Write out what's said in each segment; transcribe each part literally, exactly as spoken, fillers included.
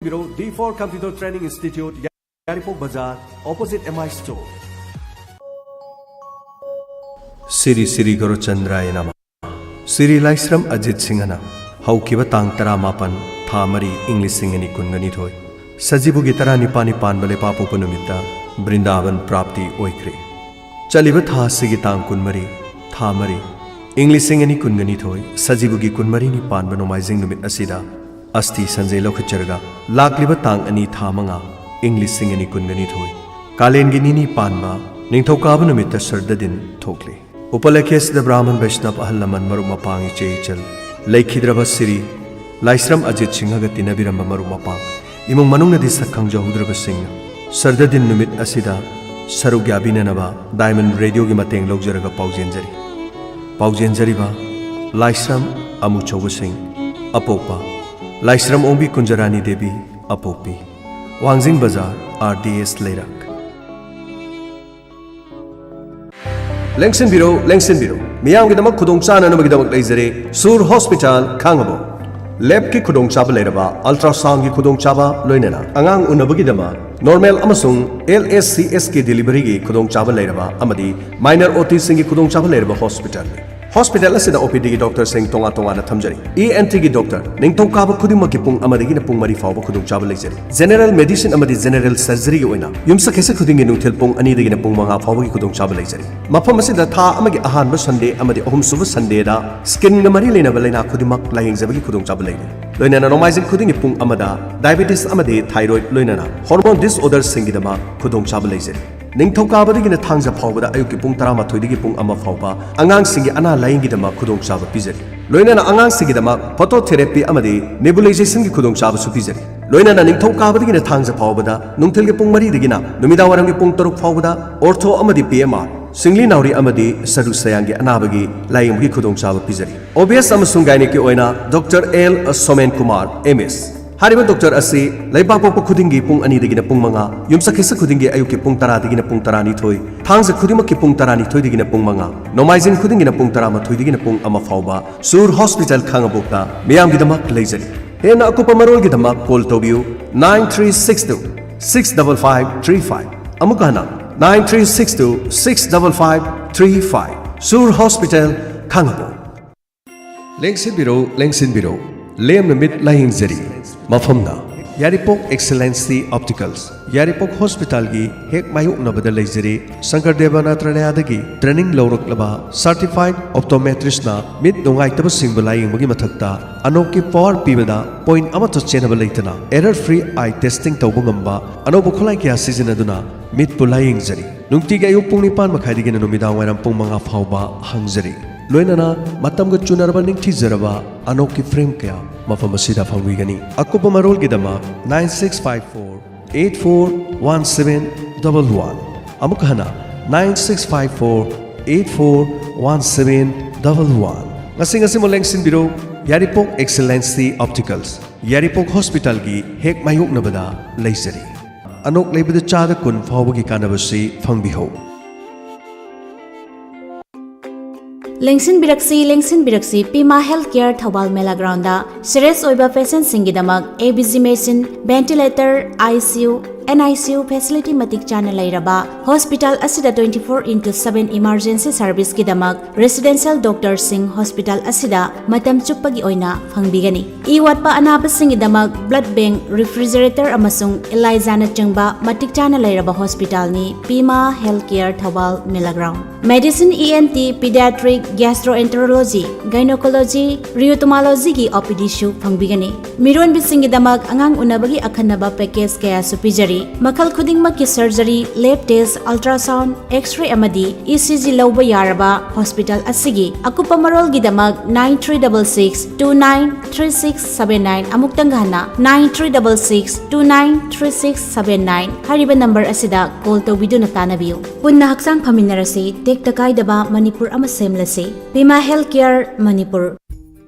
ꯕꯤꯔꯣ, D four Computer Training Institute, ꯌꯥꯏꯔꯤꯄꯣꯛ ꯕꯖꯥꯔ, opposite M I Store. Shri Shri ꯒꯧꯔꯆꯟꯗ꯭ꯔꯥꯌ ꯅꯃ꯫ ꯁ꯭ꯔꯤ ꯂꯥꯏꯁ꯭ꯔꯝ ꯑꯖꯤꯠ ꯁꯤꯡꯍꯅ ꯍꯧꯈꯤꯕ ꯇꯥꯡ ꯇꯔꯥꯃꯥꯄꯟ, ꯊꯥ ꯃꯔꯤ, ꯏꯪ ꯂꯤꯁꯤꯡ ꯑꯅꯤ ꯀꯨꯟꯒ ꯅꯤꯊꯣꯏ, ꯁꯖꯤꯕꯨꯒꯤ ꯇꯔꯥꯅꯤꯄꯥꯟꯅꯤ ꯄꯥꯟꯕ ꯂꯩꯄꯥꯛꯄꯣꯛꯄ ꯅꯨꯃꯤꯠꯇ ꯕ꯭ꯔꯤꯟꯗꯥꯕꯟ ꯄ꯭ꯔꯥꯞꯇꯤ ꯑꯣꯏꯈ꯭ꯔꯦ꯫ ꯆꯠꯂꯤꯕ ꯊꯥ ꯑꯁꯤꯒꯤ ꯇꯥꯡ ꯀꯨꯟꯃꯔꯤ, ꯊꯥ ꯃꯔꯤ, ꯏꯪ ꯂꯤꯁꯤꯡ ꯑꯅꯤ ꯀꯨꯟꯒ ꯅꯤꯊꯣꯏ, ꯁꯖꯤꯕꯨꯒꯤ ꯀꯨꯟꯃꯔꯤꯅꯤ ꯄꯥꯟꯕ ꯅꯣꯡꯃꯥꯏꯖꯤꯡ ꯅꯨꯃꯤꯠ ꯑꯁꯤꯗ ꯑꯁꯊꯤ ꯁꯟꯖꯦ ꯂꯧꯈꯠꯆꯔꯒ ꯂꯥꯛꯂꯤꯕ ꯇꯥꯡ ꯑꯅꯤ, ꯊꯥ ꯃꯉꯥ, ꯏꯪ ꯂꯤꯁꯤꯡ ꯑꯅꯤ ꯀꯨꯟꯒ ꯅꯤꯊꯣꯏ, ꯀꯥꯂꯦꯟꯒꯤ ꯅꯤꯅꯤ ꯄꯥꯟꯕ ꯅꯤꯡꯊꯧꯀꯥꯕ ꯅꯨꯃꯤꯠꯇ ꯁꯔꯗ ꯗꯤꯟ ꯊꯣꯛꯂꯤ꯫ ꯎꯄꯂꯈ꯭ꯌ ꯑꯁꯤꯗ ꯕ꯭ꯔꯥꯍꯃꯟ ꯕꯩꯁꯅꯕ ꯑꯍꯜ ꯂꯃꯟ ꯃꯔꯨꯞ ꯃꯄꯥꯡ ꯏꯆꯦ ꯏꯆꯜ, ꯂꯩꯈꯤꯗ꯭ꯔꯕ ꯁ꯭ꯔꯤ ꯂꯥꯏꯁ꯭ꯔꯝ ꯑꯖꯤꯠ ꯁꯤꯡꯍꯒ ꯇꯤꯟꯅꯕꯤꯔꯝꯕ ꯃꯔꯨꯞ ꯃꯄꯥꯡ, ꯏꯃꯨꯡ ꯃꯅꯨꯡꯅꯗꯤ ꯁꯛ ꯈꯪꯖꯍꯧꯗ꯭ꯔꯕꯁꯤꯡꯅ ꯁꯔꯗ ꯗꯤꯟ ꯅꯨꯃꯤꯠ ꯑꯁꯤꯗ ꯁꯔꯨꯛ ꯌꯥꯕꯤꯅꯅꯕ ꯗꯥꯏꯃꯟ ꯔꯦꯗꯤꯑꯣꯒꯤ ꯃꯇꯦꯡ ꯂꯧꯖꯔꯒ ꯄꯥꯎꯖꯦꯟꯖꯔꯤ꯫ ꯄꯥꯎꯖꯦꯟꯖꯔꯤꯕ ꯂꯥꯏꯁ꯭ꯔꯝ ꯑꯃꯨꯆꯧꯕꯁꯤꯡ, ꯑꯄꯣꯛꯄ ꯂꯥꯏꯁ꯭ꯔꯝ ꯑꯣꯡꯕꯤ ꯀꯨꯟꯖꯔꯥꯅꯤ ꯗꯦꯕꯤ, ꯑꯄꯣꯛꯄꯤ, ꯋꯥꯡꯖꯤꯡ ꯕꯖꯥꯔ, R D S ꯂꯩꯔꯛ꯫ ꯂꯦꯡꯁꯤꯟꯕꯤꯔꯣ, ꯂꯦꯡꯁꯤꯟꯕꯤꯔꯣ꯫ ꯃꯤꯌꯥꯝꯒꯤꯗꯃꯛ ꯈꯨꯗꯣꯡ ꯆꯥꯅꯅꯕꯒꯤꯗꯃꯛ ꯂꯩꯖꯔꯦ ꯁꯨꯔ ꯍꯣꯁꯄꯤꯇꯥꯜ, ꯈꯥꯡꯉꯕꯣꯛ꯫ ꯂꯦꯕꯀꯤ ꯈꯨꯗꯣꯡꯆꯥꯕ ꯂꯩꯔꯕ, ꯑꯜꯇ꯭ꯔꯥꯁꯥꯎꯟꯒꯤ ꯈꯨꯗꯣꯡꯆꯥꯕ, ꯂꯣꯏꯅꯅ ꯑꯉꯥꯡ ꯎꯅꯕꯒꯤꯗꯃꯛ ꯅꯣꯔꯃꯦꯜ ꯑꯃꯁꯨꯡ L S C S ꯀꯤ ꯗꯦꯂꯤꯚꯔꯤꯒꯤ ꯈꯨꯗꯣꯡꯆꯥꯕ ꯂꯩꯔꯕ ꯑꯃꯗꯤ ꯃꯥꯏꯅꯔ OTꯁꯤꯡꯒꯤ ꯈꯨꯗꯣꯡꯆꯥꯕ ꯂꯩꯔꯕ ꯍꯣꯁꯄꯤꯇꯥꯜꯅꯤ꯫ ꯍꯣꯁꯄꯤꯇꯥꯜ ꯑꯁꯤꯗ OPDꯒꯤ ꯗꯣꯛꯇꯔꯁꯤꯡ ꯇꯣꯉꯥꯟ ꯇꯣꯉꯥꯟꯅ ꯊꯝꯖꯔꯤ꯫ ENTꯒꯤ ꯗꯣꯛꯇꯔ ꯅꯤꯡꯊꯧꯀꯥꯕ ꯈꯨꯗꯤꯡꯃꯛꯀꯤ ꯄꯨꯡ ꯑꯃꯗꯒꯤꯅ ꯄꯨꯡ ꯃꯔꯤ ꯐꯥꯎꯕ ꯈꯨꯗꯣꯡꯆꯥꯕ ꯂꯩꯖꯔꯤ꯫ ꯖꯦꯅꯔꯦꯜ ꯃꯦꯗꯤꯁꯤꯟ ꯑꯃꯗꯤ ꯖꯦꯅꯔꯦꯜ ꯁꯔꯖꯔꯤꯒꯤ ꯑꯣꯏꯅ ꯌꯨꯝꯁꯀꯩꯁ ꯈꯨꯗꯤꯡꯒꯤ ꯅꯨꯡꯊꯤꯜ ꯄꯨꯡ ꯑꯅꯤꯗꯒꯤꯅ ꯄꯨꯡ ꯃꯉꯥ ꯐꯥꯎꯕꯒꯤ ꯈꯨꯗꯣꯡꯆꯥꯕ ꯂꯩꯖꯔꯤ꯫ ꯃꯐꯝ ꯑꯁꯤꯗ ꯊꯥ ꯑꯃꯒꯤ ꯑꯍꯥꯟꯕ ꯁꯟꯗꯦ ꯑꯃꯗꯤ ꯑꯍꯨꯝꯁꯨꯕ ꯁꯟꯗꯦꯗ ꯁ꯭ꯀꯤꯟꯒ ꯃꯔꯤ ꯂꯩꯅꯕ ꯂꯩꯅꯥ ꯈꯨꯗꯤꯡꯃꯛ ꯂꯥꯌꯦꯡꯖꯕꯒꯤ ꯈꯨꯗꯣꯡꯆꯥꯕ ꯂꯩꯔꯤ꯫ ꯂꯣꯏꯅꯅ ꯅꯣꯡꯃꯥꯏꯖꯤꯡ ꯈꯨꯗꯤꯡꯒꯤ ꯄꯨꯡ ꯑꯃꯗ ꯗꯥꯏꯕꯦꯇꯤꯁ ꯑꯃꯗꯤ ꯊꯥꯏꯔꯣꯏꯗ, ꯂꯣꯏꯅꯅ ꯍꯣꯔꯃꯣꯟ ꯗꯤꯁꯑꯣꯔꯗꯔꯁꯤꯡꯒꯤꯗꯃꯛ ꯈꯨꯗꯣꯡꯆꯥꯕ ꯂꯩꯖꯔꯤ꯫ ꯅꯤꯡꯊꯧꯀꯥꯕꯗꯒꯤꯅ ꯊꯥꯡꯖ ꯐꯥꯎꯕꯗ ꯑꯌꯨꯛꯀꯤ ꯄꯨꯡ ꯇꯔꯥꯃꯥꯊꯣꯏꯗꯒꯤ ꯄꯨꯡ ꯑꯃ ꯐꯥꯎꯕ ꯑꯉꯥꯡꯁꯤꯡꯒꯤ ꯑꯅꯥ ꯂꯥꯌꯦꯡꯒꯤꯗꯃꯛ ꯈꯨꯗꯣꯡꯆꯥꯕ ꯄꯤꯖꯔꯤ꯫ ꯂꯣꯏꯅꯅ ꯑꯉꯥꯡꯁꯤꯡꯒꯤꯗꯃꯛ ꯐꯣꯇꯣꯊꯦꯔꯥꯄꯤ ꯑꯃꯗꯤ ꯅꯦꯕꯨꯂꯥꯏꯖꯦꯁꯟꯒꯤ ꯈꯨꯗꯣꯡꯆꯥꯕꯁꯨ ꯄꯤꯖꯔꯤ꯫ ꯂꯣꯏꯅꯅ ꯅꯤꯡꯊꯧꯀꯥꯕꯗꯒꯤꯅ ꯊꯥꯡꯖ ꯐꯥꯎꯕꯗ ꯅꯨꯡꯊꯤꯜꯒꯤ ꯄꯨꯡ ꯃꯔꯤꯗꯒꯤꯅ ꯅꯨꯃꯤꯗꯥꯡꯋꯥꯏꯔꯝꯒꯤ ꯄꯨꯡ ꯇꯔꯨꯛ ꯐꯥꯎꯕꯗ ꯑꯣꯔꯊꯣ ꯑꯃꯗꯤ PMR, ꯁꯤꯡꯂꯤ ꯅꯥꯎꯔꯤ ꯑꯃꯗꯤ ꯁꯔꯨ ꯁꯌꯥꯡꯒꯤ ꯑꯅꯥꯕꯒꯤ ꯂꯥꯌꯦꯡꯕꯒꯤ ꯈꯨꯗꯣꯡꯆꯥꯕ ꯄꯤꯖꯔꯤ꯫ OBS ꯑꯃꯁꯨꯡ ꯒꯥꯏꯅꯤꯛꯀꯤ ꯑꯣꯏꯅ doctor L showman Kumar, MS꯫ ꯍꯥꯏꯔꯤꯕ ꯗꯣꯛꯇꯔ ꯑꯁꯤ ꯂꯩꯕꯥꯛꯄꯣꯛꯄ ꯈꯨꯗꯤꯡꯒꯤ ꯄꯨꯡ ꯑꯅꯤꯗꯒꯤꯅ ꯄꯨꯡ ꯃꯉꯥ, ꯌꯨꯝꯁꯀꯩꯁ ꯈꯨꯗꯤꯡꯒꯤ ꯑꯌꯨꯛꯀꯤ ꯄꯨꯡ ꯇꯔꯥꯗꯒꯤꯅ ꯄꯨꯡ ꯇꯔꯥꯅꯤꯊꯣꯏ, ꯊꯥꯡꯖ ꯈꯨꯗꯤꯡꯃꯛꯀꯤ ꯄꯨꯡ ꯇꯔꯥꯅꯤꯊꯣꯏꯗꯒꯤꯅ ꯄꯨꯡ ꯃꯉꯥ, ꯅꯣꯡꯃꯥꯏꯖꯤꯡ ꯈꯨꯗꯤꯡꯒꯤꯅ ꯄꯨꯡ ꯇꯔꯥꯃꯥꯊꯣꯏꯗꯒꯤꯅ ꯄꯨꯡ ꯑꯃ ꯐꯥꯎꯕ ꯁꯨꯔ ꯍꯣꯁꯄꯤꯇꯥꯜ ꯈꯥꯉꯕꯣꯛꯇ ꯃꯤꯌꯥꯝꯒꯤꯗꯃꯛ ꯂꯩꯖꯔꯤ꯫ ꯍꯦꯟꯅ ꯑꯀꯨꯞꯄ ꯃꯔꯣꯜꯒꯤꯗꯃꯛ call ꯇꯧꯕꯤꯌꯨ, nine three six two six double five three five꯫ ꯑꯃꯨꯛ ꯍꯟꯅ, nine three six two six double five three five꯫ ꯁꯨꯔ ꯍꯣꯁꯄꯤꯇꯥꯜ, ꯈꯥꯡꯉꯕꯣꯛ꯫ ꯂꯦꯡꯁꯤꯟꯕꯤꯔꯣ, ꯂꯦꯡꯁꯤꯟꯕꯤꯔꯣ, ꯂꯦꯝꯅ ꯃꯤꯠ ꯂꯥꯌꯦꯡꯖꯔꯤ꯫ ꯃꯐꯝꯅ ꯌꯥꯏꯔꯤꯄꯣꯛ ꯑꯦꯛꯁꯦꯂꯦꯟꯁꯤ ꯑꯣꯞꯇꯤꯀꯜꯁ, ꯌꯥꯏꯔꯤꯄꯣꯛ ꯍꯣꯁꯄꯤꯇꯥꯜꯒꯤ ꯍꯦꯛ ꯃꯥꯌꯣꯛꯅꯕꯗ ꯂꯩꯖꯔꯤ꯫ ꯁꯪꯀꯔ ꯗꯦꯕ ꯅꯥꯇ꯭ꯔꯥꯂꯌꯥꯗꯒꯤ ꯇ꯭ꯔꯦꯅꯤꯡ ꯂꯧꯔꯛꯂꯕ ꯁꯔꯇꯤꯐꯥꯏꯗ ꯑꯣꯞꯇꯣꯃꯦꯇ꯭ꯔꯤꯁꯅ ꯃꯤꯠ ꯅꯨꯡꯉꯥꯏꯇꯕꯁꯤꯡꯕꯨ ꯂꯥꯌꯦꯡꯕꯒꯤ ꯃꯊꯛꯇ ꯑꯅꯣꯛꯀꯤ ꯄꯥꯋꯔ ꯄꯤꯕꯗ ꯄꯣꯏꯟꯠ ꯑꯃꯠꯇ ꯆꯦꯟꯅꯕ ꯂꯩꯇꯅ ꯑꯦꯔꯔ ꯐ꯭ꯔꯤ ꯑꯥꯏ ꯇꯦꯁꯇꯤꯡ ꯇꯧꯕ ꯉꯝꯕ ꯑꯅꯧꯕ ꯈꯨꯠꯂꯥꯏ ꯀꯌꯥ ꯁꯤꯖꯤꯟꯅꯗꯨꯅ ꯃꯤꯠꯄꯨ ꯂꯥꯌꯦꯡꯖꯔꯤ꯫ ꯅꯨꯡꯇꯤꯒꯤ ꯑꯌꯨꯛ ꯄꯨꯡ ꯅꯤꯄꯥꯟ ꯃꯈꯥꯏꯗꯒꯤꯅ ꯅꯨꯃꯤꯗꯥꯡ ꯋꯥꯏꯔꯝ ꯄꯨꯡ ꯃꯉꯥ ꯐꯥꯎꯕ ꯍꯥꯡꯖꯔꯤ꯫ ꯂꯣꯏꯅꯅ ꯃꯇꯝꯒ ꯆꯨꯅꯔꯕ ꯅꯤꯡꯊꯤꯖꯔꯕ ꯑꯅꯣꯛꯀꯤ ꯐ꯭ꯔꯦꯝ ꯀꯌꯥ ꯃꯐꯝ ꯑꯁꯤꯗ ꯐꯪꯕꯤꯒꯅꯤ꯫ ꯑꯀꯨꯞꯄ ꯃꯔꯣꯜꯒꯤꯗꯃꯛ nine six five four eight four one seven double one꯫ ꯑꯃꯨꯛ ꯍꯟꯅ, nine six five four eight four one seven double one꯫ ꯉꯁꯤ ꯉꯁꯤꯃꯛ ꯂꯦꯡꯁꯤꯟꯕꯤꯔꯣ, ꯌꯥꯏꯔꯤꯄꯣꯛ ꯑꯦꯛꯁꯦꯂꯦꯟꯁꯤ ꯑꯣꯞꯇꯤꯀꯜꯁ, ꯌꯥꯏꯔꯤꯄꯣꯛ ꯍꯣꯁꯄꯤꯇꯥꯜꯒꯤ ꯍꯦꯛ ꯃꯥꯌꯣꯛꯅꯕꯗ ꯂꯩꯖꯔꯤ꯫ ꯑꯅꯣꯛ ꯂꯩꯕꯗ ꯆꯥꯗ ꯀꯨꯟ ꯐꯥꯎꯕꯒꯤ ꯀꯥꯟꯅꯕꯁꯤ ꯐꯪꯕꯤꯍꯧ꯫ ꯂꯦꯡꯁꯤꯟꯕꯤꯔꯛꯁꯤ, ꯂꯦꯡꯁꯤꯟꯕꯤꯔꯛꯁꯤ, Pima health care Thoubal Mela ground serious ꯑꯣꯏꯕ ꯄꯦꯁꯦꯟꯠꯁꯤꯡꯒꯤꯗꯃꯛ A B G machine, ventilator, I C U, and I C U facility ꯃꯇꯤꯛ ꯆꯥꯅ ꯂꯩꯔꯕ ꯍꯣꯁꯄꯤꯇꯥꯜ ꯑꯁꯤꯗ twenty four into seven emergency ꯁꯔꯚꯤꯁꯀꯤꯗꯃꯛ ꯔꯦꯁꯤꯗꯦꯟꯁꯤꯌꯦꯜ ꯗꯣꯛꯇꯔꯁꯤꯡ ꯍꯣꯁꯄꯤꯇꯥꯜ ꯑꯁꯤꯗ ꯃꯇꯝ ꯆꯨꯞꯄꯒꯤ ꯑꯣꯏꯅ ꯐꯪꯕꯤꯒꯅꯤ꯫ ꯏ ꯋꯥꯠꯄ ꯑꯅꯥꯕꯁꯤꯡꯒꯤꯗꯃꯛ ꯕ꯭ꯂꯗ ꯕꯦꯡꯛ, ꯔꯤꯐ꯭ꯔꯤꯖꯔꯦꯇꯔ ꯑꯃꯁꯨꯡ ꯏꯂꯥꯏꯖꯥꯅꯆꯤꯡꯕ ꯃꯇꯤꯛ ꯆꯥꯅ ꯂꯩꯔꯕ ꯍꯣꯁꯄꯤꯇꯥꯜꯅꯤ Pima health care Thoubal Mela ground. Medicine, E N T, paediatric, gastroenterology, gynaecology, ꯔꯤꯌꯨꯇꯣꯃꯣꯂꯣꯖꯤꯒꯤ ꯑꯣ ꯄꯤ ꯗꯤꯁꯨ ꯐꯪꯕꯤꯒꯅꯤ꯫ ꯃꯤꯔꯣꯟꯕꯤꯁꯤꯡꯒꯤꯗꯃꯛ ꯑꯉꯥꯡ ꯎꯅꯕꯒꯤ ꯑꯈꯟꯅꯕ ꯄꯦꯀꯦꯖ ꯀꯌꯥꯁꯨ ꯄꯤꯖꯔꯤ꯫ ꯃꯈꯜ ꯈꯨꯗꯤꯡꯃꯛꯀꯤ ꯁꯔꯖꯔꯤ, ꯂꯦꯕ ꯇꯦꯁ, ꯑꯜꯇ꯭ꯔꯥꯁꯥꯎꯟ, ꯑꯦꯛꯁ-ꯔꯦ ꯑꯃꯗꯤ ꯏ ꯁꯤ ꯖꯤ ꯂꯧꯕ ꯌꯥꯔꯕ ꯍꯣꯁꯄꯤꯇꯥꯜ ꯑꯁꯤꯒꯤ꯫ ꯑꯀꯨꯞꯄ ꯃꯔꯣꯜꯒꯤꯗꯃꯛ nine three double six two nine three six seven nine, ꯑꯃꯨꯛꯇꯪꯒ ꯍꯟꯅ, nine three double six two nine three six seven nine ꯍꯥꯏꯔꯤꯕ ꯅꯝꯕꯔ ꯑꯁꯤꯗ ꯀꯣꯜ ꯇꯧꯕꯤꯗꯨꯅ ꯇꯥꯟꯅꯕꯤꯌꯨ꯫ ꯄꯨꯟꯅ ꯍꯛꯆꯥꯡ ꯐꯃꯤꯟꯅꯔꯁꯤ, ꯇꯦꯛꯇ ꯀꯥꯏꯗꯕ ꯃꯅꯤꯄꯨꯔ ꯑꯃ ꯁꯦꯝꯂꯁꯤ꯫ ꯄꯤꯃꯥ ꯍꯦꯜꯊ ꯀꯦꯌꯔ ꯃꯅꯤꯄꯨꯔ꯫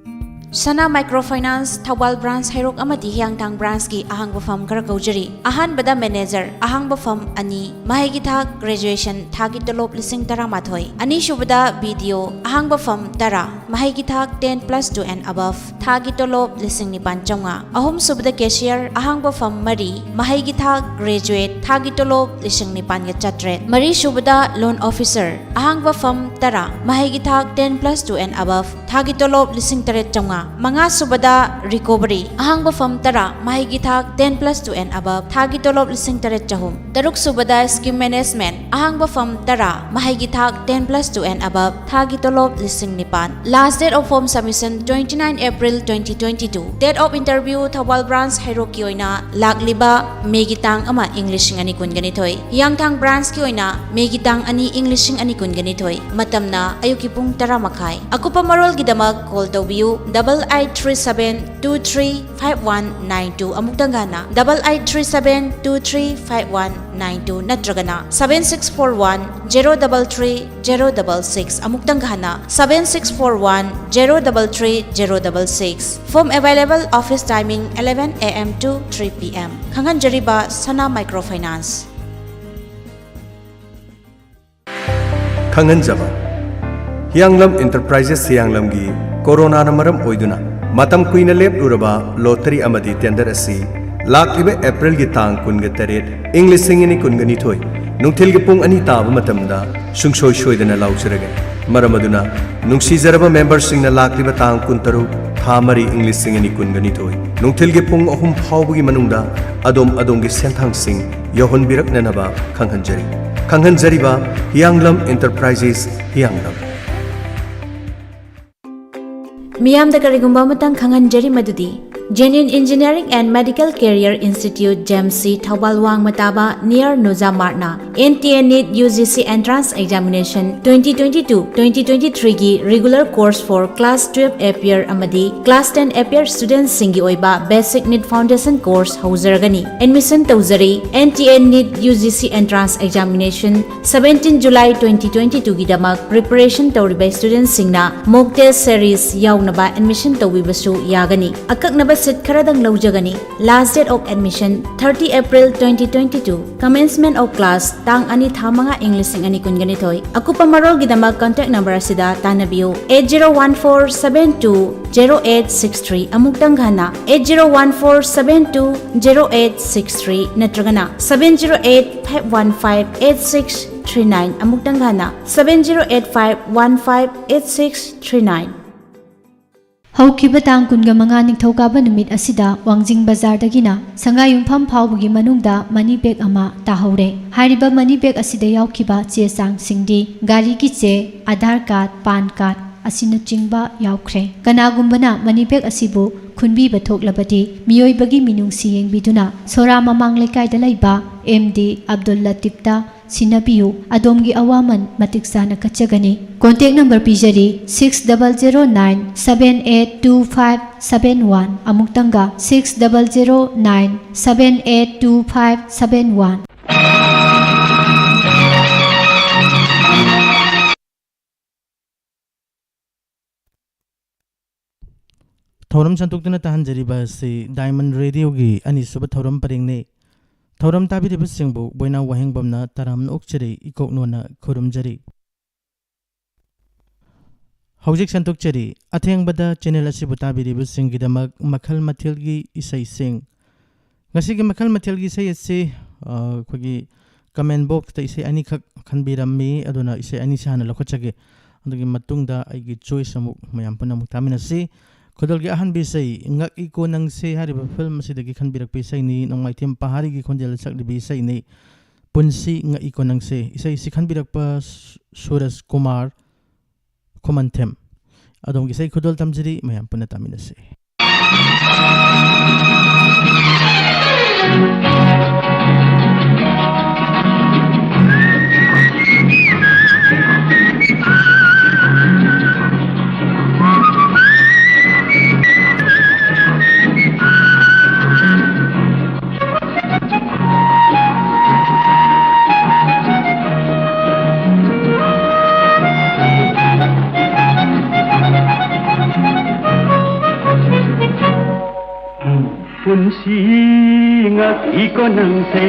ꯁꯅꯥ Microfinance ꯊꯧꯕꯥꯜ branch ꯍꯩꯔꯣꯛ ꯑꯃꯗꯤ ꯍꯤꯌꯥꯡꯊꯥꯡ branchꯀꯤ ꯑꯍꯥꯡꯕ ꯐꯝ ꯈꯔ ꯀꯧꯖꯔꯤ꯫ ꯑꯍꯥꯟꯕꯗ manager, ꯑꯍꯥꯡꯕ ꯐꯝ ꯑꯅꯤ, ꯃꯍꯩꯒꯤ ꯊꯥꯛ graduation, ꯊꯥꯒꯤ ꯇꯣꯂꯣꯞ ꯂꯤꯁꯤꯡ ꯇꯔꯥꯃꯥꯊꯣꯏ꯫ ꯑꯅꯤꯁꯨꯕꯗ BDO, ꯑꯍꯥꯡꯕ ꯐꯝ ꯇꯔꯥ, ꯃꯍꯩꯒꯤ ꯊꯥꯛ ten plus two and above, ꯊꯥꯒꯤ ꯇꯣꯂꯣꯞ ꯂꯤꯁꯤꯡ ꯅꯤꯄꯥꯟ ꯆꯥꯝꯃꯉꯥ꯫ ꯑꯍꯨꯝꯁꯨꯕꯗ cashier, ꯑꯍꯥꯡꯕ ꯐꯝ ꯃꯔꯤ, ꯃꯍꯩꯒꯤ ꯊꯥꯛ graduate, ꯊꯥꯒꯤ ꯇꯣꯂꯣꯞ ꯂꯤꯁꯤꯡ ꯅꯤꯄꯥꯟꯒ ꯆꯥꯇ꯭ꯔꯦꯠ꯫ ꯃꯔꯤꯁꯨꯕꯗ loan officer, ꯑꯍꯥꯡꯕ ꯐꯝ ꯇꯔꯥ, ꯃꯍꯩꯒꯤ ꯊꯥꯛ ten plus two and above, ꯊꯥꯒꯤ ꯇꯣꯂꯣꯞ ꯂꯤꯁꯤꯡ ꯇꯔꯦꯠ ꯆꯥꯝꯃꯉꯥ꯫ ꯃꯉꯥꯁꯨꯕꯗ recovery, ꯑꯍꯥꯡꯕ ꯐꯝ ꯇꯔꯥ, ꯃꯍꯩꯒꯤ ꯊꯥꯛ ten plus two and above, ꯊꯥꯒꯤ ꯇꯣꯂꯣꯞ ꯂꯤꯁꯤꯡ ꯇꯔꯦꯠ ꯆꯍꯨꯝ꯫ ꯇꯔꯨꯛꯁꯨꯕꯗ scheme management, ꯑꯍꯥꯡꯕ ꯐꯝ ꯇꯔꯥ, ꯃꯍꯩꯒꯤ ꯊꯥꯛ ten plus two and above, ꯊꯥꯒꯤ ꯇꯣꯂꯣꯞ ꯂꯤꯁꯤꯡ ꯅꯤꯄꯥꯟ꯫ Last date of form submission twenty nine April twenty twenty two. Date of interview Thoubal branch ꯍꯩꯔꯣꯛꯀꯤ ꯑꯣꯏꯅ ꯂꯥꯛꯂꯤꯕ ꯃꯦꯒꯤ ꯇꯥꯡ ꯑꯃ ꯏꯪ ꯂꯤꯁꯤꯡ ꯑꯅꯤ ꯀꯨꯟꯒ ꯅꯤꯊꯣꯏ꯫ ꯍꯤꯌꯥꯡꯊꯥꯡ branchꯀꯤ ꯑꯣꯏꯅ ꯃꯦꯒꯤ ꯇꯥꯡ ꯑꯅꯤ ꯏꯪ ꯂꯤꯁꯤꯡ ꯑꯅꯤ ꯀꯨꯟꯒ ꯅꯤꯊꯣꯏ꯫ ꯃꯇꯝꯅ ꯑꯌꯨꯛꯀꯤ ꯄꯨꯡ ꯇꯔꯥ ꯃꯈꯥꯏ꯫ ꯑꯀꯨꯞꯄ ꯃꯔꯣꯜꯒꯤꯗꯃꯛ call ꯇꯧꯕꯤꯌꯨ double eight three seven two three five one nine two, ꯑꯃꯨꯛꯇꯪꯒ ꯍꯟꯅ double eight three seven two three five one nine two ꯅꯠꯇ꯭ꯔꯒꯅ seven six four one zero double three zero double six, ꯑꯃꯨꯛꯇꯪꯒ ꯍꯟꯅ seven six four one zero double three zero double six꯫ Form available, office timing eleven A M to three P M꯫ ꯈꯪꯍꯟꯖꯔꯤꯕ ꯁꯅꯥ Microfinance꯫ ꯈꯪꯍꯟꯖꯕ, ꯍꯤꯌꯥꯡꯂꯝ Enterprises ꯍꯤꯌꯥꯡꯂꯝꯒꯤ ꯀꯣꯔꯣꯅꯥꯅ ꯃꯔꯝ ꯑꯣꯏꯗꯨꯅ ꯃꯇꯝ ꯀꯨꯏꯅ ꯂꯦꯞꯂꯨꯔꯕ lottery ꯑꯃꯗꯤ tender ꯑꯁꯤ ꯂꯥꯛꯂꯤꯕ Aprilꯒꯤ ꯇꯥꯡ ꯀꯨꯟꯒ ꯇꯔꯦꯠ, ꯏꯪ ꯂꯤꯁꯤꯡ ꯑꯅꯤ ꯀꯨꯟꯒ ꯅꯤꯊꯣꯏ, ꯅꯨꯡꯊꯤꯜꯒꯤ ꯄꯨꯡ ꯑꯅꯤ ꯇꯥꯕ ꯃꯇꯝꯗ ꯁꯨꯡꯁꯣꯏ ꯁꯣꯏꯗꯅ ꯂꯥꯎꯖꯔꯒꯅꯤ꯫ ꯃꯔꯝ ꯑꯗꯨꯅ, ꯅꯨꯡꯁꯤꯖꯔꯕ memberꯁꯤꯡꯅ ꯂꯥꯛꯂꯤꯕ ꯇꯥꯡ ꯀꯨꯟꯇꯔꯨꯛ, ꯊꯥ ꯃꯔꯤ, ꯏꯪ ꯂꯤꯁꯤꯡ ꯑꯅꯤ ꯀꯨꯟꯒ ꯅꯤꯊꯣꯏ, ꯅꯨꯡꯊꯤꯜꯒꯤ ꯄꯨꯡ ꯑꯍꯨꯝ ꯐꯥꯎꯕꯒꯤ ꯃꯅꯨꯡꯗ ꯑꯗꯣꯝ ꯑꯗꯣꯝꯒꯤ ꯁꯦꯟꯊꯥꯡꯁꯤꯡ ꯌꯧꯍꯟꯕꯤꯔꯛꯅꯅꯕ ꯈꯪꯍꯟꯖꯔꯤ꯫ ꯈꯪꯍꯟꯖꯔꯤꯕ, ꯍꯤꯌꯥꯡꯂꯝ Enterprises, ꯍꯤꯌꯥꯡꯂꯝ꯫ ꯃꯤꯌꯥꯝꯗ ꯀꯔꯤꯒꯨꯝꯕ ꯑꯃꯇꯪ ꯈꯪꯍꯟꯖꯔꯤ ꯃꯗꯨꯗꯤ, Genuine Engineering and Medical Career Institute, JEMC, Thoubal Wangma Taba, near Nuzamart na N T A NEET U G C Entrance Examination twenty twenty-two twenty twenty-three ꯒꯤ regular course for class twelve appear ꯑꯃꯗꯤ class ten appear students ꯁꯤꯡꯒꯤ ꯑꯣꯏꯕ basic NEET foundation course ꯍꯧꯖꯔꯒꯅꯤ꯫ Admission ꯇꯧꯖꯔꯤ꯫ N T A NEET U G C Entrance Examination seventeen July twenty twenty-two ꯒꯤꯗꯃꯛ preparation ꯇꯧꯔꯤꯕ students ꯁꯤꯡꯅ mock test series ꯌꯥꯎꯅꯕ admission ꯇꯧꯕꯤꯕꯁꯨ ꯌꯥꯒꯅꯤ꯫ ꯑꯀꯛꯅꯕ seat ꯈꯔꯗꯪ ꯂꯧꯖꯒꯅꯤ꯫ Last date of admission thirty April twenty twenty-two꯫ Commencement of class ꯇꯥꯡ ꯑꯅꯤ ꯊꯥ ꯃꯉꯥ ꯏꯪ ꯂꯤꯁꯤꯡ ꯑꯅꯤ ꯀꯨꯟꯒ ꯅꯤꯊꯣꯏ꯫ ꯑꯀꯨꯞꯄ ꯃꯔꯣꯜꯒꯤꯗꯃꯛ contact number ꯑꯁꯤꯗ ꯇꯥꯟꯅꯕꯤꯌꯨ, eight zero one four seven two zero eight six three꯫ ꯑꯃꯨꯛꯇꯪ ꯍꯟꯅ, eight zero one four seven two zero eight six three ꯅꯠꯇ꯭ꯔꯒꯅ seven zero eight five one five eight six three nine꯫ ꯑꯃꯨꯛꯇꯪ ꯍꯟꯅ, seven zero eight five one five eight six three nine꯫ ꯍꯧꯈꯤꯕ ꯇꯥꯡ ꯀꯨꯟꯒ ꯃꯉꯥ ꯅꯤꯡꯊꯧꯀꯥꯕ ꯅꯨꯃꯤꯠ ꯑꯁꯤꯗ ꯋꯥꯡꯖꯤꯡ ꯕꯖꯥꯔꯗꯒꯤꯅ ꯁꯉꯥꯏꯌꯨꯝꯐꯝ ꯐꯥꯎꯕꯒꯤ ꯃꯅꯨꯡꯗ money bag ꯑꯃ ꯇꯥꯍꯧꯔꯦ꯫ ꯍꯥꯏꯔꯤꯕ money bag ꯑꯁꯤꯗ ꯌꯥꯎꯈꯤꯕ ꯆꯦ ꯆꯥꯡꯁꯤꯡꯗꯤ ꯒꯥꯔꯤꯒꯤ ꯆꯦ, Aadhaar card, PAN card ꯑꯁꯤꯅꯆꯤꯡꯕ ꯌꯥꯎꯈ꯭ꯔꯦ꯫ ꯀꯅꯥꯒꯨꯝꯕꯅ money bag ꯑꯁꯤꯕꯨ ꯈꯨꯟꯕꯤꯕ ꯊꯣꯛꯂꯕꯗꯤ ꯃꯤꯑꯣꯏꯕꯒꯤ ꯃꯤꯅꯨꯡꯁꯤ ꯌꯦꯡꯕꯤꯗꯨꯅ ꯁꯣꯔꯥ ꯃꯃꯥꯡ ꯂꯩꯀꯥꯏꯗ ꯂꯩꯕ M D ꯑꯕꯗꯨꯜ ꯂꯇꯤꯐꯇ ꯁꯤꯟꯅꯕꯤꯌꯨ꯫ ꯑꯗꯣꯝꯒꯤ ꯑꯋꯥꯃꯟ ꯃꯇꯤꯛ ꯆꯥꯅ ꯀꯠꯆꯒꯅꯤ꯫ Contact number ꯄꯤꯖꯔꯤ, six double zero nine seven eight two five seven one꯫ ꯑꯃꯨꯛꯇꯪꯒ, six double zero nine seven eight two five seven one꯫ ꯊꯧꯔꯝ ꯁꯟꯗꯣꯛꯇꯨꯅ ꯇꯥꯍꯟꯖꯔꯤꯕ ꯑꯁꯤ Diamond Radio ꯒꯤ ꯑꯅꯤꯁꯨꯕ ꯊꯧꯔꯝ ꯄꯔꯦꯡꯅꯤ꯫ ꯊꯧꯔꯝ ꯇꯥꯕꯤꯔꯤꯕꯁꯤꯡꯕꯨ ꯕꯣꯏꯅꯥꯎ ꯋꯥꯍꯦꯡꯕꯝꯅ ꯇꯔꯥꯝꯅ ꯑꯣꯛꯆꯔꯤ, ꯏꯀꯣꯛꯅꯣꯅ ꯈꯨꯔꯨꯝꯖꯔꯤ꯫ ꯍꯧꯖꯤꯛ ꯁꯟꯗꯣꯛꯆꯔꯤ, ꯑꯊꯦꯡꯕꯗ channel ꯑꯁꯤꯕꯨ ꯇꯥꯕꯤꯔꯤꯕꯁꯤꯡꯒꯤꯗꯃꯛ ꯃꯈꯜ ꯃꯊꯦꯜꯒꯤ ꯏꯁꯩꯁꯤꯡ꯫ ꯉꯁꯤꯒꯤ ꯃꯈꯜ ꯃꯊꯦꯜꯒꯤ ꯏꯁꯩ ꯑꯁꯤ, ꯑ, ꯑꯩꯈꯣꯏꯒꯤ comment box ꯇ ꯏꯁꯩ ꯑꯅꯤꯈꯛ ꯈꯟꯕꯤꯔꯝꯃꯤ, ꯑꯗꯨꯅ ꯏꯁꯩ ꯑꯅꯤꯁꯤ ꯍꯥꯟꯅ ꯂꯧꯈꯠꯆꯒꯦ꯫ ꯑꯗꯨꯒꯤ ꯃꯇꯨꯡꯗ ꯑꯩꯒꯤ choice ꯑꯃꯨꯛ ꯃꯌꯥꯝ ꯄꯨꯟꯅ ꯑꯃꯨꯛ ꯇꯥꯃꯤꯟꯅꯁꯤ꯫ ꯈꯨꯗꯣꯜꯒꯤ ꯑꯍꯥꯟꯕ ꯏꯁꯩ, ꯉꯛꯏꯀꯣ ꯅꯪꯁꯦ ꯍꯥꯏꯔꯤꯕ film ꯑꯁꯤꯗꯒꯤ ꯈꯟꯕꯤꯔꯛꯄ ꯏꯁꯩꯅꯤ, ꯅꯣꯡꯃꯥꯏꯊꯦꯝ ꯄꯍꯥꯔꯤꯒꯤ ꯈꯣꯟꯖꯦꯜꯗ ꯁꯛꯂꯤꯕ ꯏꯁꯩꯅꯤ꯫ ꯄꯨꯟꯁꯤ ꯉꯛꯏꯀꯣ ꯅꯪꯁꯦ꯫ ꯏꯁꯩꯁꯤ ꯈꯟꯕꯤꯔꯛꯄ ꯁꯨ-, ꯁꯨꯔꯖ ꯀꯨꯃꯥꯔ ꯈꯨꯃꯟꯊꯦꯝ꯫ ꯑꯗꯣꯝꯒꯤ ꯏꯁꯩ ꯈꯨꯗꯣꯜ ꯇꯝꯖꯔꯤ, ꯃꯌꯥꯝ ꯄꯨꯟꯅ ꯇꯥꯃꯤꯟꯅꯁꯤ꯫ ꯄꯨꯟꯁꯤ ꯉꯛꯏꯀꯣ ꯅꯪꯁꯦ,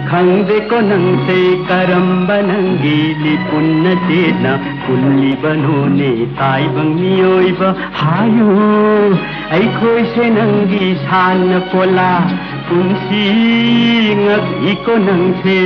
ꯈꯪꯗꯦꯀꯣ ꯅꯪꯁꯦ, ꯀꯔꯝꯕ ꯅꯪꯒꯤ ꯂꯤꯄꯨꯟꯅ ꯆꯦꯠꯅ ꯄꯨꯜꯂꯤꯕꯅꯣꯅꯦ, ꯇꯥꯏꯕꯪ ꯃꯤꯑꯣꯏꯕ ꯍꯥꯏꯌꯨ꯫ ꯑꯩꯈꯣꯏꯁꯦ ꯅꯪꯒꯤ ꯁꯥꯟꯅꯄꯣꯂꯥ, ꯄꯨꯟꯁꯤ ꯉꯛꯏꯀꯣ ꯅꯪꯁꯦ꯫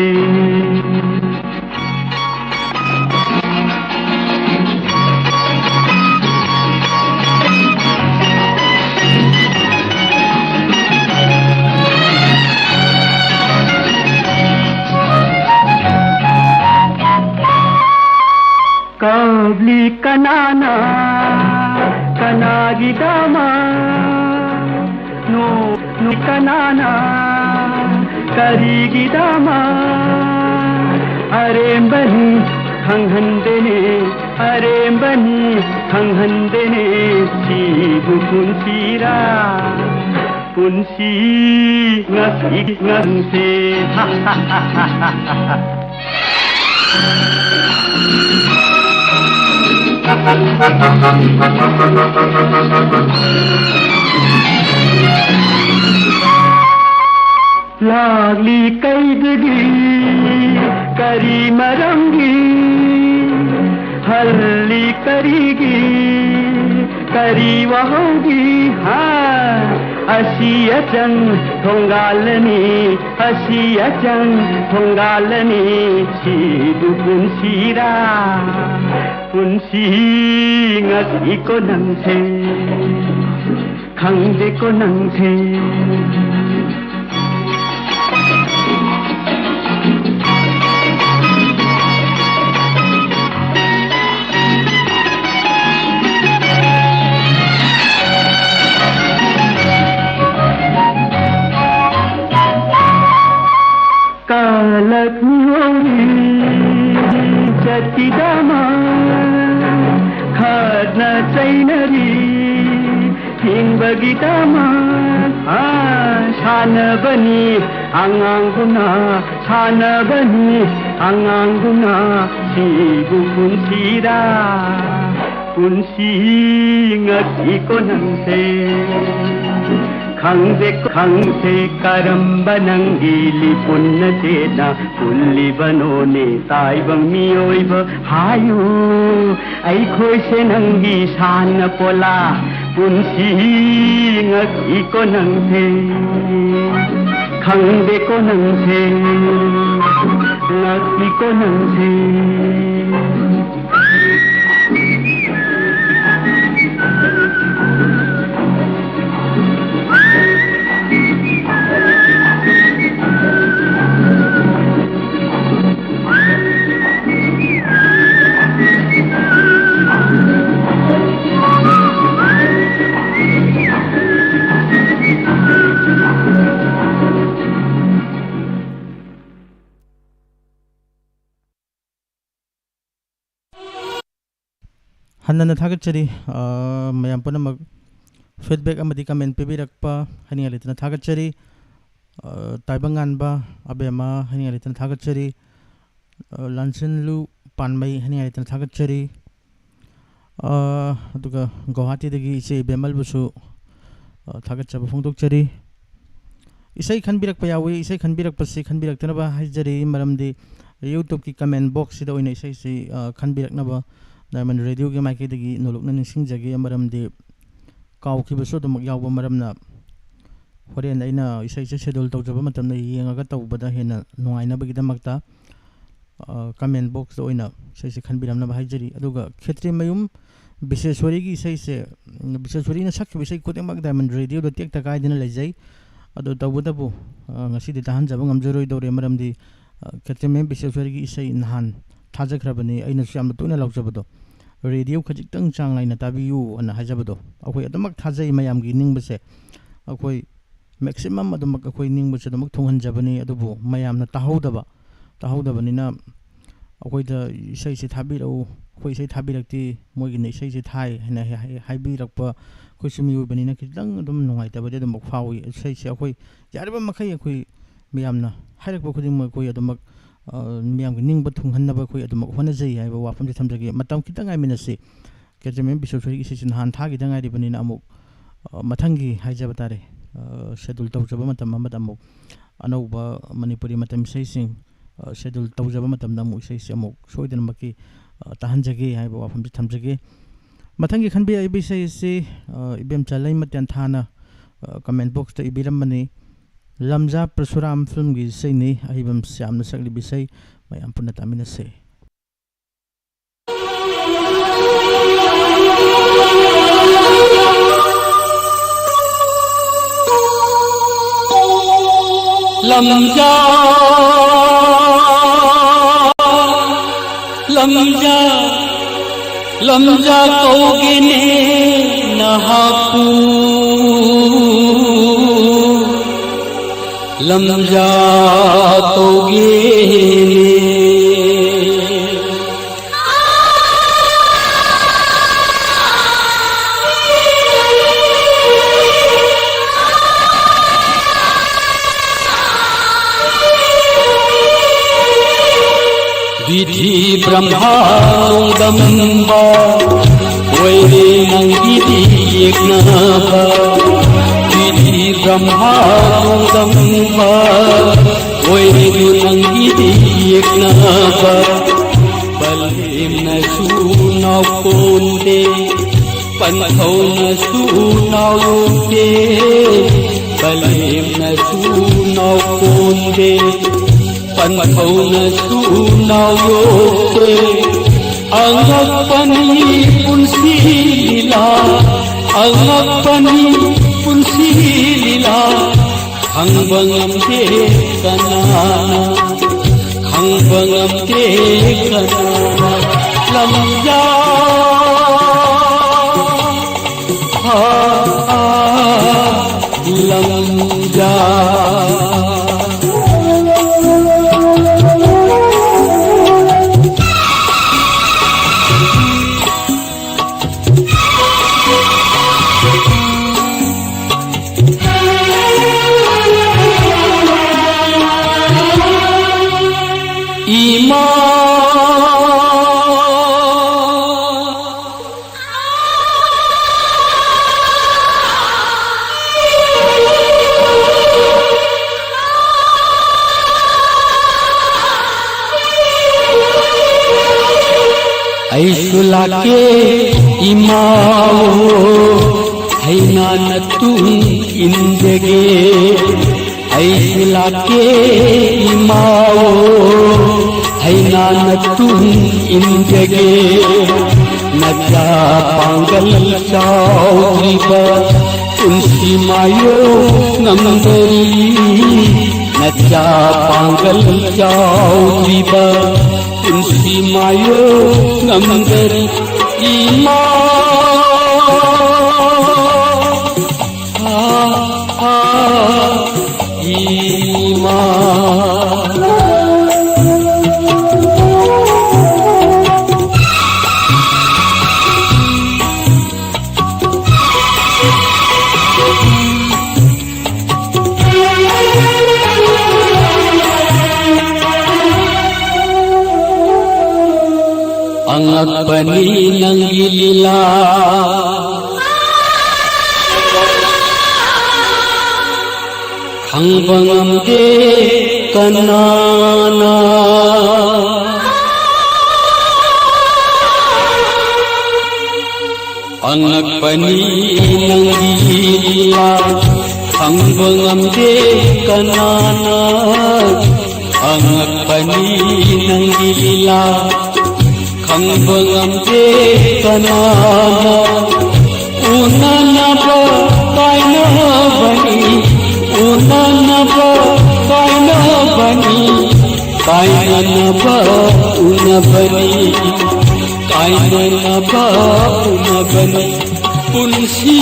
ꯀꯞꯂꯤ ꯀꯅꯥꯅ, ꯀꯅꯥꯒꯤꯗꯃꯛ? ꯅꯣꯛꯂꯤ ꯀꯅꯥꯅ, ꯀꯔꯤꯒꯤꯗꯃꯛ? ꯑꯔꯦꯝꯕꯅꯤ ꯈꯪꯍꯟꯗꯦꯅꯦ, ꯑꯔꯦꯝꯕꯅꯤ ꯈꯪꯍꯟꯗꯦꯅꯦ, ꯁꯤꯕꯨ ꯄꯨꯟꯁꯤꯔꯥ? ꯄꯨꯟꯁꯤ ꯉꯁꯤ ꯉꯪꯁꯦ꯫ ꯂꯥꯛꯂꯤ ꯀꯩꯗꯒꯤ, ꯀꯔꯤ ꯃꯔꯝꯒꯤ? ꯍꯜꯂꯤ ꯀꯔꯤꯒꯤ? ꯀꯔꯤ ꯋꯥꯍꯧꯒꯤ? ꯍꯥ? ꯑꯁꯤ ꯑꯆꯪ ꯊꯣꯡꯒꯥꯜꯂꯅꯤ, ꯑꯁꯤ ꯑꯆꯪ ꯊꯣꯡꯒꯥꯜꯂꯅꯤ, ꯁꯤꯕꯨ ꯄꯨꯟꯁꯤꯔꯥ? ꯄꯨꯟꯁꯤ ꯉꯛꯏꯀꯣ ꯅꯪꯁꯦ, ꯈꯪꯗꯦꯀꯣ ꯅꯪꯁꯦ꯫ ꯆꯠꯈꯤꯗꯃ ꯈꯠꯅ ꯆꯩꯅꯔꯤ꯫ ꯍꯤꯡꯕꯒꯤꯗꯃꯛ ꯁꯥꯟꯅꯕꯅꯤ ꯑꯉꯥꯡꯗꯨꯅ, ꯁꯥꯟꯅꯕꯅꯤ ꯑꯉꯥꯡꯗꯨꯅ꯫ ꯁꯤꯕꯨ ꯄꯨꯟꯁꯤꯔꯥ, ꯄꯨꯟꯁꯤ ꯉꯛꯏꯀꯣ ꯅꯪꯁꯦ꯫ ꯈꯪꯗꯦ, ꯈꯪꯗꯦ ꯀꯔꯝꯕ ꯅꯪꯒꯤ ꯂꯤꯄꯨꯟꯅ ꯆꯦꯠꯅ ꯄꯨꯜꯂꯤꯕꯅꯣꯅꯦ ꯇꯥꯏꯕꯪ ꯃꯤꯑꯣꯏꯕ꯫ ꯍꯥꯏꯌꯨ, ꯑꯩꯈꯣꯏꯁꯦ ꯅꯪꯒꯤ ꯁꯥꯟꯅꯄꯣꯂꯥ꯫ ꯄꯨꯟꯁꯤ ꯉꯛꯏꯀꯣ ꯅꯪꯁꯦ꯫ ꯈꯪꯗꯦꯀꯣ ꯅꯪꯁꯦ, ꯉꯛꯏꯀꯣ ꯅꯪꯁꯦ꯫ ꯍꯟꯅꯅ ꯊꯥꯒꯠꯆꯔꯤ, ꯑ, ꯃꯌꯥꯝ ꯄꯨꯝꯅꯃꯛ꯫ Feedback ꯑꯃꯗꯤ comment ꯄꯤꯕꯤꯔꯛꯄ ꯍꯥꯏꯅꯤꯡꯉꯥꯏ ꯂꯩꯇꯅ ꯊꯥꯒꯠꯆꯔꯤ꯫ ꯑ, ꯇꯥꯏꯕꯪꯉꯥꯟꯕ ꯑꯕꯦꯝꯃ ꯍꯥꯏꯅꯤꯡꯉꯥꯏ ꯂꯩꯇꯅ ꯊꯥꯒꯠꯆꯔꯤ꯫ ꯑ, ꯂꯥꯟꯁꯤꯟꯂꯨ ꯄꯥꯟꯃꯩ ꯍꯥꯏꯅꯤꯡꯉꯥꯏ ꯂꯩꯇꯅ ꯊꯥꯒꯠꯆꯔꯤ꯫ ꯑ, ꯑꯗꯨꯒ ꯒꯧꯍꯥꯇꯤꯗꯒꯤ ꯏꯆꯦ ꯏꯕꯦꯝꯃꯜꯕꯨꯁꯨ, ꯑ, ꯊꯥꯒꯠꯆꯕ ꯐꯣꯡꯗꯣꯛꯆꯔꯤ꯫ ꯏꯁꯩ ꯈꯟꯕꯤꯔꯛꯄ ꯌꯥꯎꯏ꯫ ꯏꯁꯩ ꯈꯟꯕꯤꯔꯛꯄꯁꯤ ꯈꯟꯕꯤꯔꯛꯇꯅꯕ ꯍꯥꯏꯖꯔꯤ, ꯃꯔꯝꯗꯤ YouTube-ꯀꯤ comment box-ꯁꯤꯗ ꯑꯣꯏꯅ ꯏꯁꯩꯁꯤ, ꯑ, ꯈꯟꯕꯤꯔꯛꯅꯕ Diamond Radio-ꯒꯤ ꯃꯥꯏꯀꯩꯗꯒꯤ ꯅꯣꯂꯨꯛꯅ ꯅꯤꯡꯁꯤꯡꯖꯒꯦ, ꯃꯔꯝꯗꯤ ꯀꯥꯎꯈꯤꯕꯁꯨ ꯑꯗꯨꯃꯛ ꯌꯥꯎꯕ ꯃꯔꯝꯅ꯫ ꯍꯣꯔꯦꯟ ꯑꯩꯅ ꯏꯁꯩꯁꯦ schedule ꯇꯧꯖꯕ ꯃꯇꯝꯗ ꯌꯦꯡꯉꯒ ꯇꯧꯕꯗ ꯍꯦꯟꯅ ꯅꯨꯡꯉꯥꯏꯅꯕꯒꯤꯗꯃꯛꯇ, ꯑ, comment box-ꯇ ꯑꯣꯏꯅ ꯏꯁꯩꯁꯦ ꯈꯟꯕꯤꯔꯝꯅꯕ ꯍꯥꯏꯖꯔꯤ꯫ ꯑꯗꯨꯒ ꯈꯦꯇ꯭ꯔꯤꯃꯌꯨꯝ ꯕꯤꯁꯦꯁꯣꯔꯤꯒꯤ ꯏꯁꯩꯁꯦ, ꯎꯝ, ꯕꯤꯁꯦꯁꯣꯔꯤꯅ ꯁꯛꯈꯤꯕ ꯏꯁꯩ ꯈꯨꯗꯤꯡꯃꯛ Diamond Radio-ꯗ ꯇꯦꯛꯇ ꯀꯥꯏꯗꯅ ꯂꯩꯖꯩ꯫ ꯑꯗꯨ ꯇꯧꯕꯇꯕꯨ, ꯑ, ꯉꯁꯤꯗꯤ ꯇꯥꯍꯟꯖꯕ ꯉꯝꯖꯔꯣꯏꯗꯧꯔꯦ, ꯃꯔꯝꯗꯤ, ꯑ, ꯈꯦꯇ꯭ꯔꯤꯃꯌꯨꯝ ꯕꯤꯁꯦꯁꯣꯔꯤꯒꯤ ꯏꯁꯩ ꯅꯍꯥꯟ ꯊꯥꯖꯈ꯭ꯔꯕꯅꯤ, ꯑꯩꯅꯁꯨ ꯌꯥꯝꯅ ꯇꯣꯏꯅ ꯂꯥꯎꯖꯕꯗꯣ꯫ Radio ꯈꯖꯤꯛꯇꯪ ꯆꯥꯡ ꯅꯥꯏꯅ ꯇꯥꯕꯤꯌꯨ ꯑꯅ ꯍꯥꯏꯖꯕꯗꯣ꯫ ꯑꯩꯈꯣꯏ ꯑꯗꯨꯃꯛ ꯊꯥꯖꯩ, ꯃꯌꯥꯝꯒꯤ ꯅꯤꯡꯕꯁꯦ꯫ ꯑꯩꯈꯣꯏ maximum ꯑꯗꯨꯃꯛ ꯑꯩꯈꯣꯏ ꯅꯤꯡꯕꯁꯦ ꯑꯗꯨꯃꯛ ꯊꯨꯡꯍꯟꯖꯕꯅꯤ, ꯑꯗꯨꯕꯨ ꯃꯌꯥꯝꯅ ꯇꯥꯍꯧꯗꯕ, ꯇꯥꯍꯧꯗꯕꯅꯤꯅ ꯑꯩꯈꯣꯏꯗ ꯏꯁꯩꯁꯦ ꯊꯥꯕꯤꯔꯛꯎ, ꯑꯩꯈꯣꯏ ꯏꯁꯩ ꯊꯥꯕꯤꯔꯛꯇꯦ, ꯃꯣꯏꯒꯤꯅ ꯏꯁꯩꯁꯦ ꯊꯥꯏ ꯍꯥꯏꯅ ꯍꯥꯏ-, ꯍꯥꯏ-, ꯍꯥꯏꯕꯤꯔꯛꯄ ꯑꯩꯈꯣꯏꯁꯨ ꯃꯤꯑꯣꯏꯕꯅꯤꯅ ꯈꯤꯇꯪ ꯑꯗꯨꯝ ꯅꯨꯡꯉꯥꯏꯇꯕꯗꯤ ꯑꯗꯨꯃꯛ ꯐꯥꯎꯏ꯫ ꯏꯁꯩꯁꯦ ꯑꯩꯈꯣꯏ ꯌꯥꯔꯤꯕ ꯃꯈꯩ ꯑꯩꯈꯣꯏ ꯃꯌꯥꯝꯅ ꯍꯥꯏꯔꯛꯄ ꯈꯨꯗꯤꯡꯃꯛ ꯑꯩꯈꯣꯏ ꯑꯗꯨꯃꯛ, ꯑ, ꯃꯤꯌꯥꯝꯒꯤ ꯅꯤꯡꯕ ꯊꯨꯡꯍꯟꯅꯕ ꯑꯩꯈꯣꯏ ꯑꯗꯨꯃꯛ ꯍꯣꯠꯅꯖꯩ ꯍꯥꯏꯕ ꯋꯥꯐꯝꯁꯦ ꯊꯝꯖꯒꯦ꯫ ꯃꯇꯝ ꯈꯤꯇꯪ ꯉꯥꯏꯃꯤꯟꯅꯁꯤ꯫ ꯀꯦꯖꯦꯃꯦꯟ ꯕꯤꯁ꯭ꯋꯦꯁꯣꯔꯤꯒꯤ ꯏꯁꯩꯁꯤ ꯅꯍꯥꯟ ꯊꯥꯈꯤꯗ ꯉꯥꯏꯔꯤꯕꯅꯤꯅ ꯑꯃꯨꯛ, ꯑ, ꯃꯊꯪꯒꯤ ꯍꯥꯏꯖꯕ ꯇꯥꯔꯦ, ꯑ, ꯁꯦꯗꯨꯜ ꯇꯧꯖꯕ ꯃꯇꯝ ꯑꯃꯗ ꯑꯃꯨꯛ ꯑꯅꯧꯕ ꯃꯅꯤꯄꯨꯔꯤ ꯃꯇꯝ ꯏꯁꯩꯁꯤꯡ, ꯑ, ꯁꯦꯗꯨꯜ ꯇꯧꯖꯕ ꯃꯇꯝꯗ ꯑꯃꯨꯛ ꯏꯁꯩꯁꯤ ꯑꯃꯨꯛ ꯁꯣꯏꯗꯅꯃꯛꯀꯤ, ꯑ, ꯇꯥꯍꯟꯖꯒꯦ ꯍꯥꯏꯕ ꯋꯥꯐꯝꯁꯤ ꯊꯝꯖꯒꯦ꯫ ꯃꯊꯪꯒꯤ ꯈꯟꯕꯤꯔꯛꯏꯕ ꯏꯁꯩ ꯑꯁꯤ, ꯑ, ꯏꯕꯦꯝꯆꯥ ꯂꯩꯃ ꯇꯦꯟꯊꯥꯅ, ꯑ, comment boxꯇ ꯏꯕꯤꯔꯝꯕꯅꯤ꯫ ꯂꯝꯖꯥ ꯄ꯭ꯔꯁꯨꯔꯥꯝ ꯐꯤꯂꯝꯒꯤ ꯏꯁꯩꯅꯤ, ꯑꯍꯩꯕꯝ ꯁ꯭ꯌꯥꯝꯅ ꯁꯛꯂꯤꯕ ꯏꯁꯩ ꯃꯌꯥꯝ ꯄꯨꯟꯅ ꯇꯥꯃꯤꯟꯅꯁꯦ꯫ ꯂꯝꯖꯥ, ꯂꯝꯖꯥ, ꯂꯝꯖꯥ ꯀꯧꯒꯦꯅꯦ ꯅꯍꯥꯛꯄꯨ꯫ ꯂꯝꯖꯥ ꯀꯧꯒꯦꯅꯦ꯫ ꯕꯤꯙꯤ ꯕ꯭ꯔꯍ꯭ꯃꯥ ꯅꯣꯡꯗꯝꯕ ꯑꯣꯏꯔꯦ ꯅꯪꯒꯤꯗꯤ ꯌꯦꯛꯅꯕ꯫ ꯕꯤꯙꯤ ꯕ꯭ꯔꯍ꯭ꯃꯥ ꯅꯣꯡꯗꯝꯕ ꯑꯣꯏꯔꯦ ꯅꯪꯒꯤꯗꯤ ꯌꯦꯛꯅꯕ꯫ ꯄꯂꯦꯝꯅꯁꯨ ꯅꯥꯎꯀꯣꯟꯗꯦ, ꯄꯟꯊꯧꯅꯁꯨ ꯅꯥꯎꯌꯣꯛꯇꯦ꯫ ꯄꯂꯦꯝꯅꯁꯨ ꯅꯥꯎꯀꯣꯟꯗꯦ, ꯄꯟꯊꯧꯅꯁꯨ ꯅꯥꯎꯌꯣꯛꯇꯦ꯫ ꯑꯉꯛꯄꯅꯤ ꯄꯨꯟꯁꯤ ꯂꯤꯂꯥ, ꯑꯉꯛꯄꯅꯤ ꯄꯨꯟꯁꯤ ꯂꯤꯂꯥ꯫ ꯈꯪꯕ ꯉꯝꯗꯦ ꯀꯅꯥꯅ, ꯈꯪꯕ ꯉꯝꯗꯦ ꯀꯅꯥꯅ꯫ ꯂꯝꯖꯥ, ꯂꯝꯖꯥ꯫ ꯑꯩꯁꯨ ꯂꯥꯛꯀꯦ ꯏꯃꯥꯑꯣ, ꯍꯩꯅꯥꯅ ꯇꯨꯡ ꯏꯟꯖꯒꯦ꯫ ꯑꯩꯁꯨ ꯂꯥꯛꯀꯦ ꯏꯃꯥꯑꯣ, ꯍꯩꯅꯥꯅ ꯇꯨꯡ ꯏꯟꯖꯒꯦ꯫ ꯅꯆꯥ ꯄꯥꯡꯒꯜ ꯆꯥꯎꯗ꯭ꯔꯤꯕ ꯄꯨꯟꯁꯤ ꯃꯥꯌꯣꯛ ꯉꯝꯗꯔꯤ꯫ ꯅꯆꯥ ꯄꯥꯡꯒꯜ ꯆꯥꯎꯗ꯭ꯔꯤꯕ ꯄꯨꯟꯁꯤ ꯃꯥꯌꯣꯛ ꯉꯝꯗꯔꯤ ꯏꯃꯥ, ꯑꯥ, ꯑꯥ, ꯏꯃꯥ꯫ ꯑꯉꯛꯄꯅꯤ ꯅꯪꯒꯤ ꯂꯤꯂꯥ, ꯈꯪꯕ ꯉꯝꯗꯦ ꯀꯅꯥꯅ꯫ ꯑꯉꯛꯄꯅꯤ ꯅꯪꯒꯤ ꯂꯤꯂꯥ, ꯈꯪꯕ ꯉꯝꯗꯦ ꯀꯅꯥꯅ꯫ ꯑꯉꯛꯄꯅꯤ ꯅꯪꯒꯤ ꯂꯤꯂꯥ, ꯈꯪꯕ ꯉꯝꯗꯦ ꯀꯅꯥꯅ꯫ ꯎꯅꯅꯕ ꯀꯥꯏꯅꯕꯅꯤ, ꯎꯅꯅꯕ ꯀꯥꯏꯅꯕꯅꯤ, ꯀꯥꯏꯅꯅꯕ ꯎꯅꯕꯅꯤ, ꯀꯥꯏꯅꯅꯕ ꯎꯅꯕꯅꯤ꯫ ꯄꯨꯟꯁꯤ꯫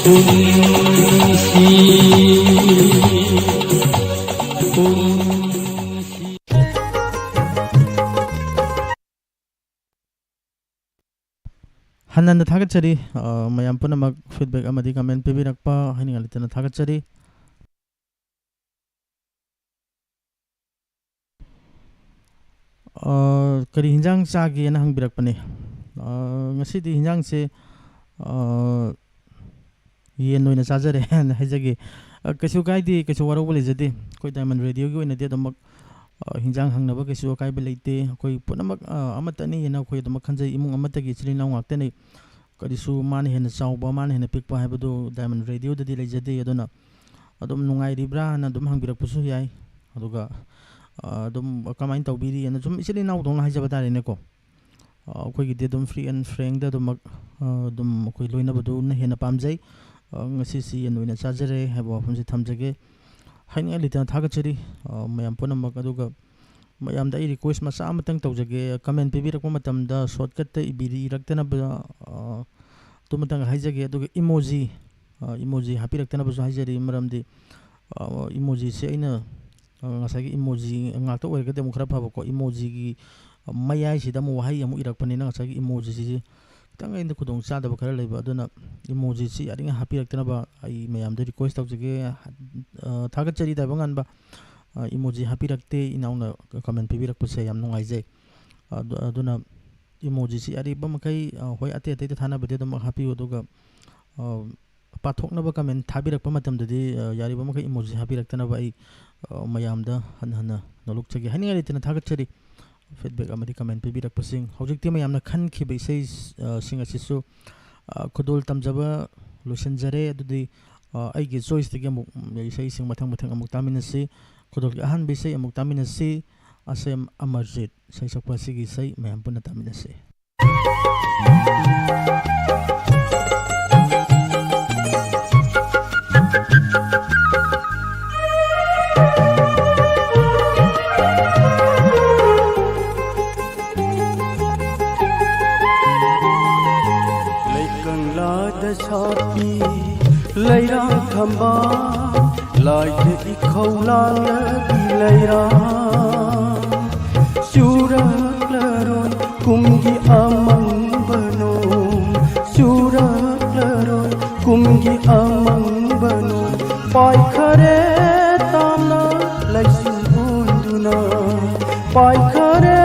ꯄꯨꯟꯁꯤ꯫ ꯄꯨꯟꯁꯤ꯫ ꯍꯟꯅ ꯍꯟꯅ ꯊꯥꯒꯠꯆꯔꯤ꯫ ꯑ, ꯃꯌꯥꯝ ꯄꯨꯝꯅꯃꯛ feedback ꯑꯃꯗꯤ comment ꯄꯤꯕꯤꯔꯛꯄ ꯍꯥꯏꯅꯤꯡꯉꯥꯏ ꯂꯩꯇꯅ ꯊꯥꯒꯠꯆꯔꯤ꯫ ꯑ, ꯀꯔꯤ ꯍꯤꯟꯖꯥꯡ ꯆꯥꯒꯦꯅ ꯍꯪꯕꯤꯔꯛꯄꯅꯦ꯫ ꯑ, ꯉꯁꯤꯗꯤ ꯍꯤꯟꯖꯥꯡꯁꯦ, ꯑ, ꯌꯦꯟ ꯑꯣꯏꯅ ꯆꯥꯖꯔꯦ ꯍꯥꯏꯅ ꯍꯥꯏꯖꯒꯦ꯫ ꯑ, ꯀꯩꯁꯨ ꯀꯥꯏꯗꯦ, ꯀꯩꯁꯨ ꯋꯥꯔꯧꯕ ꯂꯩꯖꯗꯦ꯫ ꯑꯩꯈꯣꯏ ꯗꯥꯏꯃꯟ ꯔꯦꯗꯤꯑꯣꯒꯤ ꯑꯣꯏꯅꯗꯤ ꯑꯗꯨꯃꯛ, ꯑ, ꯍꯤꯟꯖꯥꯡ ꯍꯪꯅꯕ ꯀꯩꯁꯨ ꯑꯀꯥꯏꯕ ꯂꯩꯇꯦ꯫ ꯑꯩꯈꯣꯏ ꯄꯨꯝꯅꯃꯛ, ꯑ, ꯑꯃꯠꯇꯅꯤ ꯍꯥꯏꯅ ꯑꯩꯈꯣꯏ ꯑꯗꯨꯃꯛ ꯈꯟꯖꯩ꯫ ꯏꯃꯨꯡ ꯑꯃꯠꯇꯒꯤ ꯏꯆꯤꯜ ꯏꯅꯥꯎ ꯉꯥꯛꯇꯅꯤ꯫ ꯀꯔꯤꯁꯨ ꯃꯥꯅ ꯍꯦꯟꯅ ꯆꯥꯎꯕ, ꯃꯥꯅ ꯍꯦꯟꯅ ꯄꯤꯛꯄ ꯍꯥꯏꯕꯗꯨ ꯗꯥꯏꯃꯟ ꯔꯦꯗꯤꯑꯣꯗꯗꯤ ꯂꯩꯖꯗꯦ꯫ ꯑꯗꯨꯅ ꯑꯗꯨꯝ ꯅꯨꯡꯉꯥꯏꯔꯤꯕ꯭ꯔꯥ ꯍꯥꯏꯅ ꯑꯗꯨꯝ ꯍꯪꯕꯤꯔꯛꯄꯁꯨ ꯌꯥꯏ꯫ ꯑꯗꯨꯒ, ꯑ, ꯑꯗꯨꯝ ꯀꯃꯥꯏꯅ ꯇꯧꯕꯤꯔꯤ ꯍꯥꯏꯅ ꯁꯨꯝ ꯏꯆꯤꯜ ꯏꯅꯥꯎꯗꯧꯅ ꯍꯥꯏꯖꯕ ꯇꯥꯔꯦꯅꯦꯀꯣ꯫ ꯑ, ꯑꯩꯈꯣꯏꯒꯤꯗꯤ ꯑꯗꯨꯝ free and frankꯗ ꯑꯗꯨꯃꯛ, ꯑ, ꯑꯗꯨꯝ ꯑꯩꯈꯣꯏ ꯂꯣꯏꯅꯕꯗꯨꯅ ꯍꯦꯟꯅ ꯄꯥꯝꯖꯩ꯫ ꯑ, ꯉꯁꯤꯁꯤ ꯌꯦꯟ ꯑꯣꯏꯅ ꯆꯥꯖꯔꯦ ꯍꯥꯏꯕ ꯋꯥꯐꯝꯁꯤ ꯊꯝꯖꯒꯦ꯫ ꯍꯥꯏꯅꯤꯡꯉꯥꯏ ꯂꯩꯇꯅ ꯊꯥꯒꯠꯆꯔꯤ, ꯑ, ꯃꯌꯥꯝ ꯄꯨꯝꯅꯃꯛ꯫ ꯑꯗꯨꯒ ꯃꯌꯥꯝꯗ ꯑꯩ request ꯃꯆꯥ ꯑꯃꯇꯪ ꯇꯧꯖꯒꯦ꯫ Comment ꯄꯤꯕꯤꯔꯛꯄ ꯃꯇꯝꯗ shortcutꯇ ꯏꯕꯤꯔꯛꯇꯅꯕ, ꯑ, ꯑꯗꯨꯃꯇꯪ ꯍꯥꯏꯖꯒꯦ꯫ ꯑꯗꯨꯒ emoji, ꯑ, emoji ꯍꯥꯞꯄꯤꯔꯛꯇꯅꯕꯁꯨ ꯍꯥꯏꯖꯔꯤ꯫ ꯃꯔꯝꯗꯤ, ꯑ, emojiꯁꯦ ꯑꯩꯅ, ꯑ, ꯉꯁꯥꯏꯒꯤ emoji ꯉꯥꯛꯇ ꯑꯣꯏꯔꯒꯗꯤ ꯑꯃꯨꯛ ꯈꯔ ꯐꯕꯀꯣ꯫ Emojiꯒꯤ ꯃꯌꯥꯏꯁꯤꯗ ꯑꯃꯨꯛ ꯋꯥꯍꯩ ꯑꯃꯨꯛ ꯏꯔꯛꯄꯅꯤꯅ ꯉꯁꯥꯏꯒꯤ emojiꯁꯤ ꯈꯤꯇꯪ ꯑꯩꯅ ꯈꯨꯗꯣꯡ ꯆꯥꯗꯕ ꯈꯔ ꯂꯩꯕ꯫ ꯑꯗꯨꯅ emojiꯁꯤ ꯌꯥꯔꯤꯉꯩ ꯍꯥꯞꯄꯤꯔꯛꯇꯅꯕ ꯑꯩ ꯃꯌꯥꯝꯗ request ꯇꯧꯖꯒꯦ꯫ ꯑ, ꯊꯥꯒꯠꯆꯔꯤ ꯗꯥꯏꯕ ꯉꯥꯟꯕ꯫ ꯑ, emoji ꯍꯥꯞꯄꯤꯔꯛꯇꯦ, ꯏꯅꯥꯎꯅ comment ꯄꯤꯕꯤꯔꯛꯄꯁꯦ ꯌꯥꯝ ꯅꯨꯡꯉꯥꯏꯖꯩ꯫ ꯑꯗꯨ, ꯑꯗꯨꯅ emojiꯁꯤ ꯑꯔꯤꯕ ꯃꯈꯩ, ꯑ, ꯍꯣꯏ, ꯑꯇꯩ ꯑꯇꯩꯗ ꯊꯥꯅꯕꯗꯤ ꯑꯗꯨꯝ ꯍꯥꯞꯄꯤꯌꯨ꯫ ꯑꯗꯨꯒ, ꯑ, ꯄꯥꯊꯣꯛꯅꯕ comment ꯊꯥꯕꯤꯔꯛꯄ ꯃꯇꯝꯗꯗꯤ, ꯑ, ꯌꯥꯔꯤꯕ ꯃꯈꯩ emoji ꯍꯥꯞꯄꯤꯔꯛꯇꯅꯕ ꯑꯩ, ꯑ, ꯃꯌꯥꯝꯗ ꯍꯟꯅ ꯍꯟꯅ ꯅꯣꯂꯨꯛꯆꯒꯦ꯫ ꯍꯥꯏꯅꯤꯡꯉꯥꯏ ꯂꯩꯇꯅ ꯊꯥꯒꯠꯆꯔꯤ꯫ Feedback ꯑꯃꯗꯤ comment ꯄꯤꯕꯤꯔꯛꯄꯁꯤꯡ꯫ ꯍꯧꯖꯤꯛꯇꯤ ꯃꯌꯥꯝꯅ ꯈꯟꯈꯤꯕ ꯏꯁꯩ, ꯑ, ꯁꯤꯡ ꯑꯁꯤꯁꯨ, ꯑ, ꯈꯨꯗꯣꯜ ꯇꯝꯖꯕ ꯂꯣꯏꯁꯤꯟꯖꯔꯦ꯫ ꯑꯗꯨꯗꯤ, ꯑ, ꯑꯩꯒꯤ choiceꯇꯒꯤ ꯑꯃꯨꯛ, ꯎꯝ, ꯏꯁꯩꯁꯤꯡ ꯃꯊꯪ ꯃꯊꯪ ꯑꯃꯨꯛ ꯇꯥꯃꯤꯟꯅꯁꯤ꯫ ꯈꯨꯗꯣꯜꯒꯤ ꯑꯍꯥꯟꯕ ꯏꯁꯩ ꯑꯃꯨꯛ ꯇꯥꯃꯤꯟꯅꯁꯤ꯫ ꯑꯁꯦꯝ ꯑꯃꯔꯖꯤꯠ ꯏꯁꯩ ꯁꯛꯄ ꯑꯁꯤꯒꯤ ꯏꯁꯩ ꯃꯌꯥꯝ ꯄꯨꯟꯅ ꯇꯥꯃꯤꯟꯅꯁꯤ꯫ ꯂꯩꯀꯪꯂꯥꯗ ꯁꯥꯠꯄꯤ ꯂꯩꯔꯥ ꯊꯝꯕꯥ, ꯂꯥꯏꯗ ꯏꯈꯧ ꯂꯥꯡꯂꯕꯤ ꯂꯩꯔꯥ꯫ ꯆꯨꯔꯛꯂꯔꯣꯏ ꯀꯨꯝꯒꯤ ꯑꯃꯝꯕ ꯅꯣꯡ, ꯆꯨꯔꯛꯂꯔꯣꯏ ꯀꯨꯝꯒꯤ ꯑꯃꯝꯕ ꯅꯣꯡ꯫ ꯄꯥꯏꯈꯔꯦ ꯇꯥꯝꯅ ꯂꯩꯆꯤꯜ ꯑꯣꯟꯗꯨꯅ, ꯄꯥꯏꯈꯔꯦ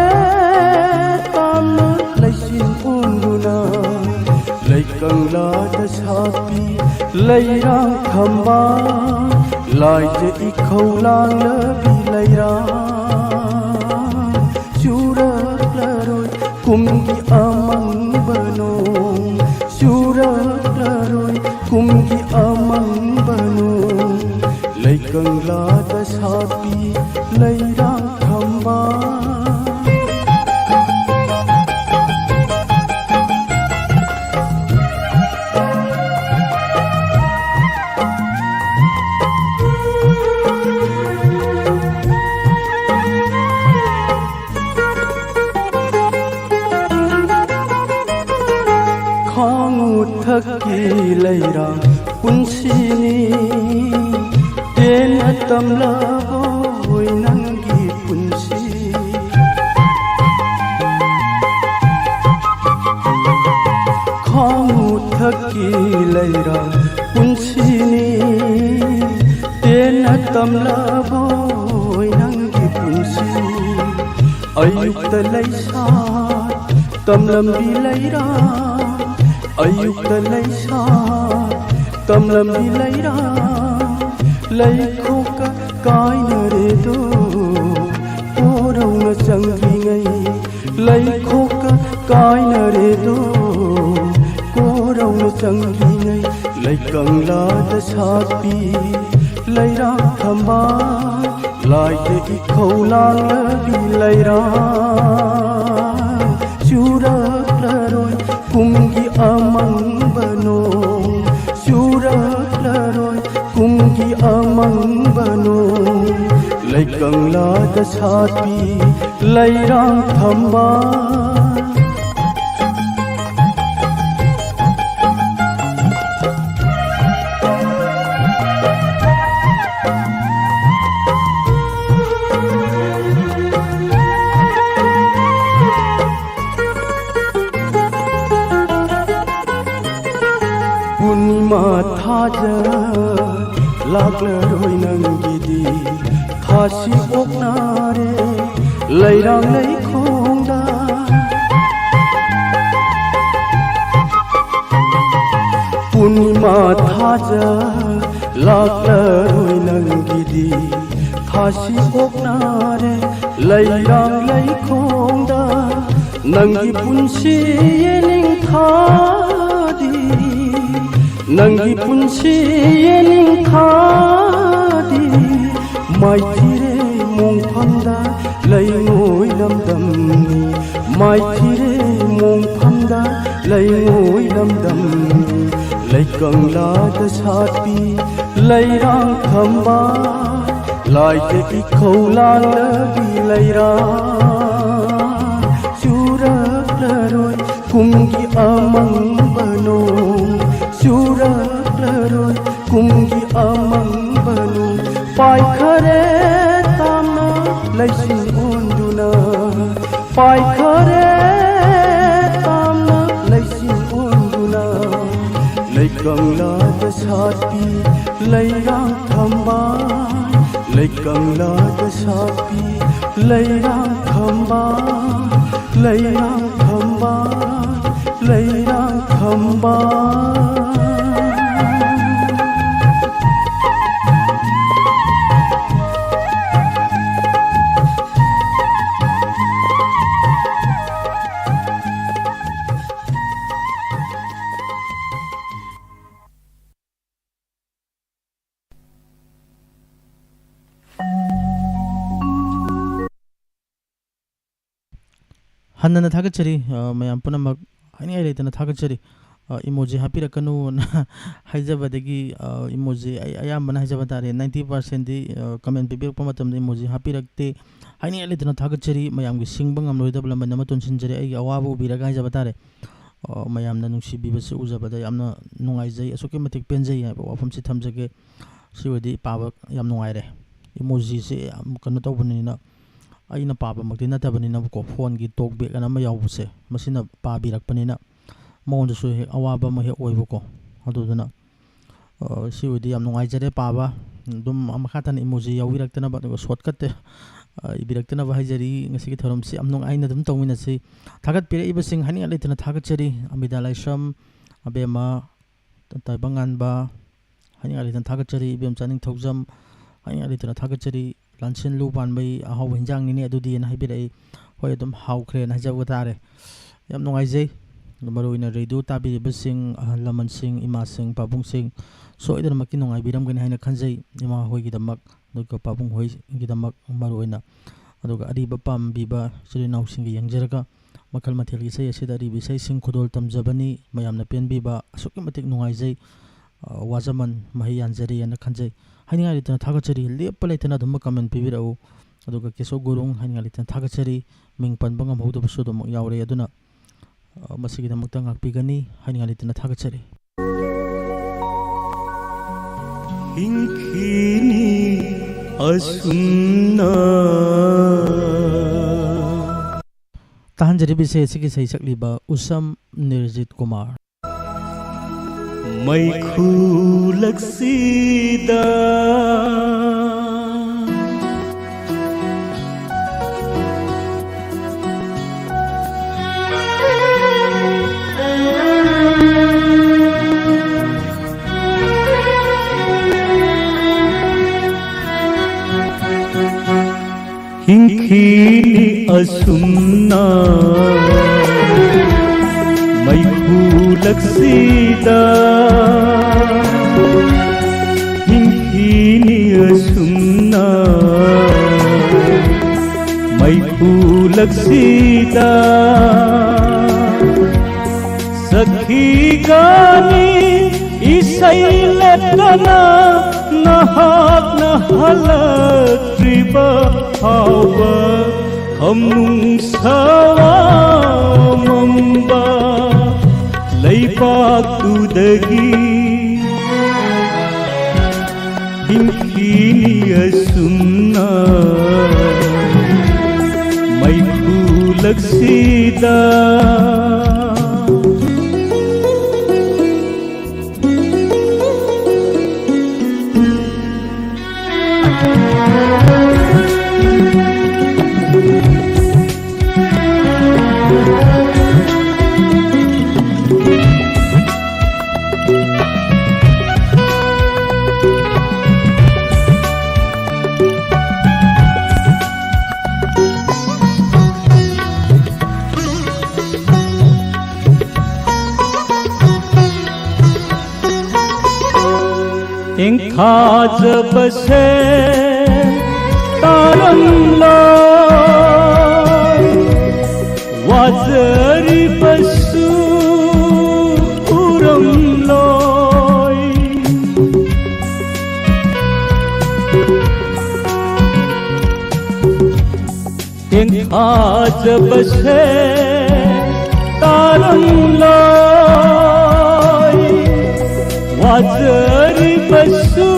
ꯇꯥꯝꯅ ꯂꯩꯆꯤꯜ ꯑꯣꯟꯗꯨꯅ꯫ ꯂꯩꯀꯪꯂꯥꯗ ꯁꯥꯠꯄꯤ ꯂꯩꯔꯥꯡ ꯊꯝꯕꯥꯜ, ꯂꯥꯏꯖ ꯏꯈꯧ ꯂꯥꯡꯂꯕꯤ ꯂꯩꯔꯥꯡ꯫ ꯆꯨꯔꯛꯂꯔꯣꯏ ꯀꯨꯝꯒꯤ ꯑꯃꯪꯕ ꯅꯣꯡ, ꯆꯨꯔꯛꯂꯔꯣꯏ ꯀꯨꯝꯒꯤ ꯑꯃꯪꯕ ꯅꯣꯡ꯫ ꯂꯩꯀꯪꯂꯥꯗ ꯁꯥꯠꯄꯤ ꯂꯩꯔꯥꯡ ꯊꯝꯕꯥꯜ꯫ ꯈꯥꯡꯉꯨ ꯊꯛꯀꯤ ꯂꯩꯔꯥꯡ ꯄꯨꯟꯁꯤꯅꯤ, ꯇꯦꯟꯅ ꯇꯝꯂꯕꯣꯏ ꯅꯪꯒꯤ ꯄꯨꯟꯁꯤ꯫ ꯈꯥꯡꯉꯨ ꯊꯛꯀꯤ ꯂꯩꯔꯥꯡ ꯄꯨꯟꯁꯤꯅꯤ, ꯇꯦꯟꯅ ꯇꯝꯂꯕꯣꯏ ꯅꯪꯒꯤ ꯄꯨꯟꯁꯤ꯫ ꯑꯌꯨꯛꯇ ꯂꯩꯁꯥꯠ ꯇꯝꯂꯝꯕꯤ ꯂꯩꯔꯥꯡ, ꯑꯌꯨꯛꯇ ꯂꯩꯁꯥꯠ ꯇꯝꯂꯝꯕꯤ ꯂꯩꯔꯥꯡ꯫ ꯂꯩꯈꯣꯛꯀ ꯀꯥꯏꯅꯔꯦꯗꯣ ꯀꯣꯔꯧꯅ ꯆꯪꯗ꯭ꯔꯤꯉꯩ, ꯂꯩꯈꯣꯛꯀ ꯀꯥꯏꯅꯔꯦꯗꯣ ꯀꯣꯔꯧꯅ ꯆꯪꯗ꯭ꯔꯤꯉꯩ꯫ ꯂꯩꯀꯪꯂꯥꯗ ꯁꯥꯠꯄꯤ ꯂꯩꯔꯥꯡ ꯊꯝꯕꯥꯜ, ꯂꯥꯏꯗ ꯏꯈꯧ ꯂꯥꯡꯂꯕꯤ ꯂꯩꯔꯥꯡ꯫ ꯆꯨꯔꯛꯂꯔꯣꯏ ꯀꯨꯝꯒꯤ ꯑꯃꯪꯕ ꯅꯣꯡ, ꯆꯨꯔꯛꯂꯔꯣꯏ ꯀꯨꯝꯒꯤ ꯑꯃꯪꯕ ꯅꯣꯡ꯫ ꯂꯩꯀꯪꯂꯥꯗ ꯁꯥꯠꯄꯤ ꯂꯩꯔꯥꯡ ꯊꯝꯕꯥꯜ꯫ ꯄꯨꯔꯅꯤꯃꯥ ꯊꯥꯖ ꯂꯥꯛꯂꯔꯣꯏ ꯅꯪꯒꯤꯗꯤ, ꯊꯥꯁꯤ ꯑꯣꯛꯅꯔꯦ ꯂꯩꯔꯥꯡ ꯂꯩꯈꯣꯡꯗ꯫ ꯊꯥꯖ ꯂꯥꯛꯂꯔꯣꯏ ꯅꯪꯒꯤꯗꯤ꯫ ꯊꯥꯁꯤ ꯑꯣꯛꯅꯔꯦ ꯂꯩꯔꯥꯡ ꯂꯩꯈꯣꯡꯗ꯫ ꯅꯪꯒꯤ ꯄꯨꯟꯁꯤ ꯌꯦꯅꯤꯡꯊꯥꯗꯤ, ꯅꯪꯒꯤ ꯄꯨꯟꯁꯤ ꯌꯦꯅꯤꯡꯊꯥꯗꯤ꯫ ꯃꯥꯏꯊꯤꯔꯦ ꯃꯣꯡꯐꯝꯗ ꯂꯩꯉꯣꯏ ꯂꯝꯗꯝꯅꯤ꯫ ꯃꯥꯏꯊꯤꯔꯦ ꯃꯣꯡꯐꯝꯗ ꯂꯩꯉꯣꯏ ꯂꯝꯗꯝꯅꯤ꯫ ꯂꯩꯀꯪꯂꯥꯗ ꯁꯥꯠꯄꯤ ꯂꯩꯔꯥꯡ ꯊꯝꯕꯥꯜ, ꯂꯥꯏꯗ ꯏꯈꯧ ꯂꯥꯡꯂꯕꯤ ꯂꯩꯔꯥꯡ꯫ ꯆꯨꯔꯛꯂꯔꯣꯏ ꯀꯨꯝꯒꯤ ꯑꯃꯪꯕ ꯅꯣꯡ, ꯆꯨꯔꯛꯂꯔꯣꯏ ꯀꯨꯝꯒꯤ ꯑꯃꯪꯕ ꯅꯣꯡ꯫ ꯄꯥꯏꯈꯔꯦ ꯇꯥꯝꯅ ꯂꯩꯆꯤꯟ ꯑꯣꯟꯗꯨꯅ, ꯄꯥꯏꯈꯔꯦ ꯇꯥꯝꯅ ꯂꯩꯆꯤꯟ ꯑꯣꯟꯗꯨꯅ꯫ ꯂꯩꯀꯪꯂꯥꯗ ꯁꯥꯠꯄꯤ ꯂꯩꯔꯥꯡ ꯊꯝꯕꯥꯜ, ꯂꯩꯀꯪꯂꯥꯗ ꯁꯥꯠꯄꯤ ꯂꯩꯔꯥꯡ ꯊꯝꯕꯥꯜ, ꯂꯩꯔꯥꯡ ꯊꯝꯕꯥꯜ, ꯂꯩꯔꯥꯡ ꯊꯝꯕꯥꯜ꯫ ꯍꯟꯅꯅ ꯊꯥꯒꯠꯆꯔꯤ, ꯑ, ꯃꯌꯥꯝ ꯄꯨꯝꯅꯃꯛ ꯍꯥꯏꯅꯤꯡꯉꯥꯏ ꯂꯩꯇꯅ ꯊꯥꯒꯠꯆꯔꯤ꯫ ꯑ, emoji ꯍꯥꯞꯄꯤꯔꯛꯀꯅꯨꯅ ꯍꯥꯏꯖꯕꯗꯒꯤ, ꯑ, emoji ꯑꯩ ꯑꯌꯥꯝꯕꯅ ꯍꯥꯏꯖꯕ ꯇꯥꯔꯦ, ninety percent ꯗꯤ, ꯑ, comment ꯄꯤꯕꯤꯔꯛꯄ ꯃꯇꯝꯗ emoji ꯍꯥꯞꯄꯤꯔꯛꯇꯦ꯫ ꯍꯥꯏꯅꯤꯡꯉꯥꯏ ꯂꯩꯇꯅ ꯊꯥꯒꯠꯆꯔꯤ꯫ ꯃꯌꯥꯝꯒꯤ ꯁꯤꯡꯕ ꯉꯝꯂꯣꯏꯗꯕ ꯂꯃꯟ ꯑꯃ ꯇꯣꯟꯁꯤꯟꯖꯔꯤ꯫ ꯑꯩꯒꯤ ꯑꯋꯥꯕ ꯎꯕꯤꯔꯒ ꯍꯥꯏꯖꯕ ꯇꯥꯔꯦ꯫ ꯑ, ꯃꯌꯥꯝꯅ ꯅꯨꯡꯁꯤꯕꯤꯕꯁꯤ ꯎꯖꯕꯗ ꯌꯥꯝꯅ ꯅꯨꯡꯉꯥꯏꯖꯩ, ꯑꯁꯨꯛꯀꯤ ꯃꯇꯤꯛ ꯄꯦꯟꯖꯩ ꯍꯥꯏꯕ ꯋꯥꯐꯝꯁꯤ ꯊꯝꯖꯒꯦ꯫ ꯁꯤ ꯑꯣꯏꯔꯗꯤ ꯄꯥꯕ ꯌꯥꯝ ꯅꯨꯡꯉꯥꯏꯔꯦ꯫ Emoji ꯁꯦ ꯌꯥꯝ ꯀꯩꯅꯣ ꯇꯧꯕꯅꯤꯅ, ꯑꯩꯅ ꯄꯥꯕꯃꯛꯇꯤ ꯅꯠꯇꯕꯅꯤꯅꯕꯀꯣ, phone ꯒꯤ talk back ꯑꯅ ꯑꯃ ꯌꯥꯎꯕꯁꯦ, ꯃꯁꯤꯅ ꯄꯥꯕꯤꯔꯛꯄꯅꯤꯅ ꯃꯉꯣꯟꯗꯁꯨ ꯍꯦꯛ ꯑꯋꯥꯕ ꯑꯃ ꯍꯦꯛ ꯑꯣꯏꯕꯀꯣ꯫ ꯑꯗꯨꯗꯨꯅ, ꯑ, ꯁꯤ ꯑꯣꯏꯔꯗꯤ ꯌꯥꯝ ꯅꯨꯡꯉꯥꯏꯖꯔꯦ ꯄꯥꯕ꯫ ꯑꯗꯨꯝ ꯃꯈꯥ ꯇꯥꯅ emoji ꯌꯥꯎꯕꯤꯔꯛꯇꯅꯕ, ꯑꯗꯨꯒ shortcut ꯇ, ꯑ, ꯏꯕꯤꯔꯛꯇꯅꯕ ꯍꯥꯏꯖꯔꯤ꯫ ꯉꯁꯤꯒꯤ ꯊꯧꯔꯝꯁꯤ ꯌꯥꯝ ꯅꯨꯡꯉꯥꯏꯅ ꯑꯗꯨꯝ ꯇꯧꯃꯤꯟꯅꯁꯤ꯫ ꯊꯥꯒꯠꯄꯤꯔꯛꯏꯕꯁꯤꯡ ꯍꯥꯏꯅꯤꯡꯉꯥꯏ ꯂꯩꯇꯅ ꯊꯥꯒꯠꯆꯔꯤ꯫ ꯑꯃꯤꯇꯥ ꯂꯥꯏꯁ꯭ꯔꯝ, ꯑꯕꯦꯝꯃ, ꯇꯥꯏꯕꯪꯉꯥꯟꯕ, ꯍꯥꯏꯅꯤꯡꯉꯥꯏ ꯂꯩꯇꯅ ꯊꯥꯒꯠꯆꯔꯤ꯫ ꯏꯕꯦꯝꯆꯥ ꯅꯤꯡꯊꯧꯖꯝ, ꯍꯥꯏꯅꯤꯡꯉꯥꯏ ꯂꯩꯇꯅ ꯊꯥꯒꯠꯆꯔꯤ꯫ ꯂꯥꯟꯁꯦꯟꯂꯨ ꯄꯥꯟꯕꯩ ꯑꯍꯥꯎꯕ ꯍꯤꯟꯖꯥꯡꯅꯤꯅꯦ ꯑꯗꯨꯗꯤꯅ ꯍꯥꯏꯕꯤꯔꯛꯏ꯫ ꯍꯣꯏ, ꯑꯗꯨꯝ ꯍꯥꯎꯈ꯭ꯔꯦꯅ ꯍꯥꯏꯖꯕ ꯇꯥꯔꯦ꯫ ꯌꯥꯝ ꯅꯨꯡꯉꯥꯏꯖꯩ꯫ ꯃꯔꯨꯑꯣꯏꯅ ꯔꯦꯗꯤꯑꯣ ꯇꯥꯕꯤꯔꯤꯕꯁꯤꯡ, ꯑꯍꯜ ꯂꯃꯟꯁꯤꯡ, ꯏꯃꯥꯁꯤꯡ, ꯄꯥꯕꯨꯡꯁꯤꯡ ꯁꯣꯏꯗꯅꯃꯛꯀꯤ ꯅꯨꯡꯉꯥꯏꯕꯤꯔꯝꯒꯅꯤ ꯍꯥꯏꯅ ꯈꯟꯖꯩ꯫ ꯏꯃꯥ ꯍꯣꯏꯒꯤꯗꯃꯛ, ꯑꯗꯨꯒ ꯄꯥꯕꯨꯡ ꯍꯣꯏꯒꯤꯗꯃꯛ ꯃꯔꯨꯑꯣꯏꯅ, ꯑꯗꯨꯒ ꯑꯔꯤꯕ ꯄꯥꯝꯕꯤꯕ ꯏꯆꯤꯜ ꯏꯅꯥꯎꯁꯤꯡꯒꯤ ꯌꯦꯡꯖꯔꯒ ꯃꯈꯜ ꯃꯊꯦꯜꯒꯤ ꯏꯁꯩ ꯑꯁꯤꯗ ꯑꯔꯤꯕ ꯏꯁꯩꯁꯤꯡ ꯈꯨꯗꯣꯜ ꯇꯝꯖꯕꯅꯤ꯫ ꯃꯌꯥꯝꯅ ꯄꯦꯟꯕꯤꯕ, ꯑꯁꯨꯛꯀꯤ ꯃꯇꯤꯛ ꯅꯨꯡꯉꯥꯏꯖꯩ꯫ ꯑ, ꯋꯥꯖꯃꯟ ꯃꯍꯩ ꯌꯥꯟꯖꯔꯦꯅ ꯈꯟꯖꯩ꯫ ꯍꯥꯏꯅꯤꯡꯉꯥꯏ ꯂꯩꯇꯅ ꯊꯥꯒꯠꯆꯔꯤ꯫ ꯂꯦꯞꯄ ꯂꯩꯇꯅ ꯑꯗꯨꯝ ꯀꯃꯦꯟ ꯄꯤꯕꯤꯔꯛꯎ꯫ ꯑꯗꯨꯒ ꯀꯦꯁꯣ ꯒꯨꯔꯨꯡ, ꯍꯥꯏꯅꯤꯡꯉꯥꯏ ꯂꯩꯇꯅ ꯊꯥꯒꯠꯆꯔꯤ꯫ ꯃꯤꯡ ꯄꯟꯕ ꯉꯝꯍꯧꯗꯕꯁꯨ ꯑꯗꯨꯃꯛ ꯌꯥꯎꯔꯦ꯫ ꯑꯗꯨꯅ, ꯑ, ꯃꯁꯤꯒꯤꯗꯃꯛꯇ ꯉꯥꯛꯄꯤꯒꯅꯤ꯫ ꯍꯥꯏꯅꯤꯡꯉꯥꯏ ꯂꯩꯇꯅ ꯊꯥꯒꯠꯆꯔꯤ꯫ ꯍꯤꯡꯈꯤꯅꯤ ꯑꯁꯨꯝꯅ꯫ ꯇꯥꯍꯟꯖꯔꯤꯕ ꯏꯁꯩ ꯑꯁꯤꯒꯤ ꯏꯁꯩ ꯁꯛꯂꯤꯕ ꯎꯁꯝ ꯅꯤꯔꯖꯤꯠ ꯀꯨꯃꯥꯔ꯫ ꯃꯩꯈꯨ ꯂꯛꯁꯤꯗ꯫ ꯍꯤꯡꯈꯤꯅꯤ ꯑꯁꯨꯝꯅ ꯃꯩꯈꯨ ꯂꯛꯁꯤꯗ꯫ ꯍꯤꯡꯈꯤꯅꯤ ꯑꯁꯨꯝꯅ ꯃꯩꯈꯨ ꯂꯛꯁꯤꯗ꯫ ꯁꯈꯤꯒꯅꯤ ꯏꯁꯩ ꯂꯦꯞꯇꯅ ꯅꯍꯥꯛꯅ ꯍꯜꯂꯛꯇ꯭ꯔꯤꯕ ꯐꯥꯎꯕ ꯈꯝꯅꯨꯡ ꯁꯋꯥꯃꯝꯕ ꯂꯩꯕꯥꯛꯇꯨꯗꯒꯤ ꯍꯤꯡꯈꯤꯅꯤ ꯑꯁꯨꯝꯅ ꯃꯩꯈꯨ ꯂꯛꯁꯤꯗ꯫ ꯊꯥꯖꯕꯁꯦ ꯇꯥꯔꯝꯂꯣꯏ, ꯋꯥꯖꯔꯤꯕꯁꯨ ꯎꯔꯝꯂꯣꯏ꯫ ꯊꯥꯖꯕꯁꯦ ꯇꯥꯔꯝꯂꯣꯏ, ꯋꯥꯖꯔꯤꯕꯁꯨ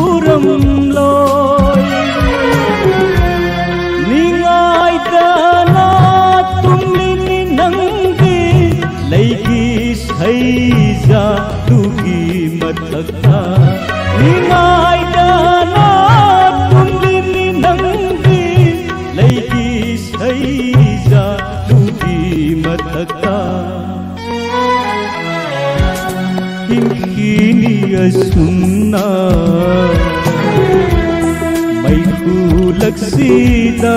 ꯎꯔꯝꯂꯣꯏ꯫ ꯅꯤꯡꯉꯥꯏꯗꯅ ꯇꯨꯝꯂꯤꯅꯤ ꯅꯪꯗꯤ, ꯂꯩꯒꯤ ꯁꯩꯖꯥꯗꯨꯒꯤ ꯃꯊꯛꯇ꯫ ꯅꯤꯡꯉꯥꯏꯗꯅ ꯇꯨꯝꯂꯤꯅꯤ ꯅꯪꯗꯤ, ꯂꯩꯒꯤ ꯁꯩꯖꯥꯗꯨꯒꯤ ꯃꯊꯛꯇ꯫ ꯍꯤꯡꯈꯤꯅꯤ ꯑꯁꯨꯝꯅ ꯃꯩꯈꯨ ꯂꯛꯁꯤꯗ꯫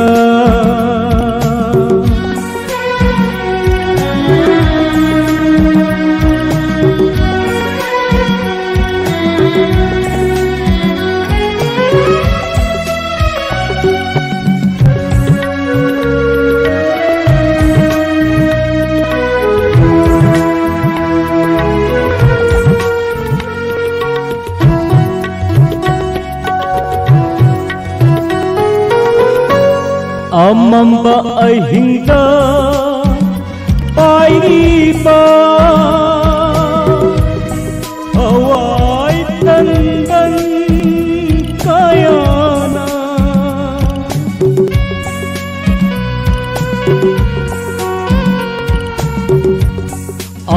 ꯑꯃꯝꯕ ꯑꯍꯤꯡꯗ ꯄꯥꯏꯔꯤꯕ ꯊꯋꯥꯏ ꯇꯟꯗꯟ ꯀꯌꯥꯅ꯫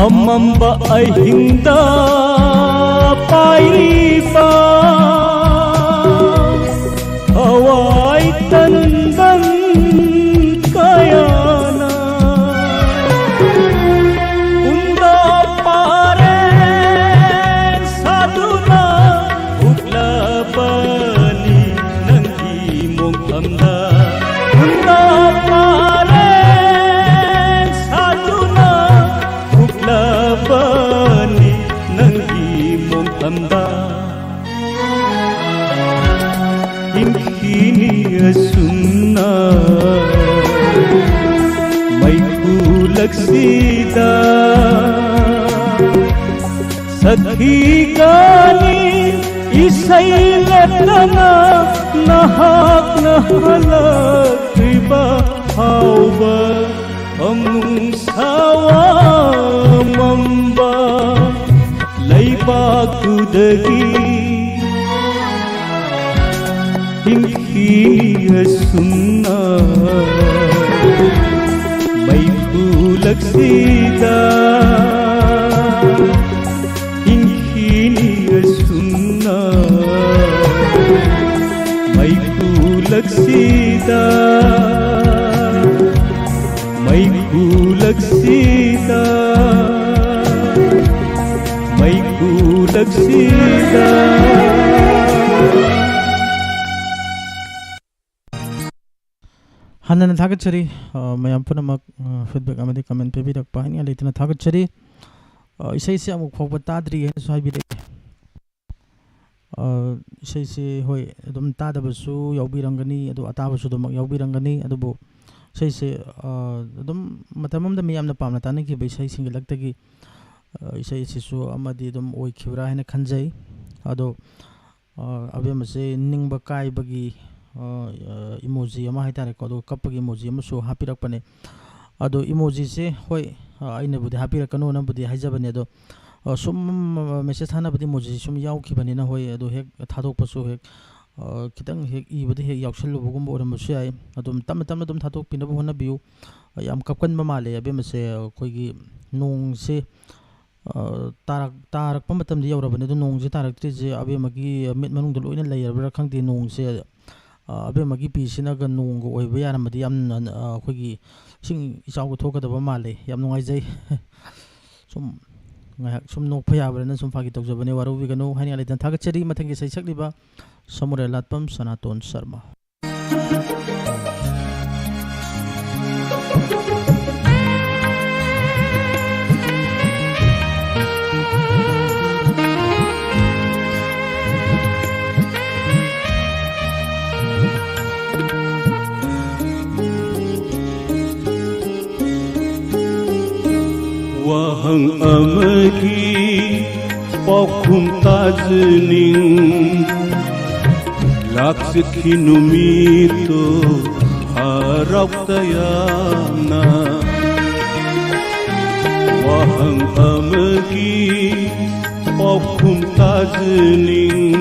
ꯑꯃꯝꯕ ꯑꯍꯤꯡꯗ ꯄꯥꯏꯔꯤꯕ ꯊꯋꯥꯏ ꯇꯟꯗꯟ ꯀꯌꯥꯅ ꯀꯨꯝꯗ ꯄꯥꯔꯦ ꯁꯥꯗꯨꯅ ꯎꯠꯂꯕꯅꯤ ꯅꯪꯒꯤ ꯃꯣꯡꯐꯝꯗ꯫ ꯀꯨꯝꯗ ꯄꯥꯔꯦ ꯁꯥꯗꯨꯅ ꯎꯠꯂꯕꯅꯤ ꯅꯪꯒꯤ ꯃꯣꯡꯐꯝꯗ꯫ ꯈꯨꯗꯝꯗ ꯍꯤꯡꯈꯤꯅꯤ ꯑꯁꯨꯝꯅ ꯃꯩꯈꯨꯂꯛꯁꯤꯗ꯫ ꯁꯛꯈꯤꯒꯅꯤ ꯏꯁꯩ ꯂꯦꯞꯇꯅ ꯅꯍꯥꯛꯅ ꯍꯜꯂꯛꯇ꯭ꯔꯤꯕ ꯐꯥꯎꯕ꯫ ꯐꯃꯨꯡ ꯁꯥꯋꯥ ꯃꯝꯕ ꯂꯩꯕꯥꯛꯇꯨꯗꯒꯤ ꯍꯤꯡꯈꯤꯅꯤ ꯑꯁꯨꯝꯅ ꯃꯩꯈꯨꯂꯛꯁꯤꯗ꯫ ꯍꯤꯡꯈꯤꯅꯤ ꯑꯁꯨꯝꯅ ꯃꯩꯈꯨꯂꯛꯁꯤꯗ꯫ ꯃꯩꯈꯨꯂꯛꯁꯤꯗ, ꯃꯩꯈꯨꯂꯛꯁꯤꯗ꯫ ꯍꯟꯅꯅ ꯊꯥꯒꯠꯆꯔꯤ, ꯑ, ꯃꯌꯥꯝ ꯄꯨꯝꯅꯃꯛ, ꯑ, feedback ꯑꯃꯗꯤ comment ꯄꯤꯕꯤꯔꯛꯄ ꯍꯥꯏꯅꯤꯡꯉꯥꯏ ꯂꯩꯇꯅ ꯊꯥꯒꯠꯆꯔꯤ꯫ ꯑ, ꯏꯁꯩꯁꯦ ꯑꯃꯨꯛ ꯐꯥꯎꯕ ꯇꯥꯗ꯭ꯔꯤ ꯍꯥꯏꯅꯁꯨ ꯍꯥꯏꯕꯤꯔꯛꯏ꯫ ꯑ, ꯏꯁꯩꯁꯦ, ꯍꯣꯏ, ꯑꯗꯨꯝ ꯇꯥꯗꯕꯁꯨ ꯌꯥꯎꯕꯤꯔꯝꯒꯅꯤ, ꯑꯗꯨ ꯑꯇꯥꯕꯁꯨ ꯑꯗꯨꯃꯛ ꯌꯥꯎꯕꯤꯔꯝꯒꯅꯤ꯫ ꯑꯗꯨꯕꯨ ꯏꯁꯩꯁꯦ, ꯑ, ꯑꯗꯨꯝ ꯃꯇꯝ ꯑꯃꯗ ꯃꯤꯌꯥꯝꯅ ꯄꯥꯝꯅ ꯇꯥꯅꯈꯤꯕ ꯏꯁꯩꯁꯤꯡꯒꯤ ꯂꯛꯇꯒꯤ, ꯑ, ꯏꯁꯩ ꯑꯁꯤꯁꯨ ꯑꯃꯗꯤ ꯑꯗꯨꯝ ꯑꯣꯏꯈꯤꯕ꯭ꯔꯥ ꯍꯥꯏꯅ ꯈꯟꯖꯩ꯫ ꯑꯗꯣ, ꯑ, ꯑꯕꯦꯝꯃꯁꯦ ꯅꯤꯡꯕ ꯀꯥꯏꯕꯒꯤ, ꯑ, ꯑ, emoji ꯑꯃ ꯍꯥꯏꯇꯥꯔꯦꯀꯣ, ꯑꯗꯨꯒ ꯀꯞꯄꯒꯤ emoji ꯑꯃꯁꯨ ꯍꯥꯞꯄꯤꯔꯛꯄꯅꯦ꯫ ꯑꯗꯣ emojiꯁꯦ, ꯍꯣꯏ, ꯑ, ꯑꯩꯅꯕꯨꯗꯤ ꯍꯥꯞꯄꯤꯔꯛꯀꯅꯣꯅꯕꯨꯗꯤ ꯍꯥꯏꯖꯕꯅꯦ, ꯑꯗꯣ, ꯑ, ꯁꯨꯝ, ꯑ, message ꯊꯥꯅꯕꯗꯤ emoji ꯁꯨꯝ ꯌꯥꯎꯈꯤꯕꯅꯤꯅ, ꯍꯣꯏ, ꯑꯗꯣ ꯍꯦꯛ ꯊꯥꯗꯣꯛꯄꯁꯨ ꯍꯦꯛ, ꯑ, ꯈꯤꯇꯪ ꯍꯦꯛ ꯏꯕꯗ ꯍꯦꯛ ꯌꯥꯎꯁꯜꯂꯨꯕꯒꯨꯝꯕ ꯑꯣꯏꯔꯝꯕꯁꯨ ꯌꯥꯏ꯫ ꯑꯗꯨꯝ ꯇꯞꯅ ꯇꯞꯅ ꯑꯗꯨꯝ ꯊꯥꯗꯣꯛꯄꯤꯅꯕ ꯍꯣꯠꯅꯕꯤꯌꯨ꯫ ꯑ, ꯌꯥꯝ ꯀꯞꯀꯟꯕ ꯃꯥꯜꯂꯦ ꯑꯕꯦꯝꯃꯁꯦ꯫ ꯑꯩꯈꯣꯏꯒꯤ ꯅꯣꯡꯁꯦ, ꯑ, ꯇꯥꯔꯛ-, ꯇꯥꯔꯛꯄ ꯃꯇꯝꯗꯤ ꯌꯧꯔꯕꯅꯤ, ꯑꯗꯣ ꯅꯣꯡꯁꯦ ꯇꯥꯔꯛꯇ꯭ꯔꯤꯁꯦ ꯑꯕꯦꯝꯃꯒꯤ ꯃꯤꯠ ꯃꯅꯨꯡꯗ ꯂꯣꯏꯅ ꯂꯩꯔꯕ꯭ꯔꯥ ꯈꯪꯗꯦ꯫ ꯅꯣꯡꯁꯦ, ꯑ, ꯑꯕꯦꯝꯃꯒꯤ ꯄꯤꯁꯤꯅꯒ ꯅꯣꯡꯒ ꯑꯣꯏꯕ ꯌꯥꯔꯝꯃꯗꯤ ꯌꯥꯝꯅ, ꯑ, ꯑꯩꯈꯣꯏꯒꯤ ꯏꯁꯤꯡ ꯏꯆꯥꯎꯒ ꯊꯣꯛꯀꯗꯕ ꯃꯥꯜꯂꯦ꯫ ꯌꯥꯝ ꯅꯨꯡꯉꯥꯏꯖꯩ꯫ ꯁꯨꯝ ꯉꯥꯏꯍꯥꯛ ꯁꯨꯝ ꯅꯣꯛꯄ ꯌꯥꯕ꯭ꯔꯅ ꯁꯨꯝ ꯐꯥꯒꯤ ꯇꯧꯖꯕꯅꯦ, ꯋꯥꯔꯧꯕꯤꯒꯅꯨ꯫ ꯍꯥꯏꯅꯤꯡꯉꯥꯏ ꯂꯩꯇꯅ ꯊꯥꯒꯠꯆꯔꯤ꯫ ꯃꯊꯪꯒꯤ ꯏꯁꯩ ꯁꯛꯂꯤꯕ ꯁꯃꯨꯔꯦꯜ ꯂꯥꯠꯄꯝ ꯁꯅꯥꯇꯣꯟ ꯁꯔꯃ꯫ ꯋꯥꯍꯪ ꯑꯃꯒꯤ ꯄꯥꯎꯈꯨꯝ ꯇꯥꯖꯅꯤꯡ꯫ ꯂꯥꯛꯆꯈꯤꯅꯨ ꯃꯤꯠꯇꯣ ꯍꯔꯥꯎ ꯇꯌꯥꯝꯅ꯫ ꯋꯥꯍꯪ ꯑꯃꯒꯤ ꯄꯥꯎꯈꯨꯝ ꯇꯥꯖꯅꯤꯡ꯫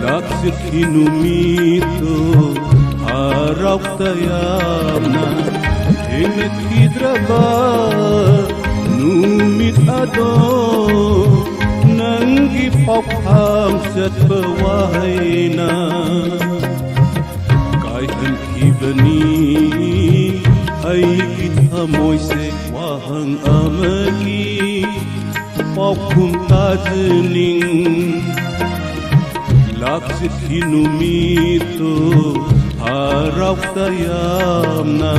ꯂꯥꯛꯆꯈꯤꯅꯨ ꯃꯤꯠꯇꯣ ꯍꯔꯥꯎ ꯇꯌꯥꯝꯅ꯫ ꯊꯦꯡꯅꯈꯤꯗ꯭ꯔꯕ ꯅꯨꯃꯤꯠ ꯑꯗꯣ ꯅꯪꯒꯤ ꯄꯥꯎꯈꯥꯝ ꯆꯠꯄ ꯋꯥꯍꯩꯅ ꯀꯥꯏꯍꯟꯈꯤꯕꯅꯤ ꯑꯩꯒꯤ ꯊꯃꯣꯏꯁꯦ꯫ ꯋꯥꯍꯪ ꯑꯃꯒꯤ ꯄꯥꯎꯈꯨꯝ ꯇꯥꯖꯅꯤꯡ꯫ ꯂꯥꯛꯆꯈꯤꯅꯨ ꯃꯤꯠꯇꯣ ꯍꯔꯥꯎ ꯇꯌꯥꯝꯅ꯫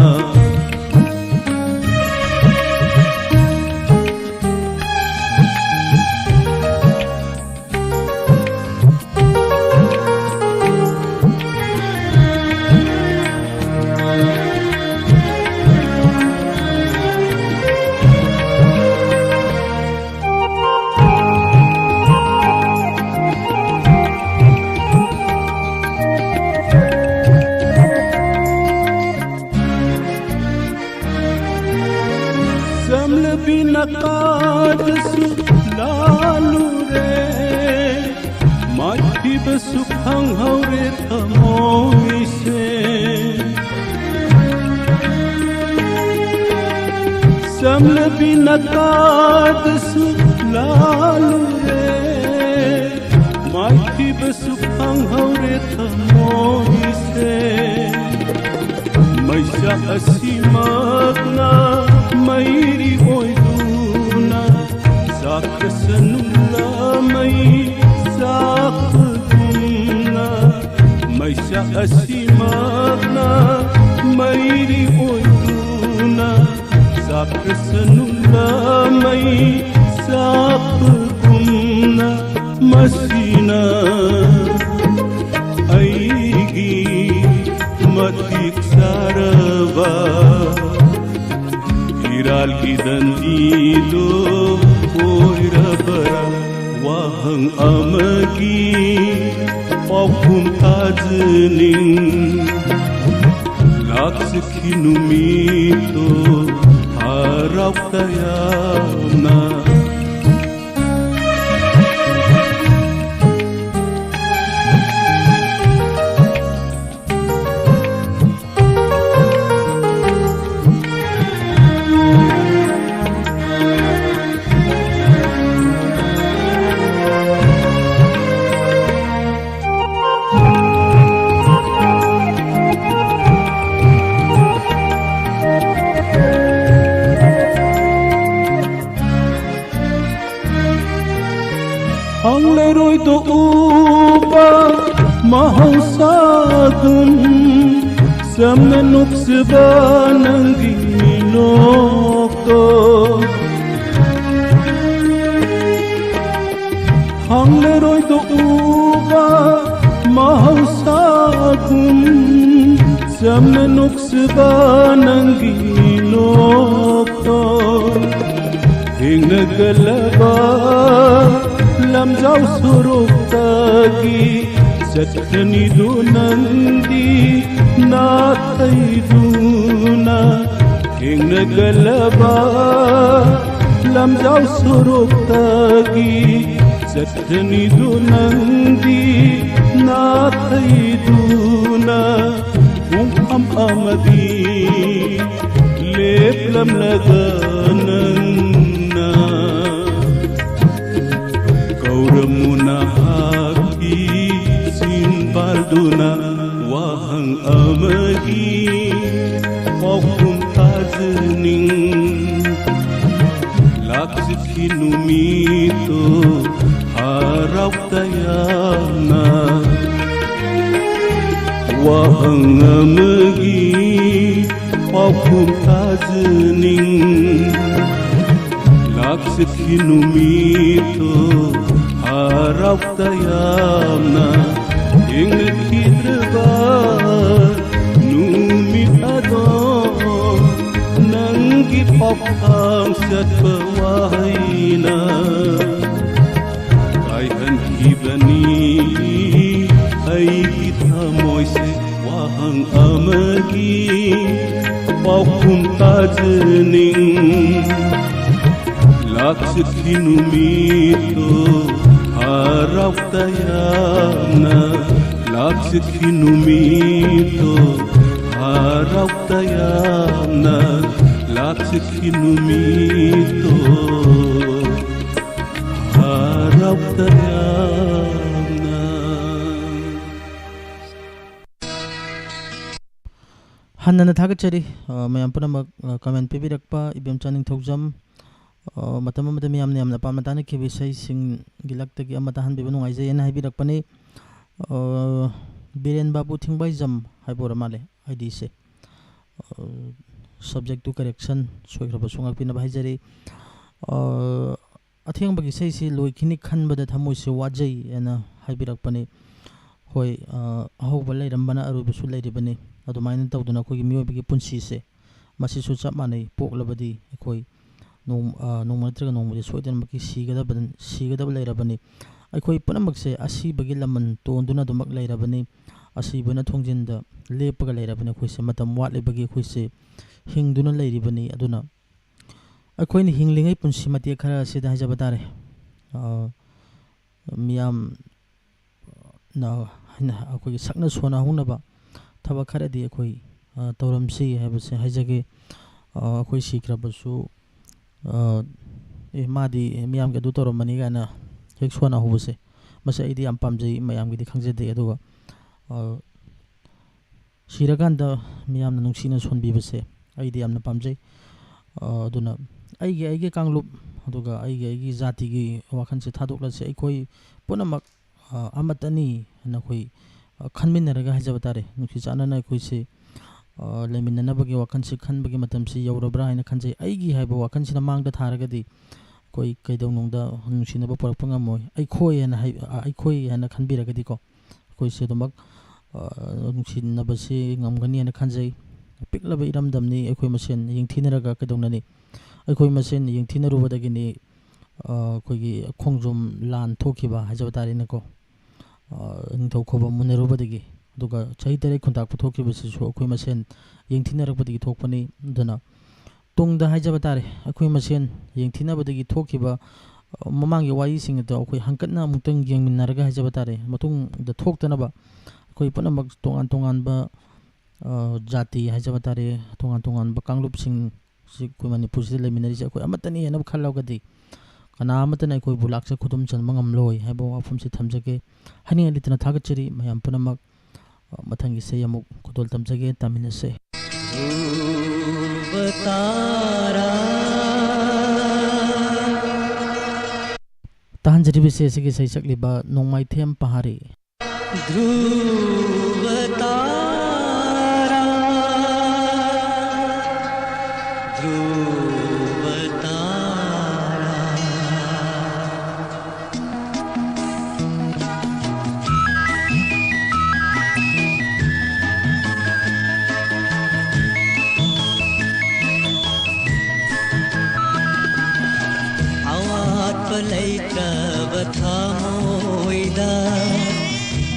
ꯆꯝꯂꯕꯤ ꯅꯀꯥꯗꯁꯨ ꯂꯥꯜꯂꯨꯔꯦ, ꯃꯥꯏꯊꯤꯕꯁꯨ ꯈꯪꯍꯧꯔꯦ ꯊꯃꯣꯏꯁꯦ꯫ ꯆꯝꯂꯕꯤ ꯅꯀꯥꯗꯁꯨ ꯂꯥꯜꯂꯨꯔꯦ, ꯃꯥꯏꯊꯤꯕꯁꯨ ꯈꯪꯍꯧꯔꯦ ꯊꯃꯣꯏꯁꯦ꯫ ꯃꯩꯁꯥ ꯑꯁꯤꯃꯛꯅ ꯃꯩꯔꯤ ꯑꯣꯏꯗꯨꯅ ꯆꯥꯛꯈ꯭ꯔꯁꯅꯨ ꯂꯥꯃꯩ ꯆꯥꯛꯄꯒꯨꯝꯅ꯫ ꯃꯩꯁꯥ ꯑꯁꯤꯃꯛꯅ ꯃꯩꯔꯤ ꯑꯣꯏꯗꯨꯅ ꯆꯥꯛꯈ꯭ꯔꯁꯅꯨ ꯂꯥꯃꯩ ꯆꯥꯛꯄꯒꯨꯝꯅ꯫ ꯃꯁꯤꯅ ꯑꯩꯒꯤ ꯃꯇꯤꯛ ꯆꯥꯔꯕ ꯏꯔꯥ ꯀꯥꯜꯒꯤ ꯗꯟꯗꯤꯗꯣ ꯑꯣꯏꯔꯕꯔꯥ? ꯋꯥꯍꯪ ꯑꯃꯒꯤ ꯄꯥꯎꯈꯨꯝ ꯇꯥꯖꯅꯤꯡ꯫ ꯂꯥꯛꯆꯈꯤ ꯅꯨꯃꯤꯠꯇꯣ ꯍꯔꯥꯎ ꯇꯌꯥꯝꯅ꯫ ꯍꯪꯂꯔꯣꯏꯗꯣ ꯎꯕ ꯃꯍꯧꯁꯥꯒꯨꯝ ꯆꯝꯅ ꯅꯣꯛꯆꯕ ꯅꯪꯒꯤ ꯃꯤꯅꯣꯛꯇꯣ꯫ ꯍꯪꯂꯔꯣꯏꯗꯣ ꯎꯕ ꯃꯍꯧꯁꯥꯒꯨꯝ ꯆꯝꯅ ꯅꯣꯛꯆꯕ ꯅꯪꯒꯤ ꯃꯤꯅꯣꯛꯇꯣ꯫ ꯊꯦꯡꯅꯒꯂꯕ ꯂꯝꯖꯥꯎ ꯁꯣꯔꯣꯛꯇꯒꯤ ꯆꯠꯈ꯭ꯔꯅꯤꯗꯨ ꯅꯪꯗꯤ ꯅꯥꯊꯩꯗꯨꯅ꯫ ꯊꯦꯡꯅꯒꯂꯕ ꯂꯝꯖꯥꯎ ꯁꯣꯔꯣꯛꯇꯒꯤ ꯆꯠꯈ꯭ꯔꯅꯤꯗꯨ ꯅꯪꯗꯤ ꯅꯥꯊꯩꯗꯨꯅ꯫ ꯄꯨꯡꯐꯝ ꯑꯃꯗꯤ ꯂꯦꯞꯂꯝꯂꯒ ꯅꯪꯅ ꯀꯧꯔꯝꯃꯨ ꯅꯍꯥꯛꯀꯤ ꯆꯤꯟꯕꯥꯜꯗꯨꯅ꯫ ꯋꯥꯍꯪ ꯑꯃꯒꯤ ꯄꯥꯎꯈꯨꯝ ꯇꯥꯖꯅꯤꯡ꯫ ꯂꯥꯛꯆꯈꯤ ꯅꯨꯃꯤꯠꯇꯣ ꯍꯔꯥꯎ ꯇꯌꯥꯝꯅ꯫ ꯋꯥꯍꯪ ꯑꯃꯒꯤ ꯄꯥꯎꯈꯨꯝ ꯇꯥꯖꯅꯤꯡ꯫ ꯂꯥꯛꯆꯈꯤ ꯅꯨꯃꯤꯠꯇꯣ ꯍꯔꯥꯎ ꯇꯌꯥꯝꯅ꯫ ꯊꯦꯡꯅꯈꯤꯗ꯭ꯔꯕ ꯅꯨꯃꯤꯠ ꯑꯗꯣ ꯅꯪꯒꯤ ꯄꯥꯎꯈꯥꯡ ꯆꯠꯄ ꯋꯥꯍꯩꯅ ꯀꯥꯏꯍꯟꯈꯤꯕꯅꯤ꯫ ꯑꯩꯒꯤ ꯊꯃꯣꯏꯁꯦ ꯋꯥꯍꯪ ꯑꯃꯒꯤ ꯄꯥꯎꯈꯨꯝ ꯇꯥꯖꯅꯤꯡ꯫ ꯂꯥꯛꯆꯈꯤ ꯅꯨꯃꯤꯠꯇꯣ ꯍꯔꯥꯎ ꯇꯌꯥꯝꯅ, ꯂꯥꯛꯆꯈꯤ ꯅꯨꯃꯤꯠꯇꯣ ꯍꯔꯥꯎ ꯇꯌꯥꯝꯅ, ꯂꯥꯛꯆꯈꯤ ꯅꯨꯃꯤꯠꯇꯣ ꯍꯔꯥꯎ ꯇꯌꯥꯝꯅ꯫ ꯍꯟꯅꯅ ꯊꯥꯒꯠꯆꯔꯤ, ꯑ, ꯃꯌꯥꯝ ꯄꯨꯝꯅꯃꯛ, ꯑ, comment ꯄꯤꯕꯤꯔꯛꯄ ꯏꯕꯦꯝꯆꯥ ꯅꯤꯡꯊꯧꯖꯝ, ꯑ, ꯃꯇꯝ ꯑꯃꯗ ꯃꯤꯌꯥꯝꯅ ꯌꯥꯝꯅ ꯄꯥꯝꯅ ꯇꯥꯅꯈꯤꯕ ꯏꯁꯩꯁꯤꯡꯒꯤ ꯂꯛꯇꯒꯤ ꯑꯃ ꯇꯥꯍꯟꯕꯤꯕ ꯅꯨꯡꯉꯥꯏꯖꯩ ꯍꯥꯏꯅ ꯍꯥꯏꯕꯤꯔꯛꯄꯅꯤ꯫ ꯑ, ꯕꯤꯔꯦꯟ ꯕꯥꯕꯨ ꯊꯤꯡꯕꯥꯏꯖꯝ ꯍꯥꯏꯕ ꯑꯣꯏꯔ ꯃꯥꯜꯂꯦ ꯑꯥꯏ ꯗꯤꯁꯦ꯫ ꯑ, subject to correction ꯁꯣꯏꯈ꯭ꯔꯕꯁꯨ ꯉꯥꯛꯄꯤꯅꯕ ꯍꯥꯏꯖꯔꯤ꯫ ꯑ, ꯑꯊꯦꯡꯕꯒꯤ ꯏꯁꯩꯁꯤ ꯂꯣꯏꯈꯤꯅꯤ ꯈꯟꯕꯗ ꯊꯃꯣꯏꯁꯦ ꯋꯥꯖꯩ ꯍꯥꯏꯅ ꯍꯥꯏꯕꯤꯔꯛꯄꯅꯤ꯫ ꯍꯣꯏ, ꯑ, ꯑꯍꯧꯕ ꯂꯩꯔꯝꯕꯅ ꯑꯔꯣꯏꯕꯁꯨ ꯂꯩꯔꯤꯕꯅꯤ꯫ ꯑꯗꯨꯃꯥꯏꯅ ꯇꯧꯗꯅ ꯑꯩꯈꯣꯏꯒꯤ ꯃꯤꯑꯣꯏꯕꯒꯤ ꯄꯨꯟꯁꯤꯁꯦ ꯃꯁꯤꯁꯨ ꯆꯞ ꯃꯥꯟꯅꯩ꯫ ꯄꯣꯛꯂꯕꯗꯤ ꯑꯩꯈꯣꯏ ꯅꯣꯡ-, ꯑ, ꯅꯣꯡꯃ ꯅꯠꯇ꯭ꯔꯒ ꯅꯣꯡꯃꯗꯤ ꯁꯣꯏꯗꯅꯃꯛꯀꯤ ꯁꯤꯒꯗꯕ, ꯁꯤꯒꯗꯕ ꯂꯩꯔꯕꯅꯤ꯫ ꯑꯩꯈꯣꯏ ꯄꯨꯝꯅꯃꯛꯁꯦ ꯑꯁꯤꯕꯒꯤ ꯂꯃꯟ ꯇꯣꯟꯗꯨꯅ ꯑꯗꯨꯃꯛ ꯂꯩꯔꯕꯅꯤ꯫ ꯑꯁꯤꯕꯅ ꯊꯣꯡꯖꯤꯟꯗ ꯂꯦꯞꯄꯒ ꯂꯩꯔꯕꯅꯤ꯫ ꯑꯩꯈꯣꯏꯁꯦ ꯃꯇꯝ ꯋꯥꯠꯂꯤꯕꯒꯤ ꯑꯩꯈꯣꯏꯁꯦ ꯍꯤꯡꯗꯨꯅ ꯂꯩꯔꯤꯕꯅꯤ꯫ ꯑꯗꯨꯅ ꯑꯩꯈꯣꯏꯅ ꯍꯤꯡꯂꯤꯉꯩ ꯄꯨꯟꯁꯤ ꯃꯇꯦꯛ ꯈꯔ ꯑꯁꯤꯗ ꯍꯥꯏꯖꯕ ꯇꯥꯔꯦ, ꯑ, ꯃꯤꯌꯥꯝꯅ ꯍꯥꯏꯅ ꯑꯩꯈꯣꯏꯒꯤ ꯁꯛꯅ ꯁꯣꯟꯅꯍꯧꯅꯕ ꯊꯕꯛ ꯈꯔꯗꯤ ꯑꯩꯈꯣꯏ, ꯑ, ꯇꯧꯔꯝꯁꯤ ꯍꯥꯏꯕꯁꯦ ꯍꯥꯏꯖꯒꯦ꯫ ꯑ, ꯑꯩꯈꯣꯏ ꯁꯤꯈ꯭ꯔꯕꯁꯨ, ꯑ, "ꯑꯦ, ꯃꯥꯗꯤ ꯃꯤꯌꯥꯝꯒꯤ ꯑꯗꯨ ꯇꯧꯔꯝꯕꯅꯤ" ꯀꯥꯏꯅ ꯍꯦꯛ ꯁꯣꯟꯅꯍꯧꯕꯁꯦ, ꯃꯁꯤ ꯑꯩꯗꯤ ꯌꯥꯝ ꯄꯥꯝꯖꯩ, ꯃꯌꯥꯝꯒꯤꯗꯤ ꯈꯪꯖꯗꯦ꯫ ꯑꯗꯨꯒ, ꯑ, ꯁꯤꯔꯀꯥꯟꯗ ꯃꯤꯌꯥꯝꯅ ꯅꯨꯡꯁꯤꯅ ꯁꯣꯟꯕꯤꯕꯁꯦ ꯑꯩꯗꯤ ꯌꯥꯝꯅ ꯄꯥꯝꯖꯩ꯫ ꯑ, ꯑꯗꯨꯅ ꯑꯩꯒꯤ, ꯑꯩꯒꯤ ꯀꯥꯡꯂꯨꯞ, ꯑꯗꯨꯒ ꯑꯩꯒꯤ, ꯑꯩꯒꯤ ꯖꯥꯇꯤꯒꯤ ꯋꯥꯈꯜꯁꯦ ꯊꯥꯗꯣꯛꯂꯁꯦ꯫ ꯑꯩꯈꯣꯏ ꯄꯨꯝꯅꯃꯛ, ꯑ, ꯑꯃꯠꯇꯅꯤ ꯍꯥꯏꯅ ꯑꯩꯈꯣꯏ, ꯑ, ꯈꯟꯃꯤꯟꯅꯔꯒ ꯍꯥꯏꯖꯕ ꯇꯥꯔꯦ, ꯅꯨꯡꯁꯤ ꯆꯥꯟꯅꯅ ꯑꯩꯈꯣꯏꯁꯦ, ꯑ, ꯂꯩꯃꯤꯟꯅꯅꯕꯒꯤ ꯋꯥꯈꯜꯁꯤ ꯈꯟꯕꯒꯤ ꯃꯇꯝꯁꯤ ꯌꯧꯔꯕ꯭ꯔꯥ ꯍꯥꯏꯅ ꯈꯟꯖꯩ꯫ ꯑꯩꯒꯤ ꯍꯥꯏꯕ ꯋꯥꯈꯜꯁꯤꯅ ꯃꯥꯡꯗ ꯊꯥꯔꯒꯗꯤ ꯑꯩꯈꯣꯏ ꯀꯩꯗꯧꯅꯨꯡꯗ ꯅꯨꯡꯁꯤꯅꯕ ꯄꯨꯔꯛꯄ ꯉꯝꯃꯣꯏ꯫ ꯑꯩꯈꯣꯏ ꯍꯥꯏꯅ ꯍꯥꯏ-, ꯑ, ꯑꯩꯈꯣꯏ ꯍꯥꯏꯅ ꯈꯟꯕꯤꯔꯒꯗꯤꯀꯣ, ꯑꯩꯈꯣꯏꯁꯦ ꯑꯗꯨꯃꯛ, ꯑ, ꯅꯨꯡꯁꯤꯅꯕꯁꯤ ꯉꯝꯒꯅꯤ ꯍꯥꯏꯅ ꯈꯟꯖꯩ꯫ ꯄꯤꯛꯂꯕ ꯏꯔꯝꯗꯝꯅꯤ꯫ ꯑꯩꯈꯣꯏ ꯃꯁꯦꯟ ꯌꯦꯡꯊꯤꯅꯔꯒ ꯀꯩꯗꯧꯅꯅꯤ? ꯑꯩꯈꯣꯏ ꯃꯁꯦꯟ ꯌꯦꯡꯊꯤꯅꯔꯨꯕꯗꯒꯤꯅꯤ, ꯑ, ꯑꯩꯈꯣꯏꯒꯤ ꯈꯣꯡꯖꯣꯝ ꯂꯥꯟ ꯊꯣꯛꯈꯤꯕ ꯍꯥꯏꯖꯕ ꯇꯥꯔꯦꯅꯦꯀꯣ꯫ ꯑ, ꯅꯤꯡꯊꯧ ꯈꯣꯕꯝ ꯃꯨꯟꯅꯔꯨꯕꯗꯒꯤ, ꯑꯗꯨꯒ ꯆꯍꯤ ꯇꯔꯦꯠ ꯈꯨꯟꯇꯥꯛꯄ ꯊꯣꯛꯈꯤꯕꯁꯤꯁꯨ ꯑꯩꯈꯣꯏ ꯃꯁꯦꯟ ꯌꯦꯡꯊꯤꯅꯔꯛꯄꯗꯒꯤ ꯊꯣꯛꯄꯅꯤ꯫ ꯑꯗꯨꯅ ꯇꯨꯡꯗ ꯍꯥꯏꯖꯕ ꯇꯥꯔꯦ, ꯑꯩꯈꯣꯏ ꯃꯁꯦꯟ ꯌꯦꯡꯊꯤꯅꯕꯗꯒꯤ ꯊꯣꯛꯈꯤꯕ, ꯑ, ꯃꯃꯥꯡꯒꯤ ꯋꯥꯔꯤꯁꯤꯡ ꯑꯗꯣ ꯑꯩꯈꯣꯏ ꯍꯟꯀꯠꯅ ꯑꯃꯨꯛꯇꯪ ꯌꯦꯡꯃꯤꯟꯅꯔꯒ ꯍꯥꯏꯖꯕ ꯇꯥꯔꯦ, ꯃꯇꯨꯡꯗ ꯊꯣꯛꯇꯅꯕ ꯑꯩꯈꯣꯏ ꯄꯨꯝꯅꯃꯛ ꯇꯣꯉꯥꯟ ꯇꯣꯉꯥꯟꯕ, ꯑ, ꯖꯥꯇꯤ ꯍꯥꯏꯖꯕ ꯇꯥꯔꯦ, ꯇꯣꯉꯥꯟ ꯇꯣꯉꯥꯟꯕ ꯀꯥꯡꯂꯨꯞꯁꯤꯡ ꯁꯤ ꯑꯩꯈꯣꯏ ꯃꯅꯤꯄꯨꯔꯁꯤꯗ ꯂꯩꯃꯤꯟꯅꯔꯤꯁꯦ ꯑꯩꯈꯣꯏ ꯑꯃꯠꯇꯅꯤ ꯍꯥꯏꯅ ꯈꯜꯂꯒꯗꯤ ꯀꯅꯥ ꯑꯃꯠꯇꯅ ꯑꯩꯈꯣꯏꯕꯨ ꯂꯥꯛꯆ ꯈꯨꯗꯨꯝ ꯆꯟꯕ ꯉꯝꯂꯣꯏ ꯍꯥꯏꯕ ꯋꯥꯐꯝꯁꯤ ꯊꯝꯖꯒꯦ꯫ ꯍꯥꯏꯅꯤꯡꯉꯥꯏ ꯂꯩꯇꯅ ꯊꯥꯒꯠꯆꯔꯤ ꯃꯌꯥꯝ ꯄꯨꯝꯅꯃꯛ꯫ ꯑ, ꯃꯊꯪꯒꯤ ꯏꯁꯩ ꯑꯃꯨꯛ ꯈꯨꯗꯣꯜ ꯇꯝꯖꯒꯦ, ꯇꯥꯃꯤꯟꯅꯁꯦ꯫ ध्रुव तारा। ꯇꯥꯍꯟꯖꯔꯤꯕꯁꯤ ꯑꯁꯤꯒꯤ ꯏꯁꯩ ꯁꯛꯂꯤꯕ ꯅꯣꯡꯃꯥꯏꯊꯦꯝ ꯄꯍꯥꯔꯤ꯫ ध्रुव तारा, ध्रुव तारा। ꯑꯋꯥꯠꯄ ꯂꯩꯇ꯭ꯔꯕ ꯊꯃꯣꯏꯗ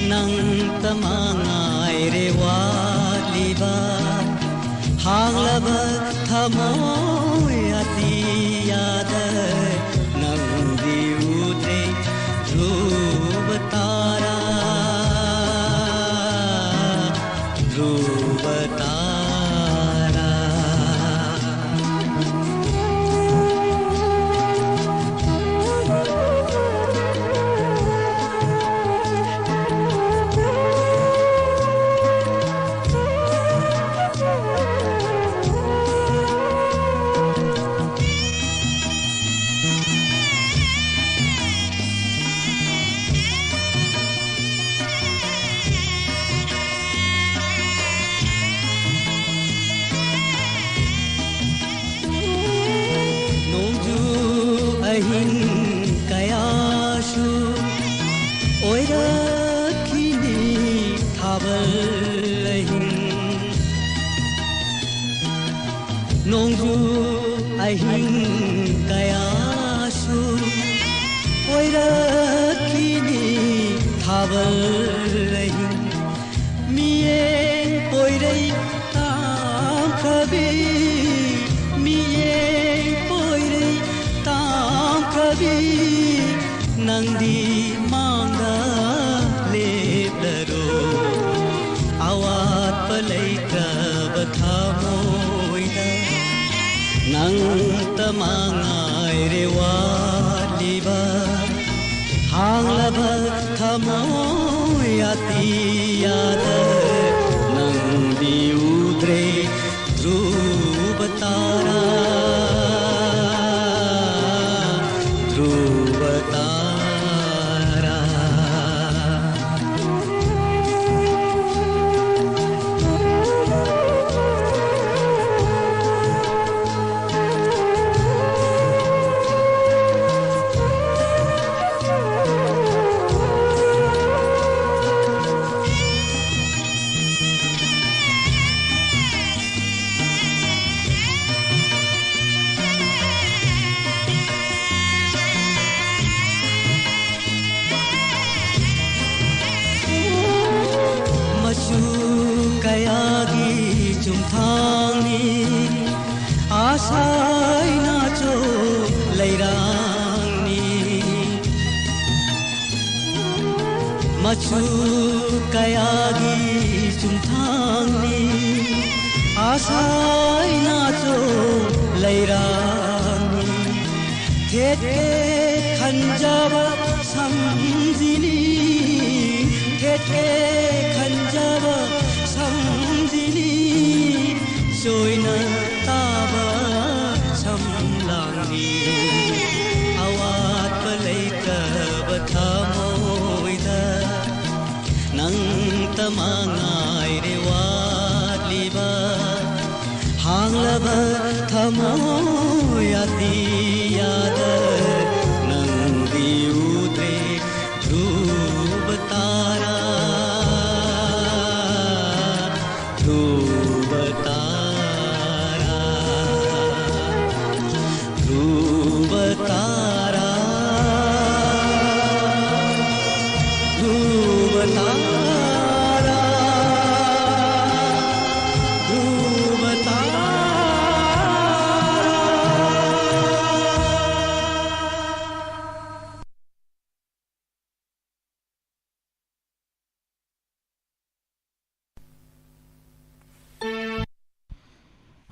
ꯅꯪꯇ ꯃꯉꯥꯏꯔꯦ ꯋꯥꯠꯂꯤꯕ꯫ ꯍꯥꯡꯂꯕ ꯊꯃꯣꯏ ꯑꯇꯤꯌꯥꯗ ꯅꯪꯗꯤ ꯎꯗ꯭ꯔꯦ꯫ ꯙ꯭ꯔꯨꯕ ꯇꯥꯔꯥ, ꯙ꯭ꯔꯨꯕ ꯇꯥꯔꯥ꯫ ꯅꯣꯡꯖꯨ ꯑꯍꯤꯡ ꯀꯌꯥꯁꯨ ꯑꯣꯏꯔꯛꯈꯤꯅꯤ ꯊꯥꯕꯜ ꯑꯍꯤꯡ꯫ ꯑꯍꯤꯡ ꯀꯌꯥꯁꯨ ꯑꯣꯏꯔꯛꯈꯤꯅꯤ ꯊꯥꯕꯜ ꯑꯍꯤꯡ꯫ ꯃꯤꯌꯦꯡ ꯄꯣꯏꯔꯩ ꯇꯥꯝꯈ꯭ꯔꯕꯤ, ꯃꯤꯌꯦꯡ ꯄꯣꯏꯔꯩ ꯇꯥꯝꯈ꯭ꯔꯕꯤ, ꯅꯪꯗꯤ ꯃꯥꯡꯗ ꯂꯦꯞꯂꯔꯣ꯫ ꯑꯋꯥꯠꯄ ꯂꯩꯇ꯭ꯔꯕ ꯊꯃꯣꯏꯗ ꯅꯪꯇ ꯃꯉꯥꯏꯔꯦ ꯋꯥꯠꯂꯤꯕ꯫ ꯍꯥꯡꯂꯕ ꯊꯃꯣꯏ ꯑꯇꯤꯌꯥꯗ ꯅꯪꯗꯤ ꯎꯗ꯭ꯔꯦ ꯙ꯭ꯔꯨꯕ ꯇꯥꯔꯥ, ꯙ꯭ꯔꯨꯕ ꯇꯥꯔꯥ꯫ ꯃꯆꯨ ꯀꯌꯥꯒꯤ ꯆꯨꯝꯊꯥꯡꯅꯤ, ꯑꯁꯥ ꯏꯅꯥꯆꯣ ꯂꯩꯔꯥꯡꯅꯤ꯫ ꯃꯆꯨ ꯀꯌꯥꯒꯤ ꯆꯨꯝꯊꯥꯡꯅꯤ, ꯑꯁꯥ ꯏꯅꯥꯆꯣ ꯂꯩꯔꯥꯡꯅꯤ꯫ ꯊꯦꯠꯀꯦ ꯈꯟꯖꯕ ꯁꯝꯖꯤꯅꯤ, ꯊꯦꯠꯀꯦ ꯈꯟꯖꯕ ꯁꯝꯖꯤꯅꯤ꯫ ꯆꯣꯏꯅ ꯇꯥꯕ ꯁꯝꯂꯥꯡꯅꯤ꯫ ꯑꯋꯥꯠꯄ ꯂꯩꯇ꯭ꯔꯕ ꯊꯃꯣꯏꯗ ꯅꯪꯇ ꯃꯉꯥꯏꯔꯦ ꯋꯥꯠꯂꯤꯕ꯫ ꯍꯥꯡꯂꯕ ꯊꯃꯣꯏ ꯑꯇꯤꯌꯥꯗ ꯅꯪꯗꯤ ꯎꯗ꯭ꯔꯦ ꯙ꯭ꯔꯨꯕ ꯇꯥꯔꯥ, ꯙ꯭ꯔꯨꯕ ꯇꯥꯔꯥ꯫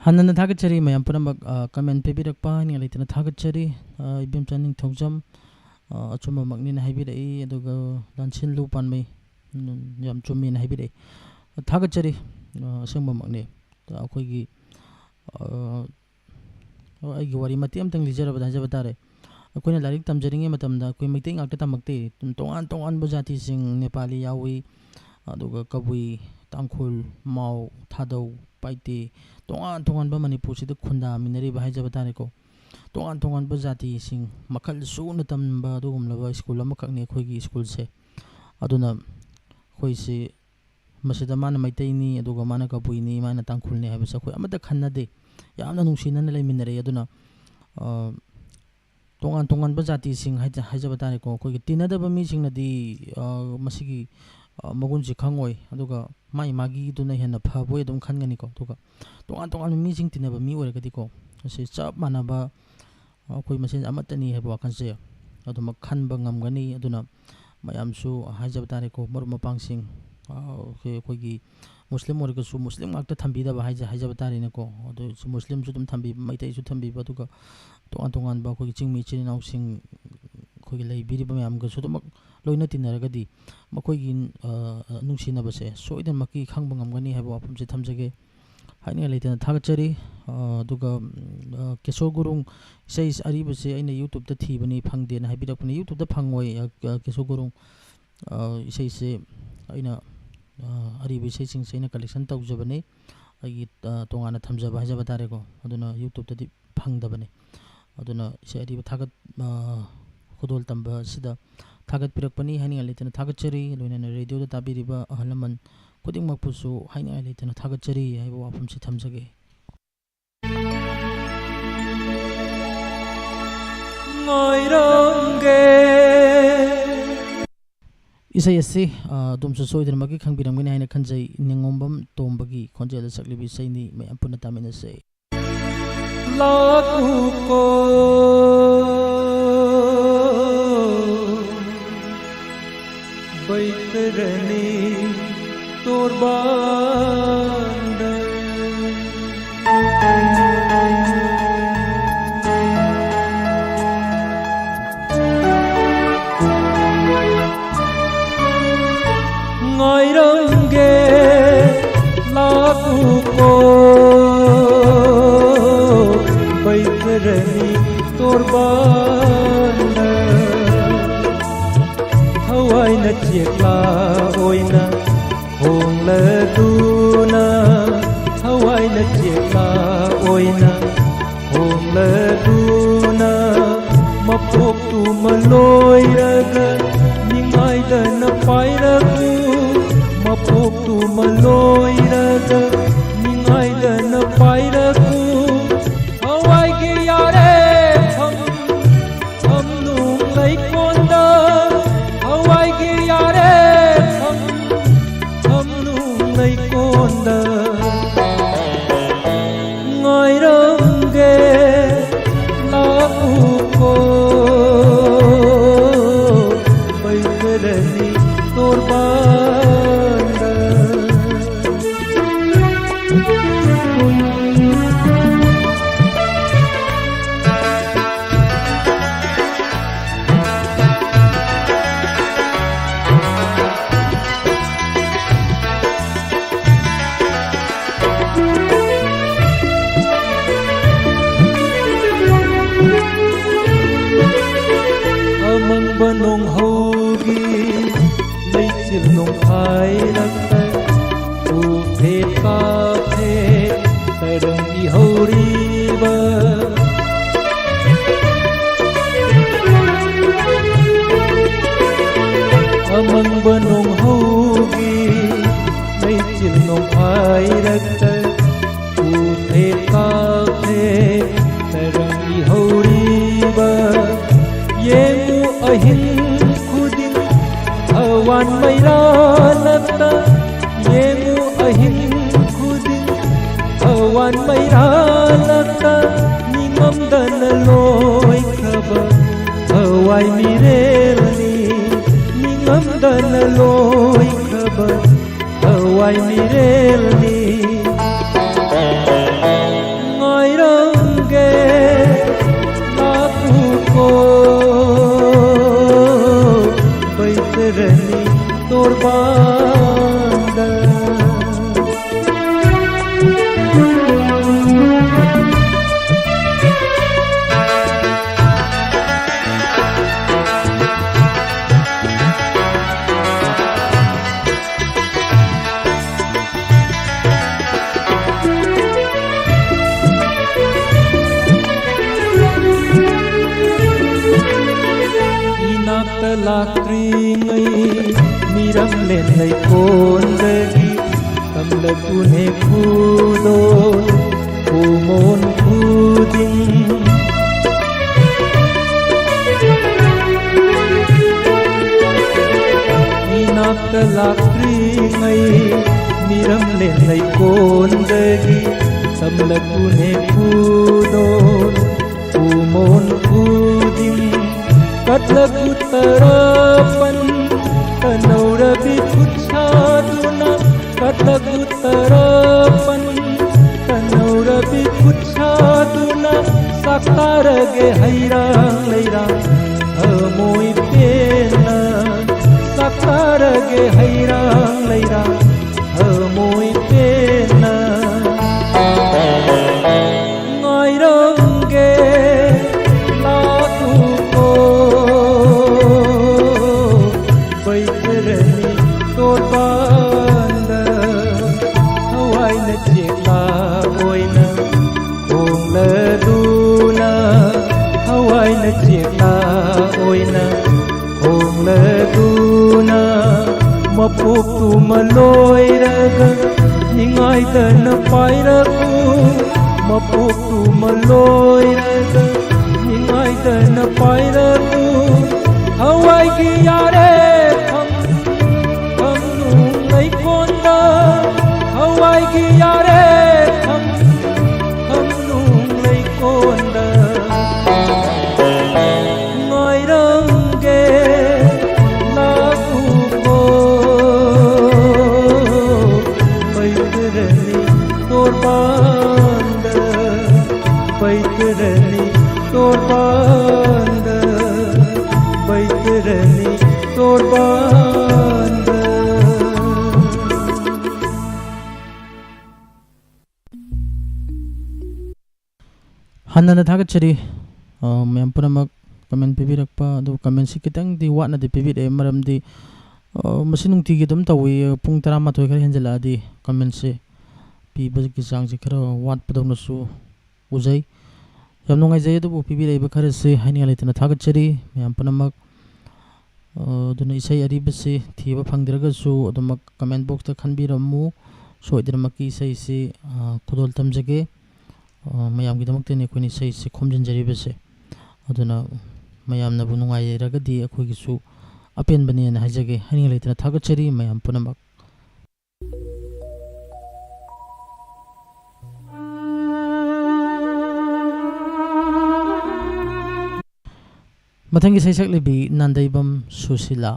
ꯍꯟꯅ ꯊꯥꯒꯠꯆꯔꯤ ꯃꯌꯥꯝ ꯄꯨꯝꯅꯃꯛ, ꯑ, comment ꯄꯤꯕꯤꯔꯛꯄ ꯍꯥꯏꯅꯤꯡꯉꯥꯏ ꯂꯩꯇꯅ ꯊꯥꯒꯠꯆꯔꯤ꯫ ꯑ, ꯏꯕꯦꯝꯆꯥ ꯅꯤꯡꯊꯧꯖꯝ, ꯑ, ꯑꯆꯨꯝꯕꯃꯛꯅꯤꯅ ꯍꯥꯏꯕꯤꯔꯛꯏ, ꯑꯗꯨꯒ ꯂꯥꯟꯁꯤꯜꯂꯨ ꯄꯥꯟꯕꯩ, ꯎꯝ, ꯌꯥꯝ ꯆꯨꯝꯃꯦꯅ ꯍꯥꯏꯕꯤꯔꯛꯏ꯫ ꯊꯥꯒꯠꯆꯔꯤ, ꯑ, ꯑꯁꯦꯡꯕꯃꯛꯅꯤ꯫ ꯑ, ꯑꯩꯈꯣꯏꯒꯤ, ꯑ, ꯑꯣ, ꯑꯩꯒꯤ ꯋꯥꯔꯤ ꯃꯇꯦꯛ ꯑꯃꯇꯪ ꯂꯤꯖꯔꯕꯗ ꯍꯥꯏꯖꯕ ꯇꯥꯔꯦ꯫ ꯑꯩꯈꯣꯏꯅ ꯂꯥꯏꯔꯤꯛ ꯇꯝꯖꯔꯤꯉꯩ ꯃꯇꯝꯗ ꯑꯩꯈꯣꯏ ꯃꯩꯇꯩ ꯉꯥꯛꯇ ꯇꯝꯃꯛꯇꯦ꯫ ꯇꯣꯉꯥꯟ ꯇꯣꯉꯥꯟꯕ ꯖꯥꯇꯤꯁꯤꯡ, ꯅꯦꯄꯥꯂꯤ ꯌꯥꯎꯏ, ꯑꯗꯨꯒ ꯀꯕꯨꯏ, ꯇꯥꯡꯈꯨꯜ, ꯃꯥꯎ, ꯊꯥꯗꯧ, ꯄꯥꯏꯇꯦ, ꯇꯣꯉꯥꯟ ꯇꯣꯉꯥꯟꯕ ꯃꯅꯤꯄꯨꯔꯁꯤꯗ ꯈꯨꯟꯗꯥꯃꯤꯟꯅꯔꯤꯕ ꯍꯥꯏꯖꯕ ꯇꯥꯔꯦꯀꯣ꯫ ꯇꯣꯉꯥꯟ ꯇꯣꯉꯥꯟꯕ ꯖꯥꯇꯤꯁꯤꯡ ꯃꯈꯜ ꯁꯨꯅ ꯇꯝꯕ ꯑꯗꯨꯒꯨꯝꯂꯕ ꯁ꯭ꯀꯨꯜ ꯑꯃꯈꯛꯅꯤ ꯑꯩꯈꯣꯏꯒꯤ ꯁ꯭ꯀꯨꯜꯁꯦ꯫ ꯑꯗꯨꯅ ꯑꯩꯈꯣꯏꯁꯤ ꯃꯁꯤꯗ ꯃꯥꯅ ꯃꯩꯇꯩꯅꯤ, ꯑꯗꯨꯒ ꯃꯥꯅ ꯀꯕꯨꯏꯅꯤ, ꯃꯥꯅ ꯇꯥꯡꯈꯨꯜꯅꯤ ꯍꯥꯏꯕꯁꯦ ꯑꯩꯈꯣꯏ ꯑꯃꯠꯇ ꯈꯟꯅꯗꯦ꯫ ꯌꯥꯝꯅ ꯅꯨꯡꯁꯤꯅꯅ ꯂꯩꯃꯤꯟꯅꯔꯛꯏ꯫ ꯑꯗꯨꯅ, ꯑ, ꯇꯣꯉꯥꯟ ꯇꯣꯉꯥꯟꯕ ꯖꯥꯇꯤꯁꯤꯡ ꯍꯥꯏꯖ-, ꯍꯥꯏꯖꯕ ꯇꯥꯔꯦꯀꯣ, ꯑꯩꯈꯣꯏꯒꯤ ꯇꯤꯟꯅꯗꯕ ꯃꯤꯁꯤꯡꯅꯗꯤ, ꯑ, ꯃꯁꯤꯒꯤ, ꯑ, ꯃꯒꯨꯟꯁꯤ ꯈꯪꯉꯣꯏ, ꯑꯗꯨꯒ ꯃꯥꯒꯤ ꯃꯥꯒꯤꯗꯨꯅ ꯍꯦꯟꯅ ꯐꯕꯣꯏ ꯑꯗꯨꯝ ꯈꯟꯒꯅꯤꯀꯣ꯫ ꯑꯗꯨꯒ ꯇꯣꯉꯥꯟ ꯇꯣꯉꯥꯟꯕ ꯃꯤꯁꯤꯡ ꯇꯤꯟꯅꯕ ꯃꯤ ꯑꯣꯏꯔꯒꯗꯤꯀꯣ, ꯃꯁꯤ ꯆꯞ ꯃꯥꯟꯅꯕ ꯑꯩꯈꯣꯏ ꯃꯁꯦꯟ ꯑꯃꯠꯇꯅꯤ ꯍꯥꯏꯕ ꯋꯥꯈꯜꯁꯦ ꯑꯗꯨꯃꯛ ꯈꯟꯕ ꯉꯝꯒꯅꯤ꯫ ꯑꯗꯨꯅ ꯃꯌꯥꯝꯁꯨ ꯍꯥꯏꯖꯕ ꯇꯥꯔꯦꯀꯣ, ꯃꯔꯨꯞ ꯃꯄꯥꯡꯁꯤꯡ, ꯑ, ꯑꯩꯈꯣꯏ, ꯑꯩꯈꯣꯏꯒꯤ ꯃꯨꯁꯂꯤꯝ ꯑꯣꯏꯔꯒꯁꯨ ꯃꯨꯁꯂꯤꯝ ꯉꯥꯛꯇ ꯊꯝꯕꯤꯗꯕ ꯍꯥꯏꯖ-, ꯍꯥꯏꯖꯕ ꯇꯥꯔꯦꯅꯦꯀꯣ꯫ ꯑꯗꯨ ꯃꯨꯁꯂꯤꯝꯁꯨ ꯑꯗꯨꯝ ꯊꯝꯕꯤꯕ, ꯃꯩꯇꯩꯁꯨ ꯊꯝꯕꯤꯕ, ꯑꯗꯨꯒ ꯇꯣꯉꯥꯟ ꯇꯣꯉꯥꯟꯕ ꯑꯩꯈꯣꯏꯒꯤ ꯆꯤꯡꯃꯤ ꯏꯆꯤꯜ ꯏꯅꯥꯎꯁꯤꯡ ꯑꯩꯈꯣꯏꯒꯤ ꯂꯩꯕꯤꯔꯤꯕ ꯃꯌꯥꯝꯒꯁꯨ ꯑꯗꯨꯃꯛ ꯂꯣꯏꯅ ꯇꯤꯟꯅꯔꯒꯗꯤ ꯃꯈꯣꯏꯒꯤ, ꯑ, ꯅꯨꯡꯁꯤꯅꯕꯁꯦ ꯁꯣꯏꯗꯅꯃꯛꯀꯤ ꯈꯪꯕ ꯉꯝꯒꯅꯤ ꯍꯥꯏꯕ ꯋꯥꯐꯝꯁꯦ ꯊꯝꯖꯒꯦ꯫ ꯍꯥꯏꯅꯤꯡꯉꯥꯏ ꯂꯩꯇꯅ ꯊꯥꯒꯠꯆꯔꯤ꯫ ꯑ, ꯑꯗꯨꯒ, ꯎꯝ, ꯑ, ꯀꯦꯁꯣ ꯒꯨꯔꯨꯡ ꯏꯁꯩ ꯑꯔꯤꯕꯁꯦ ꯑꯩꯅ YouTube-ꯇ ꯊꯤꯕꯅꯤ, ꯐꯪꯗꯦꯅ ꯍꯥꯏꯕꯤꯔꯛꯄꯅꯤ꯫ YouTube-ꯇ ꯐꯪꯉꯣꯏ, ꯑ, ꯑ, ꯀꯦꯁꯣ ꯒꯨꯔꯨꯡ, ꯑ, ꯏꯁꯩꯁꯦ ꯑꯩꯅ, ꯑ, ꯑꯔꯤꯕ ꯏꯁꯩꯁꯤꯡꯁꯦ ꯑꯩꯅ collection ꯇꯧꯖꯕꯅꯤ꯫ ꯑꯩꯒꯤ, ꯑ, ꯇꯣꯉꯥꯟꯅ ꯊꯝꯖꯕ ꯍꯥꯏꯖꯕ ꯇꯥꯔꯦꯀꯣ꯫ ꯑꯗꯨꯅ YouTube-ꯇꯗꯤ ꯐꯪꯗꯕꯅꯤ꯫ ꯑꯗꯨꯅ ꯏꯁꯩ ꯑꯔꯤꯕ ꯊꯥꯒꯠ-, ꯑ, ꯈꯨꯗꯣꯜ ꯇꯝꯕ ꯑꯁꯤꯗ ꯊꯥꯒꯠꯄꯤꯔꯛꯄꯅꯤ ꯍꯥꯏꯅꯤꯡꯉꯥꯏ ꯂꯩꯇꯅ ꯊꯥꯒꯠꯆꯔꯤ꯫ ꯂꯣꯏꯅꯅ radio-ꯗ ꯇꯥꯕꯤꯔꯤꯕ ꯑꯍꯜ ꯂꯃꯟ ꯈꯨꯗꯤꯡꯃꯛꯄꯨꯁꯨ ꯍꯥꯏꯅꯤꯡꯉꯥꯏ ꯂꯩꯇꯅ ꯊꯥꯒꯠꯆꯔꯤ ꯍꯥꯏꯕ ꯋꯥꯐꯝꯁꯤ ꯊꯝꯖꯒꯦ꯫ ꯏꯁꯩ ꯑꯁꯤ, ꯑ, ꯑꯗꯣꯝꯁꯨ ꯁꯣꯏꯗꯅꯃꯛꯀꯤ ꯈꯪꯕꯤꯔꯝꯒꯅꯤ ꯍꯥꯏꯅ ꯈꯟꯖꯩ꯫ ꯅꯤꯉꯣꯝꯕꯝ ꯇꯣꯝꯕꯒꯤ ꯈꯣꯟꯖꯦꯜꯗ ꯁꯛꯂꯤꯕ ꯏꯁꯩꯅꯤ꯫ ꯃꯌꯥꯝ ꯄꯨꯟꯅ ꯇꯥꯃꯤꯟꯅꯁꯦ꯫ ꯂꯥꯛꯎꯀꯣ, ꯕꯩꯇꯔꯅꯤ ꯇꯣꯔꯕꯥꯟꯗ꯫ ꯇꯣꯔꯕꯥꯟꯗ ꯊꯋꯥꯏꯅ ꯆꯦꯛꯂꯥ ꯑꯣꯏꯅ ꯈꯣꯡꯂꯗꯨꯅ, ꯊꯋꯥꯏꯅ ꯆꯦꯛꯂꯥ ꯑꯣꯏꯅ ꯈꯣꯡꯂꯗꯨꯅ, ꯃꯄꯣꯛꯇꯨꯃ ꯂꯣꯏꯔꯒ ꯅꯤꯡꯉꯥꯏꯗꯅ ꯄꯥꯏꯔꯛꯎ, ꯃꯄꯣꯛꯇꯨꯃ ꯂꯣꯏꯔꯒ ꯅꯤꯡꯉꯥꯏꯗꯅ ꯄꯥꯏꯔꯛꯎ꯫ ꯊꯋꯥꯏꯒꯤ ꯌꯥꯔꯦꯐꯝ ꯊꯝꯅꯨꯡ ꯂꯩꯀꯣꯟꯗ, ꯊꯋꯥꯏꯒꯤ ꯌꯥꯔꯦꯐꯝ ꯊꯝꯅꯨꯡ ꯂꯩꯀꯣꯟꯗ ꯉꯥꯏꯔꯝꯒꯦ ꯂꯥꯛꯎꯀꯣ, ꯕꯩꯀꯔꯅꯤ ꯇꯣꯔꯕꯥꯟꯗ꯫ ꯑꯃꯪꯕ ꯅꯣꯡꯍꯧꯒꯤ ꯂꯩꯆꯤꯜ ꯅꯣꯡꯐꯥꯏꯔꯛꯇ ꯎꯐꯦ ꯀꯥꯐꯦ ꯇꯔꯪ ꯏꯍꯧꯔꯤꯕ ꯑꯃꯪꯕ ꯅꯣꯡꯍꯧꯒꯤ ꯂꯩꯆꯤꯜ ꯅꯣꯡꯐꯥꯏꯔꯛꯇ ꯎꯐꯦ ꯀꯥꯐꯦ ꯇꯔꯪ ꯏꯍꯧꯔꯤꯕ ꯌꯦꯡꯉꯨ ꯑꯍꯤꯡ ꯈꯨꯗꯤꯡ ꯊꯋꯥꯟ ꯃꯩꯔꯥꯂꯛꯇ ꯌꯦꯡꯉꯨ ꯑꯍꯤꯡ ꯈꯨꯗꯤꯡ ꯊꯋꯥꯟ ꯃꯩꯔꯥꯂꯛꯇ ꯅꯤꯡꯉꯝꯗꯅ ꯂꯣꯏꯈ꯭ꯔꯕ ꯊꯋꯥꯏ ꯃꯤꯔꯦꯜꯅꯤ ꯅꯤꯡꯉꯝꯗꯅ ꯂꯣꯏꯈ꯭ꯔꯕ ꯊꯋꯥꯏ ꯃꯤꯔꯦꯜꯅꯤ ꯉꯥꯏꯔꯝꯒꯦ ꯂꯥꯛꯎꯀꯣ ꯕꯩꯇꯔꯅꯤ ꯇꯣꯔꯕꯥꯟꯗ꯫ ꯂꯥꯛꯇ꯭ꯔꯤꯉꯩ ꯃꯤꯔꯝꯂꯦꯟ ꯂꯩꯀꯣꯟꯗꯒꯤ ꯇꯝꯂꯛꯄꯨꯅꯦ ꯈꯨꯗꯣꯜ ꯈꯨꯃꯣꯟ ꯈꯨꯗꯤꯡ꯫ ꯏꯅꯥꯛꯇ ꯂꯥꯛꯇ꯭ꯔꯤꯉꯩ ꯃꯤꯔꯝꯂꯦꯟ ꯂꯩꯀꯣꯟꯗꯒꯤ ꯇꯝꯂꯛꯄꯨꯅꯦ ꯈꯨꯗꯣꯜ ꯎꯃꯣꯟ ꯎꯗꯤꯡ ꯀꯠꯂꯛꯄ ꯇꯔꯥꯄꯟ ꯀꯅꯧꯔꯕꯤ ꯈꯨꯠꯁꯥꯗꯨꯅ ꯀꯠꯂꯛꯄ ꯇꯔꯥꯄꯟ ꯀꯅꯧꯔꯕꯤ ꯈꯨꯠꯁꯥꯗꯨꯅ ꯆꯥꯛꯇꯥꯔꯒꯦ ꯍꯩꯔꯥꯡ ꯂꯩꯔꯥꯡ ꯊꯃꯣꯏ ꯄꯦꯟꯅ ꯆꯥꯛꯇꯥꯔꯒꯦ ꯍꯩꯔꯥꯡ ꯂꯩꯔꯥꯡ ꯊꯃꯣꯏ ꯄꯦꯟꯅ ꯉꯥꯏꯔꯝꯒꯦ ꯂꯥꯛꯎꯀꯣ ꯕꯩꯇꯔꯅꯤ ꯇꯣꯔꯕꯥꯟꯗ ꯊꯋꯥꯏꯅ ꯆꯦꯛꯂꯥ ꯑꯣꯏꯅ ꯈꯣꯡꯂꯗꯨꯅ ꯊꯋꯥꯏꯅ ꯆꯦꯛꯂꯥ ꯑꯣꯏꯅ ꯈꯣꯡꯂꯗꯨꯅ ꯃꯄꯣꯛꯇꯨꯃ ꯂꯣꯏꯔꯒ ꯅꯤꯡꯉꯥꯏꯗꯅ ꯄꯥꯏꯔꯛꯎ ꯃꯄꯣꯛꯇꯨꯃ ꯂꯣꯏꯔꯒ ꯅꯤꯡꯉꯥꯏꯗꯅ ꯄꯥꯏꯔꯛꯎ ꯊꯋꯥꯏꯒꯤ ꯌꯥꯔꯦ ꯐꯝ ꯐꯝꯅꯨꯡ ꯂꯩꯀꯣꯟꯗ ꯊꯋꯥꯏꯒꯤ ꯌꯥꯔꯦ ꯐꯝ ꯐꯝꯅꯨꯡ ꯂꯩꯀꯣꯟꯗ ꯉꯥꯏꯔꯝꯒꯦ ꯂꯥꯛꯎꯀꯣ ꯕꯩꯇꯔꯅꯤ ꯇꯣꯔꯕꯥꯟꯗ ꯕꯩꯇꯔꯅꯤ ꯇꯣꯔꯕꯥꯟꯗ ꯕꯩꯇꯔꯅꯤ ꯇꯣꯔꯕꯥꯟꯗ꯫ ꯍꯟꯅꯅ ꯊꯥꯒꯠꯆꯔꯤ꯫ ꯑ, ꯃꯌꯥꯝ ꯄꯨꯝꯅꯃꯛ ꯀꯃꯦꯟ ꯄꯤꯕꯤꯔꯛꯄ, ꯑꯗꯨ ꯀꯃꯦꯟꯁꯤ ꯈꯤꯇꯪꯗꯤ ꯋꯥꯠꯅꯗꯤ ꯄꯤꯕꯤꯔꯛꯑꯦ, ꯃꯔꯝꯗꯤ, ꯑ, ꯃꯁꯤ ꯅꯨꯡꯇꯤꯒꯤ ꯑꯗꯨꯝ ꯇꯧꯏ꯫ ꯄꯨꯡ ꯇꯔꯥꯃꯥꯊꯣꯏ ꯈꯔ ꯍꯦꯟꯖꯜꯂꯛꯑꯗꯤ ꯀꯃꯦꯟꯁꯦ ꯄꯤꯕꯒꯤ ꯆꯥꯡꯁꯦ ꯈꯔ ꯋꯥꯠꯄꯗꯧꯅꯁꯨ ꯎꯖꯩ꯫ ꯌꯥꯝ ꯅꯨꯡꯉꯥꯏꯖꯩ, ꯑꯗꯨꯕꯨ ꯄꯤꯕꯤꯔꯛꯏꯕ ꯈꯔꯁꯤ ꯍꯥꯏꯅꯤꯡꯉꯥꯏ ꯂꯩꯇꯅ ꯊꯥꯒꯠꯆꯔꯤ꯫ ꯃꯌꯥꯝ ꯄꯨꯝꯅꯃꯛ ꯑ, ꯑꯗꯨꯅ ꯏꯁꯩ ꯑꯔꯤꯕꯁꯤ ꯊꯤꯕ ꯐꯪꯗ꯭ꯔꯒꯁꯨ ꯑꯗꯨꯃꯛ comment boxꯇ ꯈꯟꯕꯤꯔꯝꯃꯨ꯫ ꯁꯣꯏꯗꯅꯃꯛꯀꯤ ꯏꯁꯩꯁꯤ, ꯑ, ꯈꯨꯗꯣꯜ ꯇꯝꯖꯒꯦ꯫ ꯑ, ꯃꯌꯥꯝꯒꯤꯗꯃꯛꯇꯅꯤ ꯑꯩꯈꯣꯏꯅ ꯏꯁꯩꯁꯤ ꯈꯣꯝꯖꯤꯟꯖꯔꯤꯕꯁꯦ꯫ ꯑꯗꯨꯅ ꯃꯌꯥꯝꯅꯕꯨ ꯅꯨꯡꯉꯥꯏꯔꯒꯗꯤ ꯑꯩꯈꯣꯏꯒꯤꯁꯨ ꯑꯄꯦꯟꯕꯅꯦꯅ ꯍꯥꯏꯖꯒꯦ꯫ ꯍꯥꯏꯅꯤꯡ ꯂꯩꯇꯅ ꯊꯥꯒꯠꯆꯔꯤ ꯃꯌꯥꯝ ꯄꯨꯝꯅꯃꯛ꯫ ꯃꯊꯪꯒꯤ ꯏꯁꯩ ꯁꯛꯂꯤꯕꯤ ꯅꯥꯟꯗꯩꯕꯝ ꯁꯨꯁꯤꯂꯥ꯫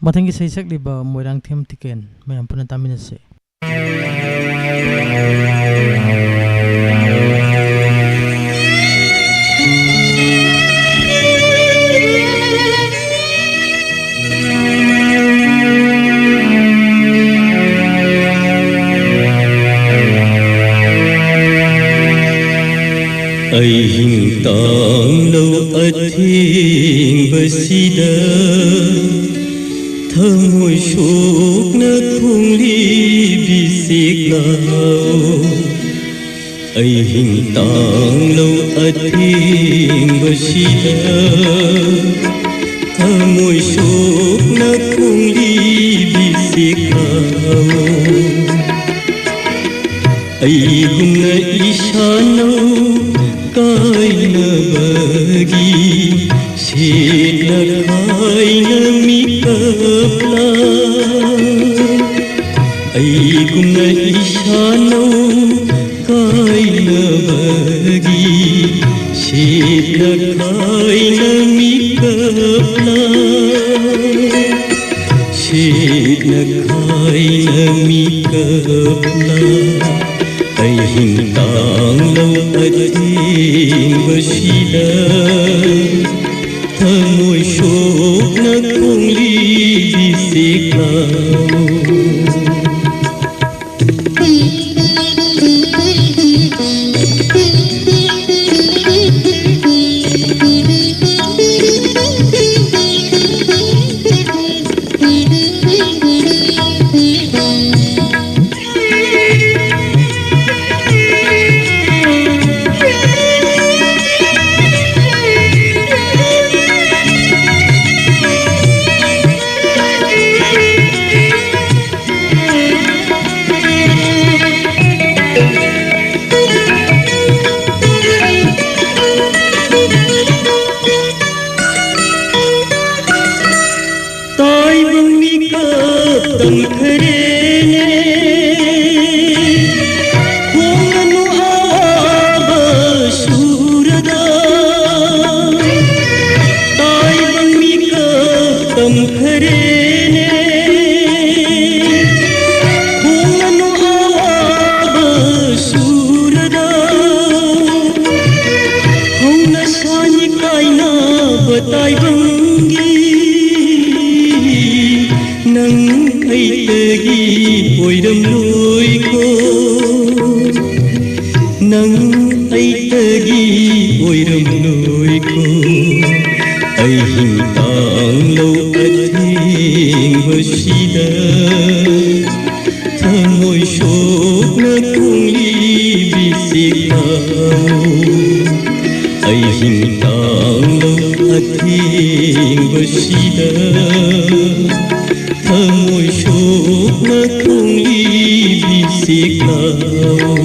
ꯃꯊꯪꯒꯤ ꯏꯁꯩ ꯁꯛꯂꯤꯕ ꯃꯣꯏꯔꯥꯡꯊꯦꯝ ꯇꯤꯀꯦꯟ, ꯃꯌꯥꯝ ꯄꯨꯟꯅ ꯇꯥꯃꯤꯟꯅꯁꯤ꯫ ꯑꯍꯤꯡ ꯇꯥꯡꯂꯧ ꯑꯊꯦꯡꯕꯁꯤꯗ ꯊꯃꯣꯏ ꯁꯣꯛꯅ ꯈꯣꯡꯂꯤꯕꯤ ꯆꯦꯛꯂꯥꯎ꯫ ꯑꯍꯤꯡ ꯇꯥꯡꯂꯧ ꯑꯊꯦꯡꯕꯁꯤꯗ ꯊꯃꯣꯏ ꯁꯣꯛꯅ ꯈꯣꯡꯂꯤꯕꯤ ꯆꯦꯛꯂꯥꯎ꯫ ꯑꯩꯒꯨꯝꯅ ꯏꯁꯥꯅꯧ ꯀꯥꯏꯅꯕꯒꯤ ꯁꯦꯠꯅ ꯈꯥꯏꯅ ꯃꯤꯀꯞ ꯂꯥꯛ꯫ ꯑꯩꯒꯨꯝꯅ ꯏꯁꯥꯅꯧ ꯀꯥꯏꯅꯕꯒꯤ ꯁꯦꯠꯅ ꯈꯥꯏꯅ ꯃꯤꯀꯞ ꯂꯥꯛ꯫ ꯁꯦꯠꯅ ꯈꯥꯏꯅ ꯃꯤꯀꯞ ꯂꯥꯛ꯫ ꯑꯍꯤꯡ ꯇꯥꯡꯂꯧ ꯑꯊꯦꯡꯕꯁꯤꯗ ꯊꯃꯣꯏ ꯁꯣꯛꯅ ꯈꯣꯡꯂꯤꯕꯤ ꯆꯦꯛꯂꯥꯎ꯫ ꯑꯩꯇꯒꯤ ꯑꯣꯏꯔꯝꯂꯣꯏꯀꯣ, ꯅꯪ ꯑꯩꯇꯒꯤ ꯑꯣꯏꯔꯝꯂꯣꯏꯀꯣ, ꯑꯩ ꯍꯤꯡ ꯇꯥꯡꯂꯧ ꯑꯊꯦꯡꯕꯁꯤꯗ ꯊꯃꯣꯏ ꯁꯣꯛꯅ ꯈꯣꯡꯂꯤꯕꯤ ꯆꯦꯛꯂꯥꯎ꯫ ꯑꯩ ꯍꯤꯡ ꯇꯥꯡꯂꯧ ꯑꯊꯦꯡꯕꯁꯤꯗ ꯊꯃꯣꯏ ꯁꯣꯛꯅ ꯈꯣꯡꯂꯤꯕꯤ ꯆꯦꯛꯂꯥꯎ꯫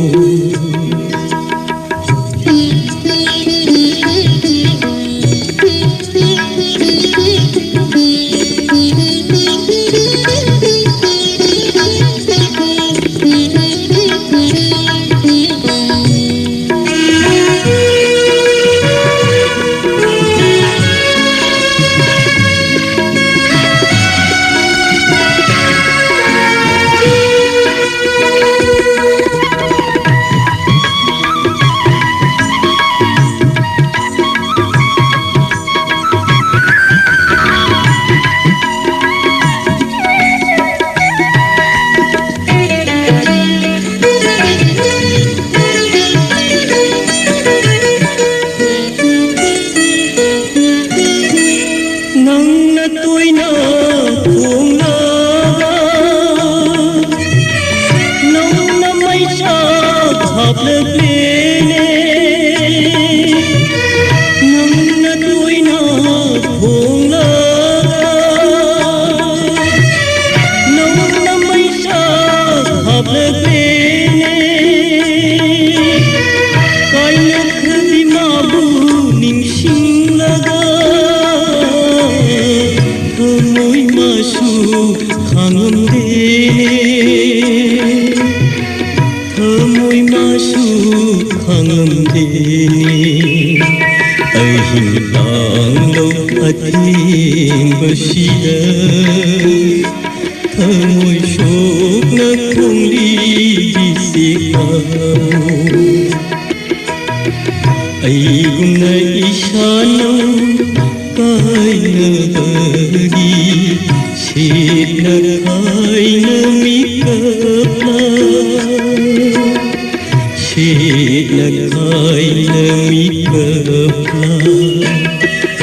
ꯅꯪꯅ ꯇꯣꯏꯅ ꯈꯣꯡꯂꯒ, ꯅꯪꯅ ꯃꯩꯆꯥꯛ ꯍꯥꯞꯂꯛꯂꯦꯅꯦ꯫ ꯅꯪꯅ ꯇꯣꯏꯅ ꯈꯣꯡꯂꯒ, ꯅꯪꯅ ꯃꯩꯆꯥꯛ ꯍꯥꯞꯂꯛꯂꯦꯅꯦ꯫ ꯀꯥꯏꯅꯈ꯭ꯔꯕꯤ ꯃꯥꯕꯨ ꯅꯤꯡꯁꯤꯡꯂꯒ ꯊꯃꯣꯏ ꯃꯥꯁꯨ ꯈꯥꯡꯉꯝꯗꯦ, ꯊꯃꯣꯏ ꯃꯥꯁꯨ ꯈꯥꯡꯉꯝꯗꯦ꯫ ꯑꯍꯤꯡ ꯇꯥꯡꯂꯧ ꯑꯊꯦꯡꯕꯁꯤꯗ ꯊꯃꯣꯏ ꯁꯣꯛꯅ ꯈꯣꯡꯂꯤꯕꯤ ꯆꯦꯛꯂꯥꯎ꯫ ꯑꯩꯒꯨꯝꯅ ꯏꯁꯥꯅ ꯀꯥꯏꯅꯕꯒꯤ ꯁꯦꯠꯅ ꯈꯥꯏꯅ ꯃꯤꯀꯞꯂꯥ, ꯁꯦꯠꯅ ꯈꯥꯏꯅ ꯃꯤꯀꯞꯂꯥ,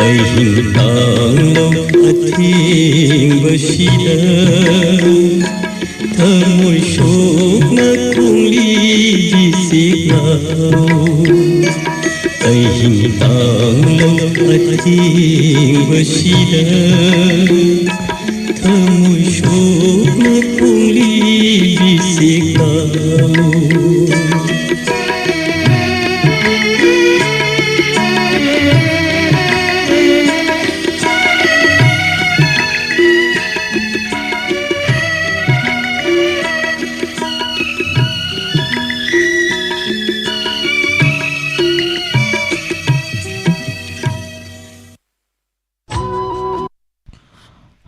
ꯑꯍꯤꯡ ꯇꯥꯡꯂꯧ ꯑꯊꯦꯡꯕꯁꯤꯗ ꯊꯃꯣꯏ ꯁꯣꯛꯅ ꯈꯣꯡꯂꯤꯕꯤ ꯆꯦꯛꯂꯥꯎ꯫ ꯑꯍꯤꯡ ꯇꯥꯡꯂꯧ ꯑꯊꯦꯡꯕꯁꯤꯗ ꯊꯃꯣꯏ ꯁꯣꯛꯅ ꯈꯣꯡꯂꯤꯕꯤ ꯆꯦꯛꯂꯥꯎ꯫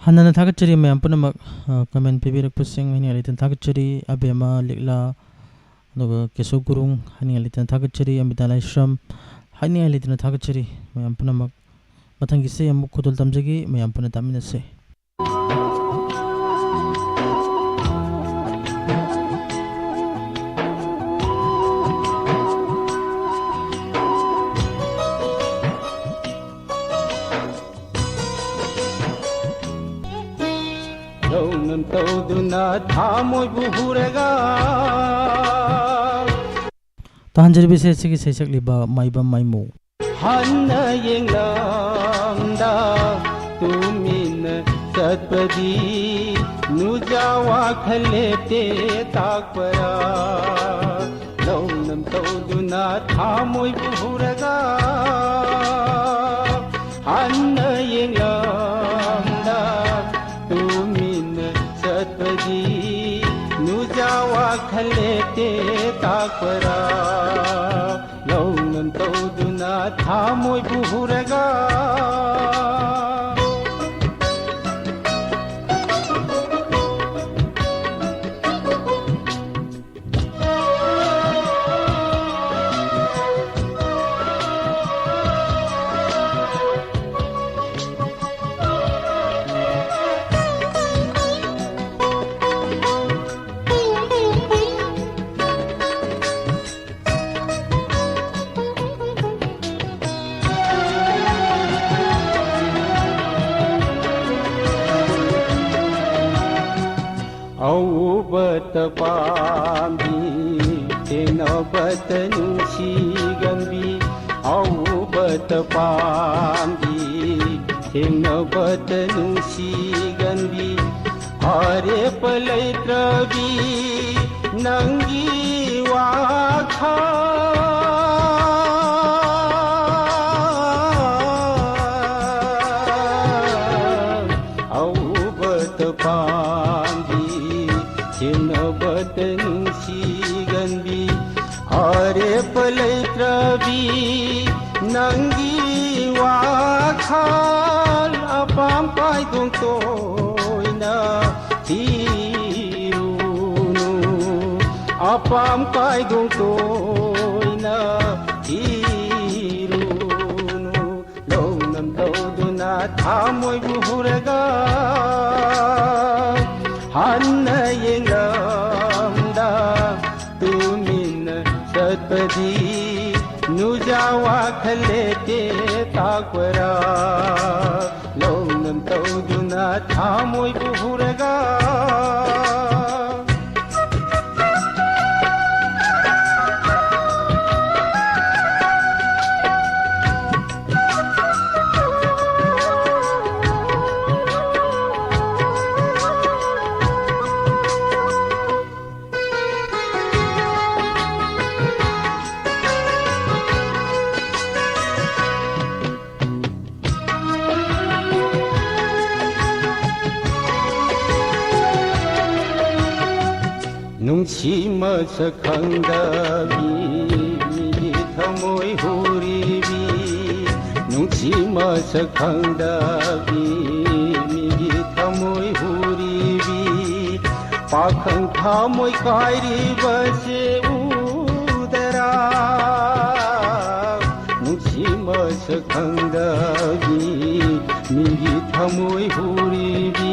ꯍꯟꯅꯅ ꯊꯥꯒꯠꯆꯔꯤ ꯃꯌꯥꯝ ꯄꯨꯝꯅꯃꯛ, ꯑ, comment ꯄꯤꯕꯤꯔꯛꯄꯁꯤꯡ ꯍꯥꯏꯅꯤꯡꯉꯥꯏ ꯂꯩꯇꯅ ꯊꯥꯒꯠꯆꯔꯤ꯫ ꯑꯕꯦꯝꯃ, ꯂꯤꯛꯂꯥ, ꯑꯗꯨꯒ ꯀꯦꯁꯣ ꯒꯨꯔꯨꯡ ꯍꯥꯏꯅꯤꯡꯉꯥꯏ ꯂꯩꯇꯅ ꯊꯥꯒꯠꯆꯔꯤ꯫ ꯑꯃꯤꯇꯥ ꯂꯥꯏꯁ꯭ꯔꯝ ꯍꯥꯏꯅꯤꯡꯉꯥꯏ ꯂꯩꯇꯅ ꯊꯥꯒꯠꯆꯔꯤ ꯃꯌꯥꯝ ꯄꯨꯝꯅꯃꯛ꯫ ꯃꯊꯪꯒꯤ ꯏꯁꯩ ꯑꯃꯨꯛ ꯈꯨꯗꯣꯜ ꯇꯝꯖꯒꯦ, ꯃꯌꯥꯝ ꯄꯨꯟꯅ ꯇꯥꯃꯤꯟꯅꯁꯦ꯫ ꯂꯧꯅꯝ ꯇꯧꯗꯨꯅ ꯊꯥꯃꯣꯏꯕꯨ ꯍꯨꯔꯒ꯫ ꯇꯥꯍꯟꯖꯔꯤꯕꯁꯦ ꯁꯤꯒꯤ ꯁꯩꯁꯛꯂꯤꯕ ꯃꯥꯏꯕꯝ ꯃꯥꯏꯃꯨ꯫ ꯍꯟꯅ ꯌꯦꯡꯂꯝꯗ ꯇꯨꯃꯤꯟꯅ ꯆꯠꯄꯗꯤ ꯅꯨꯖꯥ ꯋꯥꯈꯜ ꯂꯦꯞꯇꯦ ꯇꯥꯛꯄꯔꯥ? ꯂꯧꯅꯝ ꯇꯧꯗꯨꯅ ꯊꯥꯃꯣꯏꯕꯨ ꯍꯨꯔꯒ ꯍꯟꯅ ꯌꯦꯡꯂꯝꯗ ꯇꯨꯃꯤꯟꯅ ꯆꯠꯄꯗꯤ ꯅꯨꯖꯥ ꯋꯥꯈꯜ ꯂꯦꯞꯇꯦ ꯇꯥꯛꯄꯔꯥ? ꯂꯧꯅꯝ ꯇꯧꯗꯨꯅ ꯊꯥꯃꯣꯏꯕꯨ ꯍꯨꯔꯒ꯫ ꯄꯥꯝꯕꯤ, ꯊꯦꯡꯅꯕꯇ ꯅꯨꯡꯁꯤꯒꯟꯕꯤ, ꯑꯎꯕꯇ ꯄꯥꯝꯕꯤ, ꯊꯦꯡꯅꯕꯇ ꯅꯨꯡꯁꯤꯒꯟꯕꯤ, ꯑꯔꯦꯞꯄ ꯂꯩꯇ꯭ꯔꯕꯤ ꯅꯪꯒꯤ ꯋꯥꯈꯜ꯫ ꯑꯎꯕꯇ ꯄꯥꯝꯕꯤ, ꯊꯦꯡꯅꯕꯇ ꯅꯨꯡꯁꯤꯒꯟꯕꯤ, ꯑꯔꯦꯞꯄ ꯂꯩꯇ꯭ꯔꯕꯤ ꯅꯪꯒꯤ ꯋꯥꯈꯜ꯫ ꯑꯄꯥꯝ ꯀꯥꯏꯗꯣꯡ ꯇꯣꯏꯅ ꯊꯤꯔꯨꯅꯨ, ꯑꯄꯥꯝ ꯀꯥꯏꯗꯣꯡ ꯇꯣꯏꯅ ꯊꯤꯔꯨꯅꯨ꯫ ꯂꯧꯅꯝ ꯇꯧꯗꯨꯅ ꯊꯃꯣꯏꯕꯨ ꯍꯨꯔꯒ ꯍꯟꯅ ꯌꯦꯡꯂꯝꯗ ꯇꯨꯃꯤꯟꯅ ꯆꯠꯄꯗꯤ ꯅꯨꯖꯥ ꯋꯥꯈꯜ ꯂꯦꯞꯇꯦ ꯇꯥꯛꯄꯔꯥ? ꯂꯧꯅꯝ ꯇꯧꯗꯨꯅ ꯊꯃꯣꯏꯕꯨ ꯍꯨꯔꯒ꯫ ꯅꯨꯡꯁꯤ ꯃꯁꯛ ꯈꯪꯗꯕꯤ ꯃꯤꯒꯤ ꯊꯃꯣꯏ ꯍꯨꯔꯤꯕꯤ, ꯅꯨꯡꯁꯤ ꯃꯁꯛ ꯈꯪꯗꯕꯤ ꯃꯤꯒꯤ ꯊꯃꯣꯏ ꯍꯨꯔꯤꯕꯤ, ꯄꯥꯈꯪ ꯊꯃꯣꯏ ꯀꯥꯏꯔꯤꯕꯁꯦ ꯎꯗꯔꯥ? ꯅꯨꯡꯁꯤ ꯃꯁꯛ ꯈꯪꯗꯕꯤ ꯃꯤꯒꯤ ꯊꯃꯣꯏ ꯍꯨꯔꯤꯕꯤ,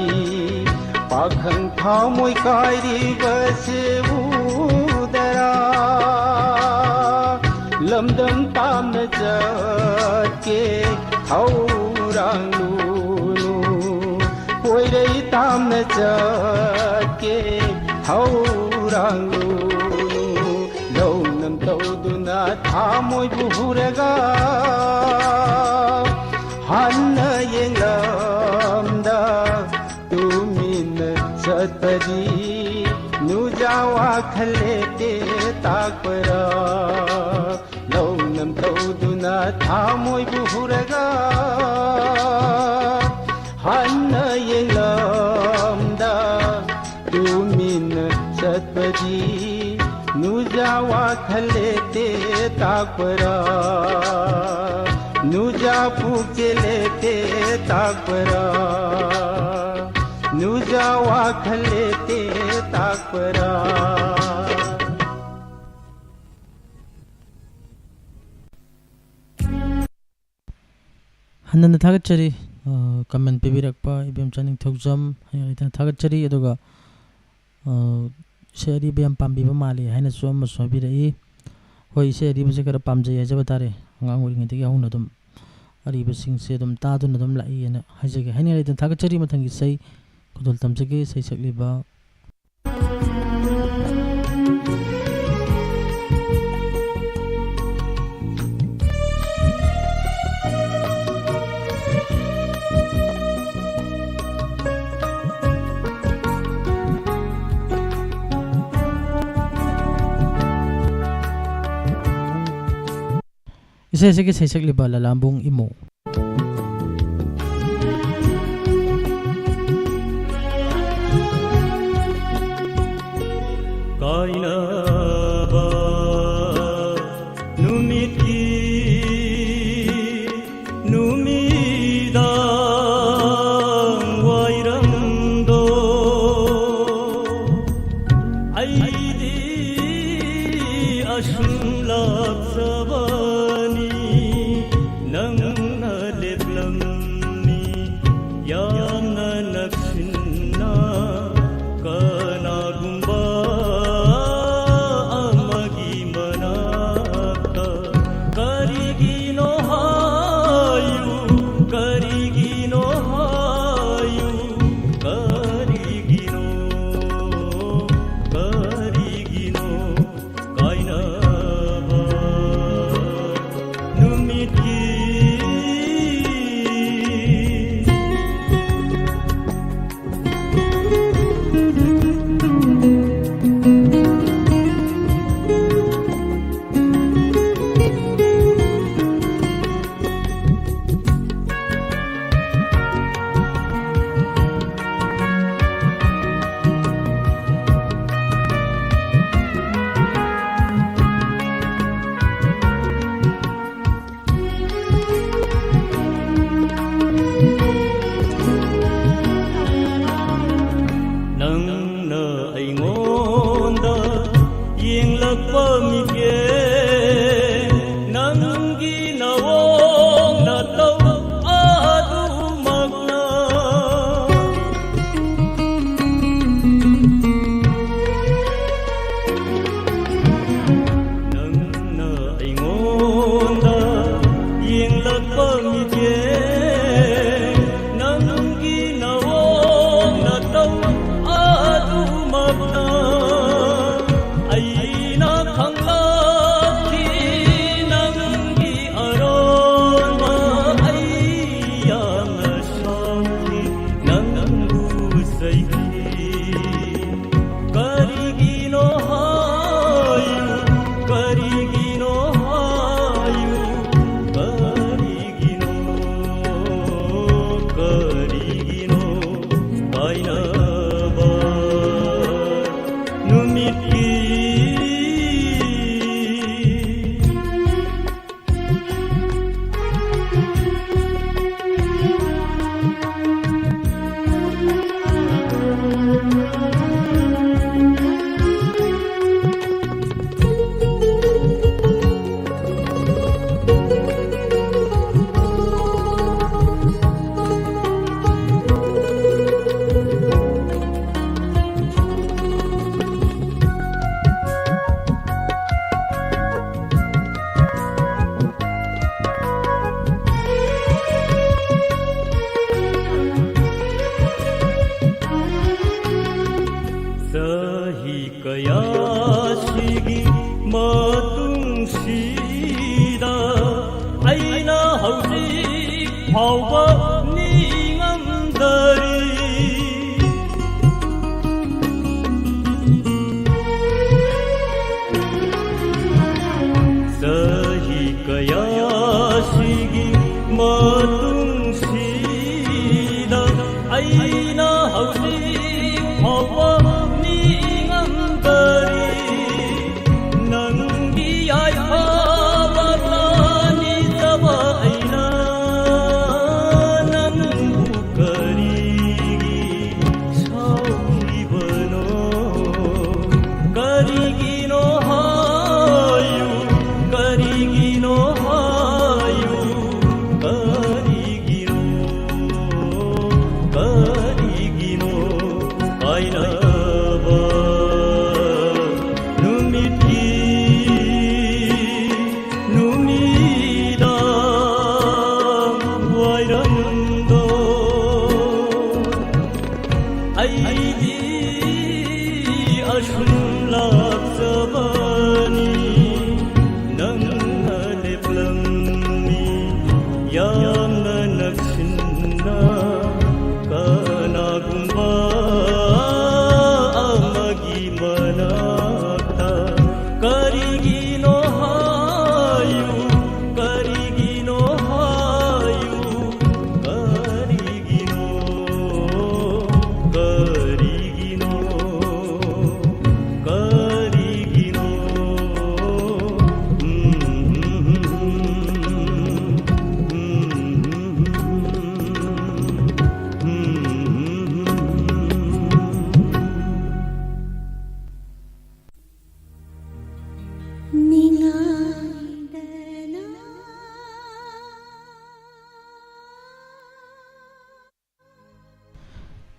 ꯄꯥꯈꯪ ꯊꯃꯣꯏ ꯀꯥꯏꯔꯤꯕꯁꯦ ꯎꯗꯔꯥ? ꯂꯝꯗꯝ ꯇꯥꯝꯅ ꯆꯠꯀꯦ ꯊꯧꯔꯥꯡꯂꯨꯅꯨ, ꯀꯣꯏꯔꯩ ꯇꯥꯝꯅ ꯆꯠꯀꯦ ꯊꯧꯔꯥꯡꯂꯨ ꯂꯧꯅꯝ ꯇꯧꯗꯨꯅ ꯊꯥꯃꯣꯏꯕꯨ ꯍꯨꯔꯒ ꯍꯟꯅ ꯌꯦꯡꯂꯝꯗ ꯇꯨꯃꯤꯟꯅ ꯆꯠꯄꯗꯤ ꯅꯨꯖꯥ ꯋꯥꯈꯜ ꯂꯦꯞꯇꯦ ꯇꯥꯛꯄꯔꯥ? ꯂꯧꯅꯝ ꯇꯧꯗꯨꯅ ꯊꯥꯃꯣꯏꯕꯨ ꯍꯨꯔꯒ ꯍꯟꯅ ꯌꯦꯡꯂꯝꯗ ꯇꯨꯃꯤꯟꯅ ꯆꯠꯄꯗꯤ ꯅꯨꯖꯥ ꯋꯥꯈꯜ ꯂꯦꯞꯇꯦ ꯇꯥꯛꯄꯔꯥ? ꯅꯨꯖꯥ ꯄꯨꯛꯆꯦꯜ ꯂꯦꯞꯇꯦ ꯇꯥꯛꯄꯔꯥ? ꯅꯨꯖꯥ ꯋꯥꯈꯜ ꯂꯦꯞꯇꯦ ꯇꯥꯛꯄꯔꯥ? ꯍꯟꯅ ꯊꯥꯒꯠꯆꯔꯤ꯫ ꯑ, comment ꯄꯤꯕꯤꯔꯛꯄ ꯏꯕꯦꯝꯆꯥ ꯅꯤꯡꯊꯧꯖꯝ ꯍꯥꯏꯅ ꯊꯥꯒꯠꯆꯔꯤ꯫ ꯑꯗꯨꯒ, ꯑ, ꯏꯁꯩ ꯑꯔꯤꯕ ꯌꯥꯝ ꯄꯥꯝꯕꯤꯕ ꯃꯥꯜꯂꯤ ꯍꯥꯏꯅꯁꯨ ꯑꯃꯁꯨ ꯍꯥꯏꯕꯤꯔꯛꯏ꯫ ꯍꯣꯏ, ꯏꯁꯩ ꯑꯔꯤꯕꯁꯦ ꯈꯔ ꯄꯥꯝꯖꯩ ꯍꯥꯏꯖꯕ ꯇꯥꯔꯦ꯫ ꯑꯉꯥꯡ ꯑꯣꯏꯔꯤꯉꯩꯗꯒꯤ ꯍꯧꯅ ꯑꯗꯨꯝ ꯑꯔꯤꯕꯁꯤꯡꯁꯦ ꯑꯗꯨꯝ ꯇꯥꯗꯨꯅ ꯑꯗꯨꯝ ꯂꯥꯛꯏ ꯍꯥꯏꯅ ꯍꯥꯏꯖꯒꯦ꯫ ꯍꯥꯏꯅꯤꯡꯉꯥꯏ ꯂꯩꯇꯅ ꯊꯥꯒꯠꯆꯔꯤ꯫ ꯃꯊꯪꯒꯤ ꯏꯁꯩ ꯈꯨꯗꯣꯜ ꯇꯝꯖꯒꯦ꯫ ꯏꯁꯩ ꯁꯛꯂꯤꯕ ꯏꯁꯩ ꯑꯁꯤꯒꯤ ꯁꯩꯁꯛꯂꯤꯕ ꯂꯂꯥꯝꯕꯨꯡ ꯏꯃꯣ꯫ ꯀꯥꯏꯅꯕ ꯅꯨꯃꯤꯠꯀꯤ ꯅꯨꯃꯤꯗꯥꯡ ꯋꯥꯏꯔꯝꯗꯣ ꯑꯩꯗꯤ ꯑꯁꯨꯝ ꯂꯥꯛꯆꯕꯅꯤ, ꯅꯪꯅ ꯂꯦꯞꯂꯝꯃꯤ ꯌꯥꯝꯅ ꯅꯛꯁꯤꯟꯅ ꯀꯅꯥꯒꯨꯝꯕ ꯑꯃꯒꯤ ꯃꯅꯥꯛꯇ꯫ ꯀꯔꯤꯒꯤꯅꯣ ꯍꯥꯏꯌꯨ, ꯀꯔꯤꯒꯤꯅꯣ ꯍꯥꯏꯌꯨ, ꯀꯔꯤꯒꯤꯅꯣ? ꯀꯔꯤꯒꯤꯅꯣ ꯍꯥꯏꯌꯨ, ꯀꯔꯤꯒꯤꯅꯣ, ꯀꯔꯤꯒꯤꯅꯣ ꯀꯥꯏꯅꯕ ꯅꯨꯃꯤꯠꯀꯤ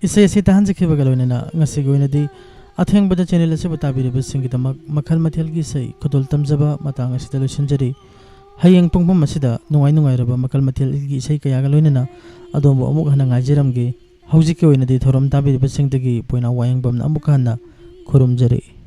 ꯏꯁꯩ ꯑꯁꯤ ꯇꯥꯍꯟꯖꯈꯤꯕꯒ ꯂꯣꯏꯅꯅ ꯉꯁꯤꯒꯤ ꯑꯣꯏꯅꯗꯤ ꯑꯊꯦꯡꯕꯗ ꯆꯦꯅꯦꯜ ꯑꯁꯤꯕꯨ ꯇꯥꯕꯤꯔꯤꯕꯁꯤꯡꯒꯤꯗꯃꯛ ꯃꯈꯜ ꯃꯊꯦꯜꯒꯤ ꯏꯁꯩ ꯈꯨꯗꯣꯜ ꯇꯝꯖꯕ ꯃꯇꯥꯡ ꯑꯁꯤꯗ ꯂꯣꯏꯁꯤꯟꯖꯔꯤ꯫ ꯍꯌꯦꯡ ꯄꯨꯡꯐꯝ ꯑꯁꯤꯗ ꯅꯨꯡꯉꯥꯏ ꯅꯨꯡꯉꯥꯏꯔꯕ ꯃꯈꯜ ꯃꯊꯦꯜꯒꯤ ꯏꯁꯩ ꯀꯌꯥꯒ ꯂꯣꯏꯅꯅ ꯑꯗꯣꯝꯕꯨ ꯑꯃꯨꯛ ꯍꯟꯅ ꯉꯥꯏꯖꯔꯝꯒꯦ꯫ ꯍꯧꯖꯤꯛꯀꯤ ꯑꯣꯏꯅꯗꯤ ꯊꯧꯔꯝ ꯇꯥꯕꯤꯔꯤꯕꯁꯤꯡꯗꯒꯤ ꯄꯣꯏꯅꯥꯎ ꯋꯥꯌꯦꯡꯕꯝꯅ ꯑꯃꯨꯛ ꯍꯟꯅ ꯈꯨꯔꯨꯝꯖꯔꯤ꯫